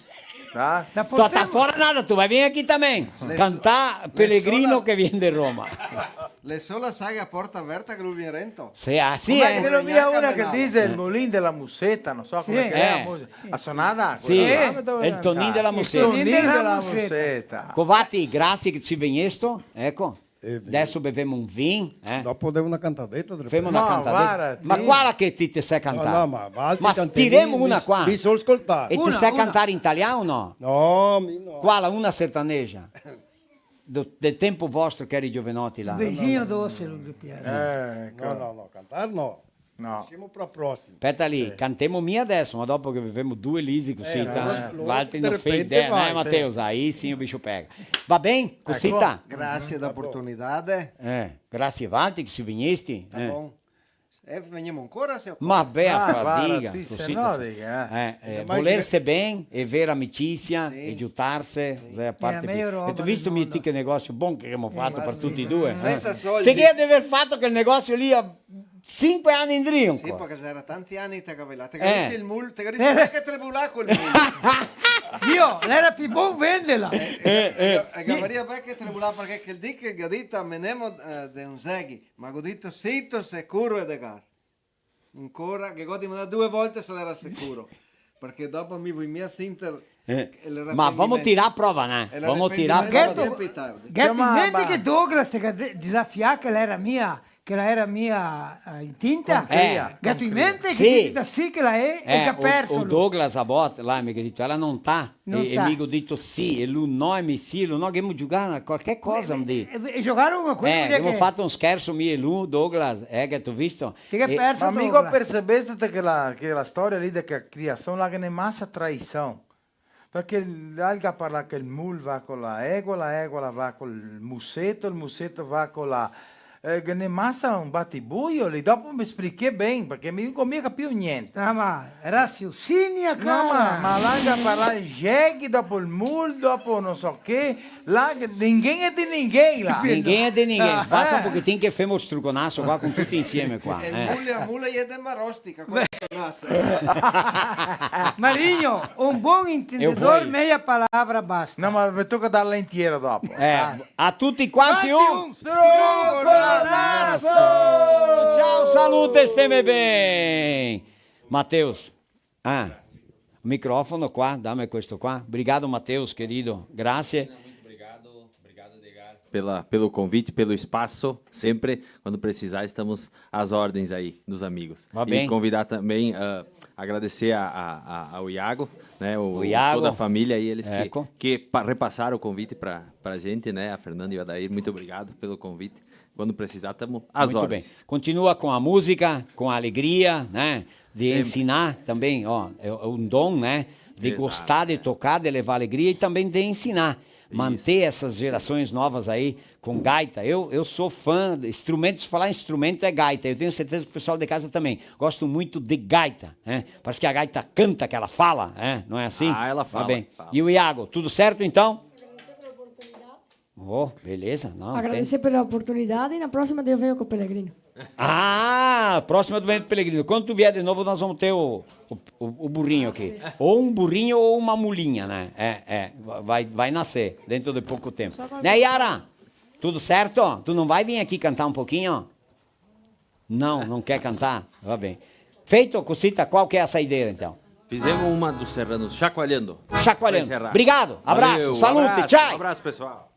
Tá. Só tá fora nada, tu vai vir aqui também. Cantar Pelegrino che vien de Roma. L'è sola saga a porta averta che lu vien rento. Sì, ah, sì, eh. Come che vien via una che dice el Molin de la Museta, non so come che è la musica. La sonada? Sì, el Tonin de la Museta. El Tonin de la Museta. Covati, grazie che ci vegnesto, eco. Eh, adeso bevemo un vin, eh. Dopo devo una cantadeta, de repente. Femo una cantadeta. Ma quala che ti te sa cantar? No, no, ma valtri cantè, tiremo una qua. Mi, mi so scoltar. E te sa cantar in italian o no? No, mi no. Quala? Una sertaneja? Do, del tempo vostro che eri giovenoti là. Un besinho doce, lu ghe piaxe. Eh, eco. No, no, no, cantar no. No. Semo pra prosima. Speta lì, cantemo mia adeso, ma dopo che bevemo due lisi cusì, eh, tanto, alora, alora valtri no fè idea, né, Mateus? Aí sim o bicho pega. Va ben? Cusì sta. Grazie da oportunità. Eh, grazie a valtri che si vegnesti. Tá bom. Eh, vegnemo ancora, se ocore. Ma bea fadiga, cusì sta. Eh, eh, volerse ben e vera amicizia e giutarse, sì, xe a parte più. E tu visto mi ti che negosio bon che ghemo fato par tuti e due, eh? Sensa soldi. Se che de aver fato quel negosio lì a sinque ani indrio ancora. Sì, parché gera tanti ani te gavea là, te gavea visto el mul, te gavea visto che tribulà quel mul. Dio, l'era più bon vendela. Eh, eh, eh, gavaria ben che tribulà, parché quel dì che ga dito menemo, eh, de un zeghi, ma go dito sito sicuro e de gar. Ancora, che go dimandà due volte se l'era sicuro. Parché dopo mi voi mia sinter. Eh, ma vamo tirà prova, né? Vamo tirà prova. Gheto in mente che Douglas te ga de-, desafià che l'era mia, che l'era mia, eh, in tinta? Eh. Gheto in mente che ti dà sì che la è, e che ga perso lu. O Douglas a volta, là, mi ga dito, ela não tá. E, e mi go dito sì, e lu no, e mi sì, e lu no, che ghemo giugà a qualche cosa, un dì. E, e, e giogare come quelo che... Eh, ghemo fato un scherso, mi e lu, Douglas, eh, che te go visto? Te ga perso, Douglas. Ma mi go persebesto che la, che la storia lì de che criasion là ghe n'è masa traision. Parché l'alga parla che el mul va co la egola, la egola va col museto, el museto va co la, eh, ghe n'è masa un batibuio lì. Dopo me splichè ben, parché mi no go mia capìo gnente. Ah, ma rasiosina, cara. No, ma, ma l'alga parla i jeghi, dopo el mul, dopo no so che, là, ninguém é de ninguém, là. Ninguém é de ninguém. Ah, basta un pochetin che femo struconaso qua con tuti insieme qua, eh. E el mul, la mula e de Marostica, qua. Marigno, un bon intendedor, meia palavra basta. No, ma me toca darla intiera dopo. Eh, a tuti quanti un struconaso! Ciao, salute, steme ben! Mateus, ah, microfono qua, dame questo qua. Obrigado, Mateus, querido. Grazie. Muito obrigado, obrigado, Edgar, pela, pelo convite, pelo espaço. Sempre, quando precisar, estamos às ordens aí, dos amigos. Va ben. E convidar também, ah, agradecer a, a, a, ao Iago, né, o, o Iago, toda a família aí, eles que, eco, que pa-, repassaram o convite pra, pra gente, né, a Fernanda e o Adair, muito obrigado pelo convite. Quando precisar, tamo às ordens. Muito bem. Continua com a música, com a alegria, né? De ensinar também, ó, é, é um dom, né? De gostar, de tocar, de levar alegria e também de ensinar. Isso. Manter essas gerações novas aí com gaita. Eu, eu sou fã de instrumentos, falar em instrumento é gaita. Eu tenho certeza que o pessoal de casa também. Gosto muito de gaita, né? Parece que a gaita canta, que ela fala, né? Não é assim? Ah, ela fala, fala. Tá bem. E o Iago, tudo certo então? Oh, beleza, não, tem. Agradecer pela oportunidade e na próxima eu venho com o Pelegrino. Ah, próxima tu vem com o Pelegrino. Quando tu vier de novo, nós vamos ter o, o, o, o burrinho aqui. Ah, sim. Ou um burrinho ou uma mulinha, né? É, é, va-, vai, vai nascer dentro de pouco tempo. Só aguardar. Né, Yara? Tudo certo? Tu não vai vir aqui cantar um pouquinho? Não, não quer cantar? Va ben. Feito, cosita, qual que é a saideira, então? Fizemos uma dos serranos, Chacoalhando. Chacoalhando. Pra encerrar. Obrigado, abraço, valeu, salute, abraço, tchau. Um abraço, pessoal.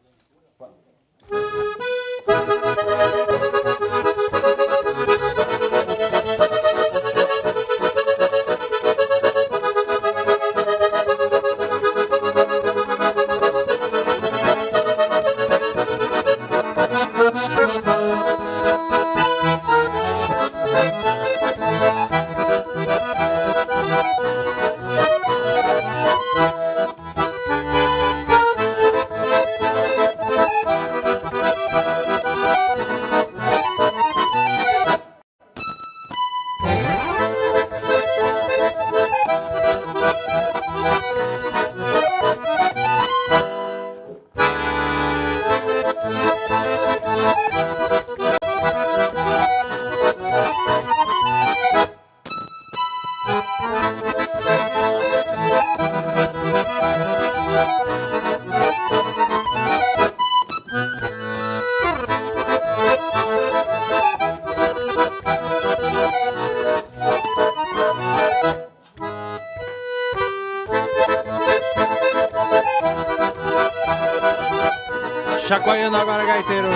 Sciacuaiando agora, gaiteiro.